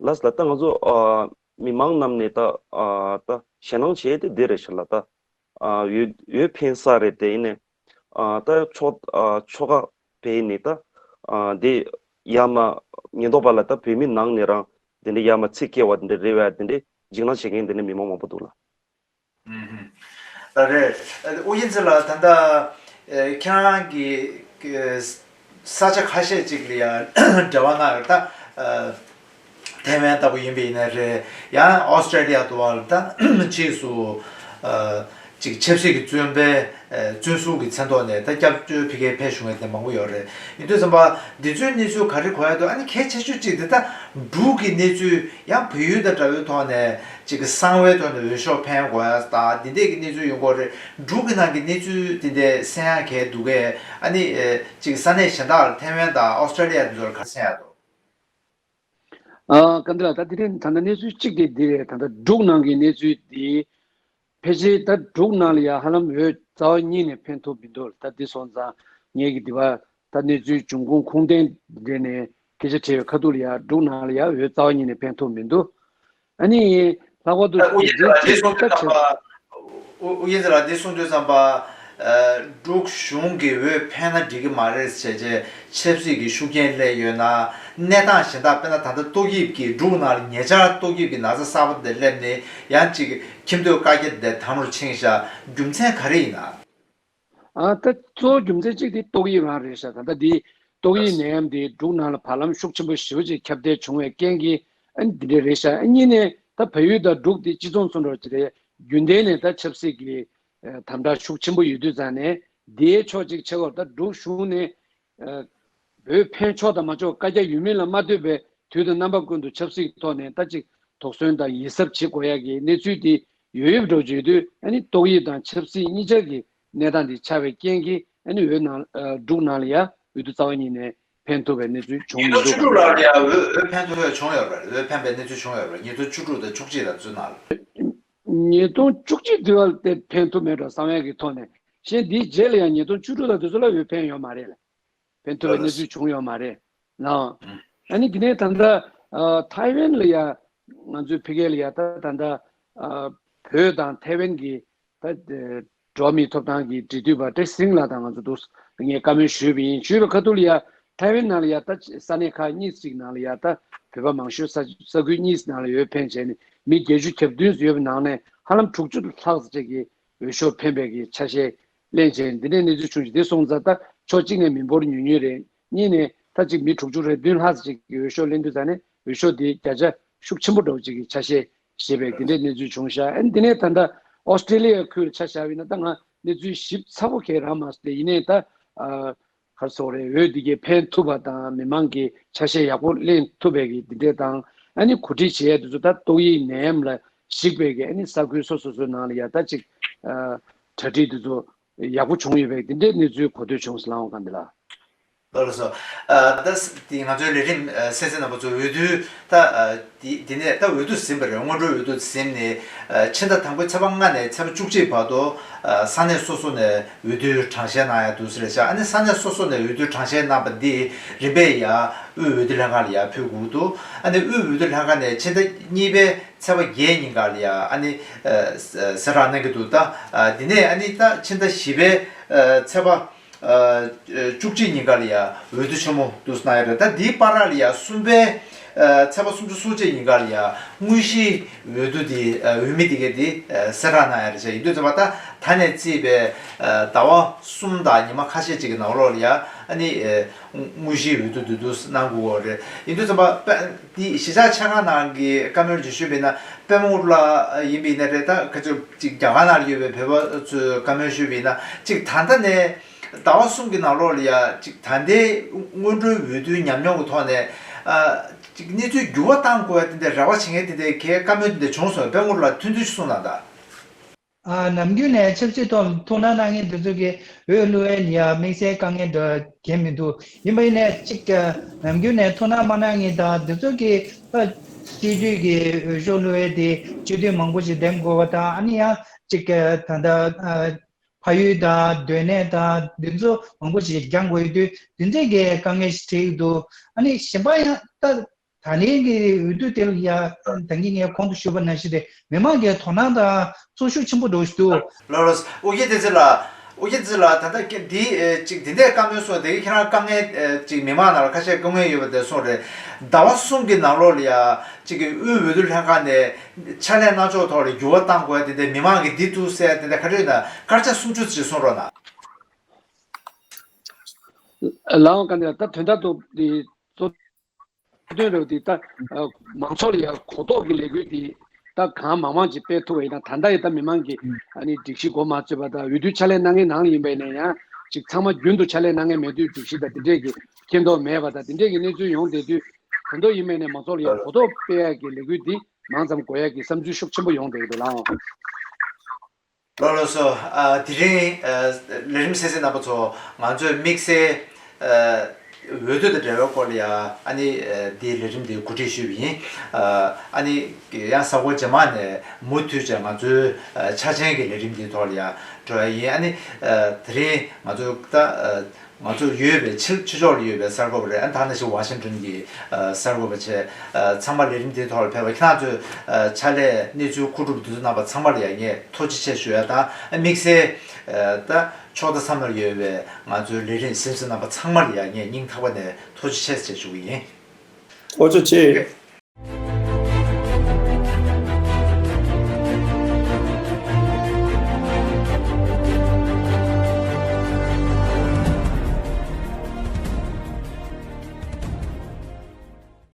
ལགས་སོ་ལགས། ད་ང་ཚོ་ཨ་མི་མང་རྣམས་ནས་ད་ཨ་ད་ཞེད་སྣང་བྱེད་དེ་འདི་རེད་ཤག་ལགས། ད་ཨ་འོས་འོས་འཕེན་ས་རེད་དེ། ཡིན་ནའི་ཨ་ད་ཆོ་ཨ་ཆོལ་ཁ་བས་ནི་ད་ཨ་དེ་ཡར་མར་ཉེན་རྟོག་པ་ལ་ད་བོད་མི་ནང་ནས་རང་དེ་འདྲ་ཡར་མར་ཚིག་སྐྱེལ་བ་དེ་འདྲ་རེད་པས། དེ་འདྲ་འཇིགས་སྣང་བྱེད་མཁན་དེ་འདྲ་མི་མང་མང་པོ་འདུག་ལགས། ཨུམ། ད་རེད། ཨ་ཨོ་རྒྱན་ཚེ་ལགས། ད་ལྟ་ཨ་ཁྱེད་རང་གིས་ཨ་ས་ཆ་ཁ་ཤས་ཅིག་ལ་ཡང་འབྲེལ་བ་གནང་ཡོད། ད་ཨ་ཐའེ་ཝན་ལྟ་བུ་ཡིན་པ་ཡིན་ན་རེད། ཡང་ཨོ་སི་ཀྲེ་ལི་ཡ་དུ་བ་ལ་ད་ཕྱིས་སུ་ཨ་ཅིག་ཆབ་སྲིད་ཀྱི་བཙོན་པའི་ཨ་བཙོན་ཟུར་གྱི་མཚན་ཐོག་ནས་ད་སྐྱབས་བཅོལ་ཕ་གིར་ཕེབས་བྱུང་བའི་དེ་མང་པོ་ཡོད་རེད། ཡིན་དུས་ཙམ་པ་འདི་ཚོའི་གནས་ཚུལ་ག་རེ་གོ་ཡ་འདུག་ཨ་ནི་གལ་ཆེ་ཤོས་གཅིག་དེ་ད་འབྲུག་གི་གནས་ཚུལ་ཡང་བལ་ཡུལ་དང་འདྲ་བའི་ཐོག་ནས་ཅིག་གི་གསང་བའི་ཐོག་ནས་འོས་ཤོག་འཕེན་དགོས་ཡ་ད་འདི་འདྲས་ཀྱི་གནས་ཚུལ་ཡོང་གི་ཡོད་རེད། འབྲུག་གི་ནང་གི་གནས་ཚུལ་འདི་འདྲས་གསན་ཡ་གལ་འདུག་གས། ཨ་ནི་ཨེ་ཅིག་ས་གནས་གཞན་དག་ལ་ཐའེ་ཝན་དང་ཨོ་སི་ཀྲེ་ལི་ཡ་འདི་ཚོར་ག་རེ་གསན་ཡ་འདུག་ཨ་སྐལ་ལྡན་ལགས། ད་དེ་རིང་ད་ལྟ་གནས་ཚུལ་གཅིག་དེ་འདི་རེད། ད་ལྟ་འབྲུག་ནང་གི་གནས་ཚུལ་འདི་ཕལ་ཆེར་ད་འབྲུག་ནང་ལ་ཡ་ཧ་ལམ་འོས་རྩ་བ་ཉིད་ནས་འཕེན་ཐུབ་མི་འདུག་ད་འདི་སོང་ཙང་ངེད་ཀྱི་འདི་བ་ད་གནས་ཚུལ་འབྱུང་ཁུངས་ཁུངས་ལྡན་འདི་ནས་སྐད་ཆ་དྲིས་པའི་ཁ་ཐུག་ལ་ཡ་འབྲུག་ནང་ལ་ཡ་འོས་རྩ་བ་ཉིད་ནས་འཕེན་ཐུབ་མི་འདུག་ཨ་ནི་ ལྷག་པར་དུ་ཨ། ཨུ་རྒྱན་ལགས་འདི་གསུང་དུས་ཙམ་པ། ཨུ་ཨུ་རྒྱན་ལགས་འདི་གསུང་དུས་ཙམ་པ། ཨ། འབྲུག་གཞུང་གིས་འོས་འཕེན་ན་འགྲིག་གི་མ་རེད་ཟེར་བྱས་ཆབ་སྲིད་ཀྱི་ཤུགས་རྐྱེན་སླེབས་ཡོད་ན། གནས་སྟངས་གཞན་དག་དཔེར་ན་ད་ལྟ་ཏོག་དབྱིབས་ཀྱི་འབྲུག་ནང་ལ་ཉེ་ཆར་ཏོག་དབྱིབས་ཀྱི་ན་ཚ་གསར་པ་དེ་སླེབས་ནས་ཡང་ཅིག་ཁྱིམ་སྡོད་བཀའ་རྒྱ་དེ་དམ་རུ་ཕྱིན་ཤག་རྒྱུ་མཚན་ག་རེ་ཡིན་ན། ཨ། ད་གཙོ་བོ་རྒྱུ་མཚན་གཅིག་དེ་ཏོག་དབྱིབས་རང་རེད་ཤག་ད་ལྟ་འདི་ཏོག་དབྱིབས་ནད་ཡམས་འདི་འབྲུག་ནང་ལ་བར་ལམ་ཤུགས་ཆེན་པོ་ཞེ་པོ་ཅིག་ཁྱབ་གདལ་བྱུང་བའི་རྐྱེན་གྱིས་ཨ་ནི་འདི་འདྲ་རེད་ཤག་ཨ། གཉིས་ནས་ད་བལ་ཡུལ་དང་འབྲུག་དེ་གཅིག་མཚུངས་མཚུངས་འགྲོ་གི་རེད། རྒྱུན་ལྡན་ནས་ད་ཆབ་སྲིད་ཀྱི་ཨ་དམ་དྲག་ཤུགས་ཆེན་པོ་ཡོད་དུས་ཙང་ནས་འདིའི་ཕྱོགས་གཅིག་ཆེ་བར་ད་འབྲུག་གཞུང་ནས་ཨ་འོས་འཕེན་ཆོག་དང་མ་ཆོག་བཀའ་རྒྱ་ཡོད་མིན་ལ་མ་ལྟོས་པའི་དུས་དང་རྣམ་པ་ཀུན་ཏུ་ཆབ་སྲིད་ཀྱི་ཐོག་ནས་ད་ཅིག་དོགས་ཟོན་དང་ཡིད་གཟབ་བྱེད་དགོས་ཡག་གི་གནས་ཚུལ་དེ་ཡོད་ཡོད་འགྲོ་བརྗོད་དུས། ཨ་ནི་ཏོག་དབྱིབས་དང་ཆབ་སྲིད་གཉིས་ཆར་གྱི་གནས་སྟངས་དེ་ཆགས་པའི་རྐྱེན་གྱིས་ཨ་ནི་འོས་ནང་ཨ་འབྲུག་ནང་ལ་ཡ་འོས་བསྡུ་རྩ་བ་ཉིད་ནས་འཕེན་ཐུབ་པའི་གནས་ཚུལ་བྱུང་མི་ཉིས་སྟོང་འདུག་བཅུ་དྲུག་ལ་ཡ་འོས་འོས་འཕེན་ཐུབ་ཡ་བྱུང་ཡོད་རེད། འོས་འཕེན་པའི་གནས་ཚུལ་བྱུང་ཡོད་རེད། ཉིས་སྟོང་བཅུ་དྲུག་དང་བཅུ་གཅིག་དང་བཅུ་ནང་ལ། ཉིས་སྟོང་བཅུ་གཅིག་དུས་བར་དེ་འཕེན་ཐུབ་མེད་འགྲོ་བསམ་ཡག་གི་ཐོག་ནས། གཞན་འདིའི་རྗེས་ལ་ཡང་ཉིས་སྟོང་བཅུ་དྲུག་དང་དེ་ཚོ་ལ་འོས་འཕེན་ཡོད་མ་རེད་ལ། འཕེན་ཐུབ་པའི་གནས་ཚུལ་བྱུང་ཡོད་མ་རེད་ལགས། ཨ་ནི་དེ་ནས་ད་ལྟ་ཨ་ཐའེ་ཝན་ལ་ཡ་ང་ཚོའི་ཕ་གི་ལ་ཡ་ད་ད་ལྟ་ཨ་བོད་དང་ཐའེ་ཝན་གྱི་ད་འགྲོ་བ་མིའི་ཐོབ་ཐང་གི་འབྲེལ་མཐུད་པ་ཏྲེ་སིང་ལགས་དང་ང་ཚོ་འདུག་ངས་བཀའ་མོལ་ཞུས་པ་ཡིན། ཞུས་པའི་ཁ་ཐུག་ལ་ཡ་ཐའེ་ཝན་ནང་ལ་ཡ་ད་ས་གནས་ཁག་གཉིས་ཅིག་ནང་ལ་ཡ་ད་བོད་པ་མང་ཤོས་ས་ས་ཁུལ་གཉིས་ནང་ལ་འོས་འཕེན་བྱས་ནས་མི་བརྒྱད་ཅུ་གྱ་བདུན་ཡོད་པའི་ནང་ནས་ཧ་ལམ་དྲུག་ཅུ་ལྷག་ཙམ་ཅིག་གིས་འོས་ཤོག་འཕེན་པའི་གི་ཆ་ཤས་ལེན་བྱས། འདི་འདྲའི་གནས་ཚུལ་བྱུང་ཞིང་། དེ་སོང་ཙང་ད་ཕྱོགས་གཅིག་ནས་མི་འབོར་ཉུང་ཉུང་རེད། གཉིས་ནས་ད་ཅིག་མི་དྲུག་ཅུ་རེ་བདུན་ལྷག་ཅིག་གིས་འོས་ཤོག་ལེན་དུས་ཙང་ནས་འོས་ཤོག་དེ་བརྒྱ་ཆ་ཤུགས་ཆེན་པོ་འགྲོ་ཅིག་གི་ཆ་ཤས་ཞེས་པའི་འདི་འདྲའི་གནས་ཚུལ་བྱུང་ཤག་ཨ་ནི་འདི་ནས་ད་ལྟ་ཨོ་སི་ཀྲི་ལི་ཡའི་ཁུལ་ལ་ཆ་བཞག་པ་ཡིན་ན། ད་ང་གནས་ཚུལ་ཞིབ་ཚགས་པོ་གང་ཡང་རག་མ་སོང་སྟེ། ཡིན་ནའི་ད་ཨ། ག་རེ་ཟེར་དགོས་རེད། འོས་འདི་གའི་འཕེན་ཐུབ་པ་དང་མི་མང་གི་ཆ་ཤས་ཡག་པོ་ལེན་ཐུབ་པའི་གི་འདི་འདྲས་དང་། ཨ་ནི་གོ་སྒྲིག་བྱེད་ཡས་འདི་ཚོ་ད་ཏོག་དབྱིབས་ནད་ཡམས་ལ་གཞིགས་པའི་གི་ཨ་ནི་ས་ཁུལ་སོ་སོ་སོའི་ནང་ལ་ཡ་ད་ཅིག་ཨ་གྲ་སྒྲིག་འདི་ཚོ་ཡག་པོ་བྱུང་ཡོད་པའི་འདི་འདྲས་གནས་ཚུལ་གོ་ཐོས་བྱུང་སོང་། ལགས་འོང་། གང་འདི་ལ། ལགས་སོ། ཨ་ད་འདི་ང་ཚོའི་ལས་རིམ་ཨ་གསན་གཟིགས་རྣམ་པ་ཚོ་འོས་བསྡུ་ད་ཨ། དེ་དེ་ནས་ད་འོས་བསྡུ་ཟིན་པ་རེད། སྔོན་འགྲོའི་འོས་བསྡུ་ཟིན་ནས་ཨ་ཕྱི་ཟླ་དང་པོའི་ཚེས་པ་ལྔ་ནས་ཚེས་པ་བཅུ་གཅིག་བར་དུ་ཨ་ས་གནས་སོ་སོ་ནས་འོས་བསྡུའི་གྲངས་བཤེར་གནང་ཡ་འདུག་ཟེར་ཤག་ཨ་ནི་ས་གནས་སོ་སོ་ནས་འོས་བསྡུའི་གྲངས་བཤེར་གནང་པ་འདི་རིམ་པས་ཡ་དབུས་འོས་བསྡུ་ལྷན་ཁང་ལ་ཡ་ཕུལ་དགོས་འདུག་ཨ་ནི་དབུས་འོས་བསྡུ་ལྷན་ཁང་ནས་ཕྱི་ཟླ་གཉིས་པའི་ཚེས་པ་བརྒྱད་ཉིན་ཀ་ལ་ཡ་ཨ་ནི་ཨ་གསལ་བསྒྲགས་གནང་གི་འདུག་ད་ཨ་དེ་ནས་ཨ་ནི་ད་ཕྱི་ཟླ་བཞི་པའི་ཨ་ཚེས་པ་ཨ་བཅུ་གཅིག་ཉིན་ཀ་ལ་ཡ་འོས་བསྡུ་ཆེན་མོ་འདུག་གནང་ཡ་རེད། ད་འདིའི་བར་ལ་ཡ་གསུམ་པའི་ཨ་ཚེས་པ་སུམ་ཅུ་སོ་གཅིག་ཉིན་ཀ་ལ་ཡ་དངོས་གཞིའི་འོས་བསྡུ་དེ་ཨ་འོས་མི་དེ་གས་དེ་ཨ་གསལ་བསྒྲགས་གནང་ཡ་རེད་ཤག་ཡིན་དུས་ཙམ་པ་ད་ད་ནས་བརྩིས་པའི་ཨ་ཟླ་བ་གསུམ་དང་ཉི་མ་ཁ་ཤས་ཅིག་གི་ནང་ལོགས་ལ་ཡ་ཨ་ནི་ཨ་དངོས་གཞིའི་འོས་བསྡུ་དེ་འདུག་གནང་དགོས་ཀྱི་ཡོད་རེད། ཡིན་དུས་ཙམ་པ་དཔེ་འདི་གཞིས་ཆགས་ཆེ་ཁག་ནང་གི་བཀའ་མོལ་ཅིག་ཞུས་པ་ཡིན་ན། དཔལ་མོ་ལ་ཡིན་པ་ཡིན་ན་རེད། ད་ཁ་ཅིག་ཅིག་རྒྱ་གར་ནང་ལ་ཡོད་པའི་བོད་པ་ཚོས་བཀའ་མོལ་ཞུས་པ་ཡིན་ན། ཅིག་ད་ལྟ་ནས་ཟླ་བ་གསུམ་གྱི་ནང་ལོགས་ལ་ཡ་ཅིག་ད་ལྟའི་སྔོན་འགྲོའི་འོས་བསྡུའི་ཉམས་མྱོང་གི་ཐོག་ནས་ཨ་ཅིག་གནས་ཚུལ་འགྱུར་བ་གཏང་དགོས་ཡ་དེ་འདྲའི་རེ་བ་བྱེད་མཁན་དེ་འདྲའི་གའི་བཀའ་མོལ་དེ་འདྲ་བྱུང་སོང་། དཔལ་མོ་ལ་ཐུང་ཐུང་ཞིག་གསུངས་གནང་དང་། ཨ་ནམ་རྒྱུན་ནས་ཆབ་སྲིད་ཐོག་ཐུགས་སྣང་གནང་མཁན་དེ་ཚོ་གིས་འོས་བླུག་ཡ་ལ་ཡ་དམིགས་བསལ་དཀའ་ངལ་འདྲ་གང་ཡང་མི་འདུག་ཡིན་པ་ཡིན་ནའི་ཅིག་ཨ་ནམ་རྒྱུན་ནས་ཐུགས་སྣང་མ་གནང་མཁན་དང་དེ་ཚོ་གིས་ད་སྤྱི་འཐུས་ཀྱི་འོས་ཤོག་བླུག་ཡ་དེ་སྤྱི་འཐུས་མང་པོ་ཞིག་འདེམས་དགོས་པ་དང་། ཨ་ནི་ཡང་ཅིག་ཨ་ད་ལྟ་ཨ་ཕ་ཡུལ་དང་སྡོད་གནས་དང་དེ་ཚོ་མང་པོ་ཞིག་འགྱངས་དགོས་ཡོད་དུས། དེ་འདྲས་ཀྱི་དཀའ་ངལ་ཞིག་འཕྲད་ཀྱི་འདུག་ཨ་ནི་གཞན་པ་ཡང་ད། ད་ལན་གྱི་འོས་བསྡུ་དེ་ལ་ཡ་ད་གིན་ངས་གོང་དུ་ཞུས་པ་ནང་བཞིན་རེད། མི་མང་གི་དོ་སྣང་དང་ཚོར་ཤུགས་ཆེན་པོ་འདྲ་ཞིག་འདུག་ལགས་ལགས། ཨོ་རྒྱན་བསྟན་འཛིན་ལགས། ཨོ་རྒྱན་བསྟན་འཛིན་ལགས། ད་ལྟ་འདི་ཨེ་ཅིག་འདི་འདྲའི་བཀའ་མོལ་གསུངས། དེ་གི་ཁྱེད་རང་དཀའ་ངལ་ཨེ་ཅིག་མི་མང་ནང་ལ་ཁ་ཤས་དཀའ་ངལ་ཡོད་པ་དེ་གསུངས་རེད། ཟླ་བ་གསུམ་གྱི་ནང་ལོགས་ལ་ཡ་ཅིག་གི་དབུས་འོས་བསྡུ་ལྷན་ཁང་ནས་ཕྱག་ལས་གནང་ཕྱོགས་ཐོག་ལ་འགྱུར་བ་གཏང་དགོས་དེ་འདྲ་མི་མང་གི་འདི་འདུག་ཟེར་དེ་འདྲ་ག་རེ་ཡོད་ན་སྐར་ཆ་སུམ་ཅུ་ཅིག་གསུང་རོགས་གནང་། ལགས་འོང་། ག་འདི་ལ་ད་དོན་དག་ཏུ་འདི་གཙོ་དོན་རེད་འདི། ད་ཨ་མང་ཚོགས་ལ་ཡ་གོ་རྟོགས་ཀྱི་ལས་འགུལ་འདི་ད་གང་མང་མང་ཅིག་སྤེལ་ཐུབ་པ་ཡིན་ན། ད་ལྟ་ཡི་ད་མི་མང་གིས་ཨ་ནི་སྒྲིག་གཞི་འགོ་མ་བཙུགས་པ་དང་འོས་བསྡུ་ཕྱག་ལས་གནང་མཁན་ནང་ཡིན་པ་ཡིན་ན་ཡང་ཅིག་ཚང་མ་རྒྱུན་དུ་ཕྱག་ལས་གནང་མཁན་མེད་དུས་སྒྲིག་གཞི་དང་དེ་འདྲས་ཀྱི་མཁྱེན་རྟོགས་མེད་པ་དང་དེ་འདྲས་ཀྱི་གནས་ཚུལ་ཡོང་བསྡད་དུས། དོན་དག་ཡིན་མིན་ནས་མང་ཚོགས་ལ་ཡ་གོ་རྟོགས་སྤེལ་ཡག་གི་ལས་འགུལ་འདི་མང་ཙམ་དགོས་ཡག་གི་བསམ་ཚུལ་ཤུགས་ཆེན་པོ་ཡོང་བསྡད་ཀྱི་འདུག་ལགས་འོང་། ལགས་ལགས་སོ། ཨ་དེ་རིང་ཨ་ལས་རིམ་གསན་གཟིགས་རྣམ་པ་ཚོ། ང་ཚོས་དམིགས་བསལ་ཨ་འོས་བསྡུ་དང་འབྲེལ་བའི་སྐོར་ལ་ཡ་ཨ་ནི་ཨ་འདིའི་ལས་རིམ་འདི་གོ་སྒྲིག་ཞུས་པ་ཡིན། ཨ་ཨ་ནི་ཡང་གཟའ་འཁོར་རྗེས་མ་ནས་མུ་མཐུད་བྱས་ང་ཚོའི་ཨ་འཆར་ཅན་གྱི་ལས་རིམ་འདིའི་ཐོག་ལ་ཡ་འགྲོ་ཡ་ཡིན། ཨ་ནི་ཨ་དེ་རིང་ང་ཚོ་ད་ཨ་ ང་ཚོ་ཡོད་པའི་ཕྱི་ཕྱི་ཕྱོགས་ལ་ཡོད་པའི་གསར་འགོད་པ་རེད། ཨ་ནི་ད་ནང་བཞིན་ཝ་ཤིང་ཏོན་གྱི་ཨ་གསར་འགོད་པ་བྱས། ཨ་ཚང་མ་ལས་རིམ་འདིའི་ཐོག་ལ་ཕེབས་པ་ཁྱེད་རང་ཚོའི་ཨ་ཕྱག་ལས་གནས་ཚུལ་མཁོ་སྒྲུབ་འདི་ཚོ་རྣམ་པ་ཚང་མ་ལ་ཡང་ངས་ཐུགས་རྗེ་ཆེ་ཞུ་ཡ་དང་། ཨ་དམིགས་བསལ་ཨ་ད་ཕྱོགས་མཐའ་མཚམས་ལ་ཡོད་པའི་ང་ཚོའི་ལས་རིམ་གཟིགས་མཁན་རྣམ་པ་ཚང་མ་ལ་ཡང་ངས་སྙིང་ཐག་པ་ནས་ཐུགས་རྗེ་ཆེ་ཞེས་ཞུ་གི་ཡིན། ཨོ་ཙི་ཅེ།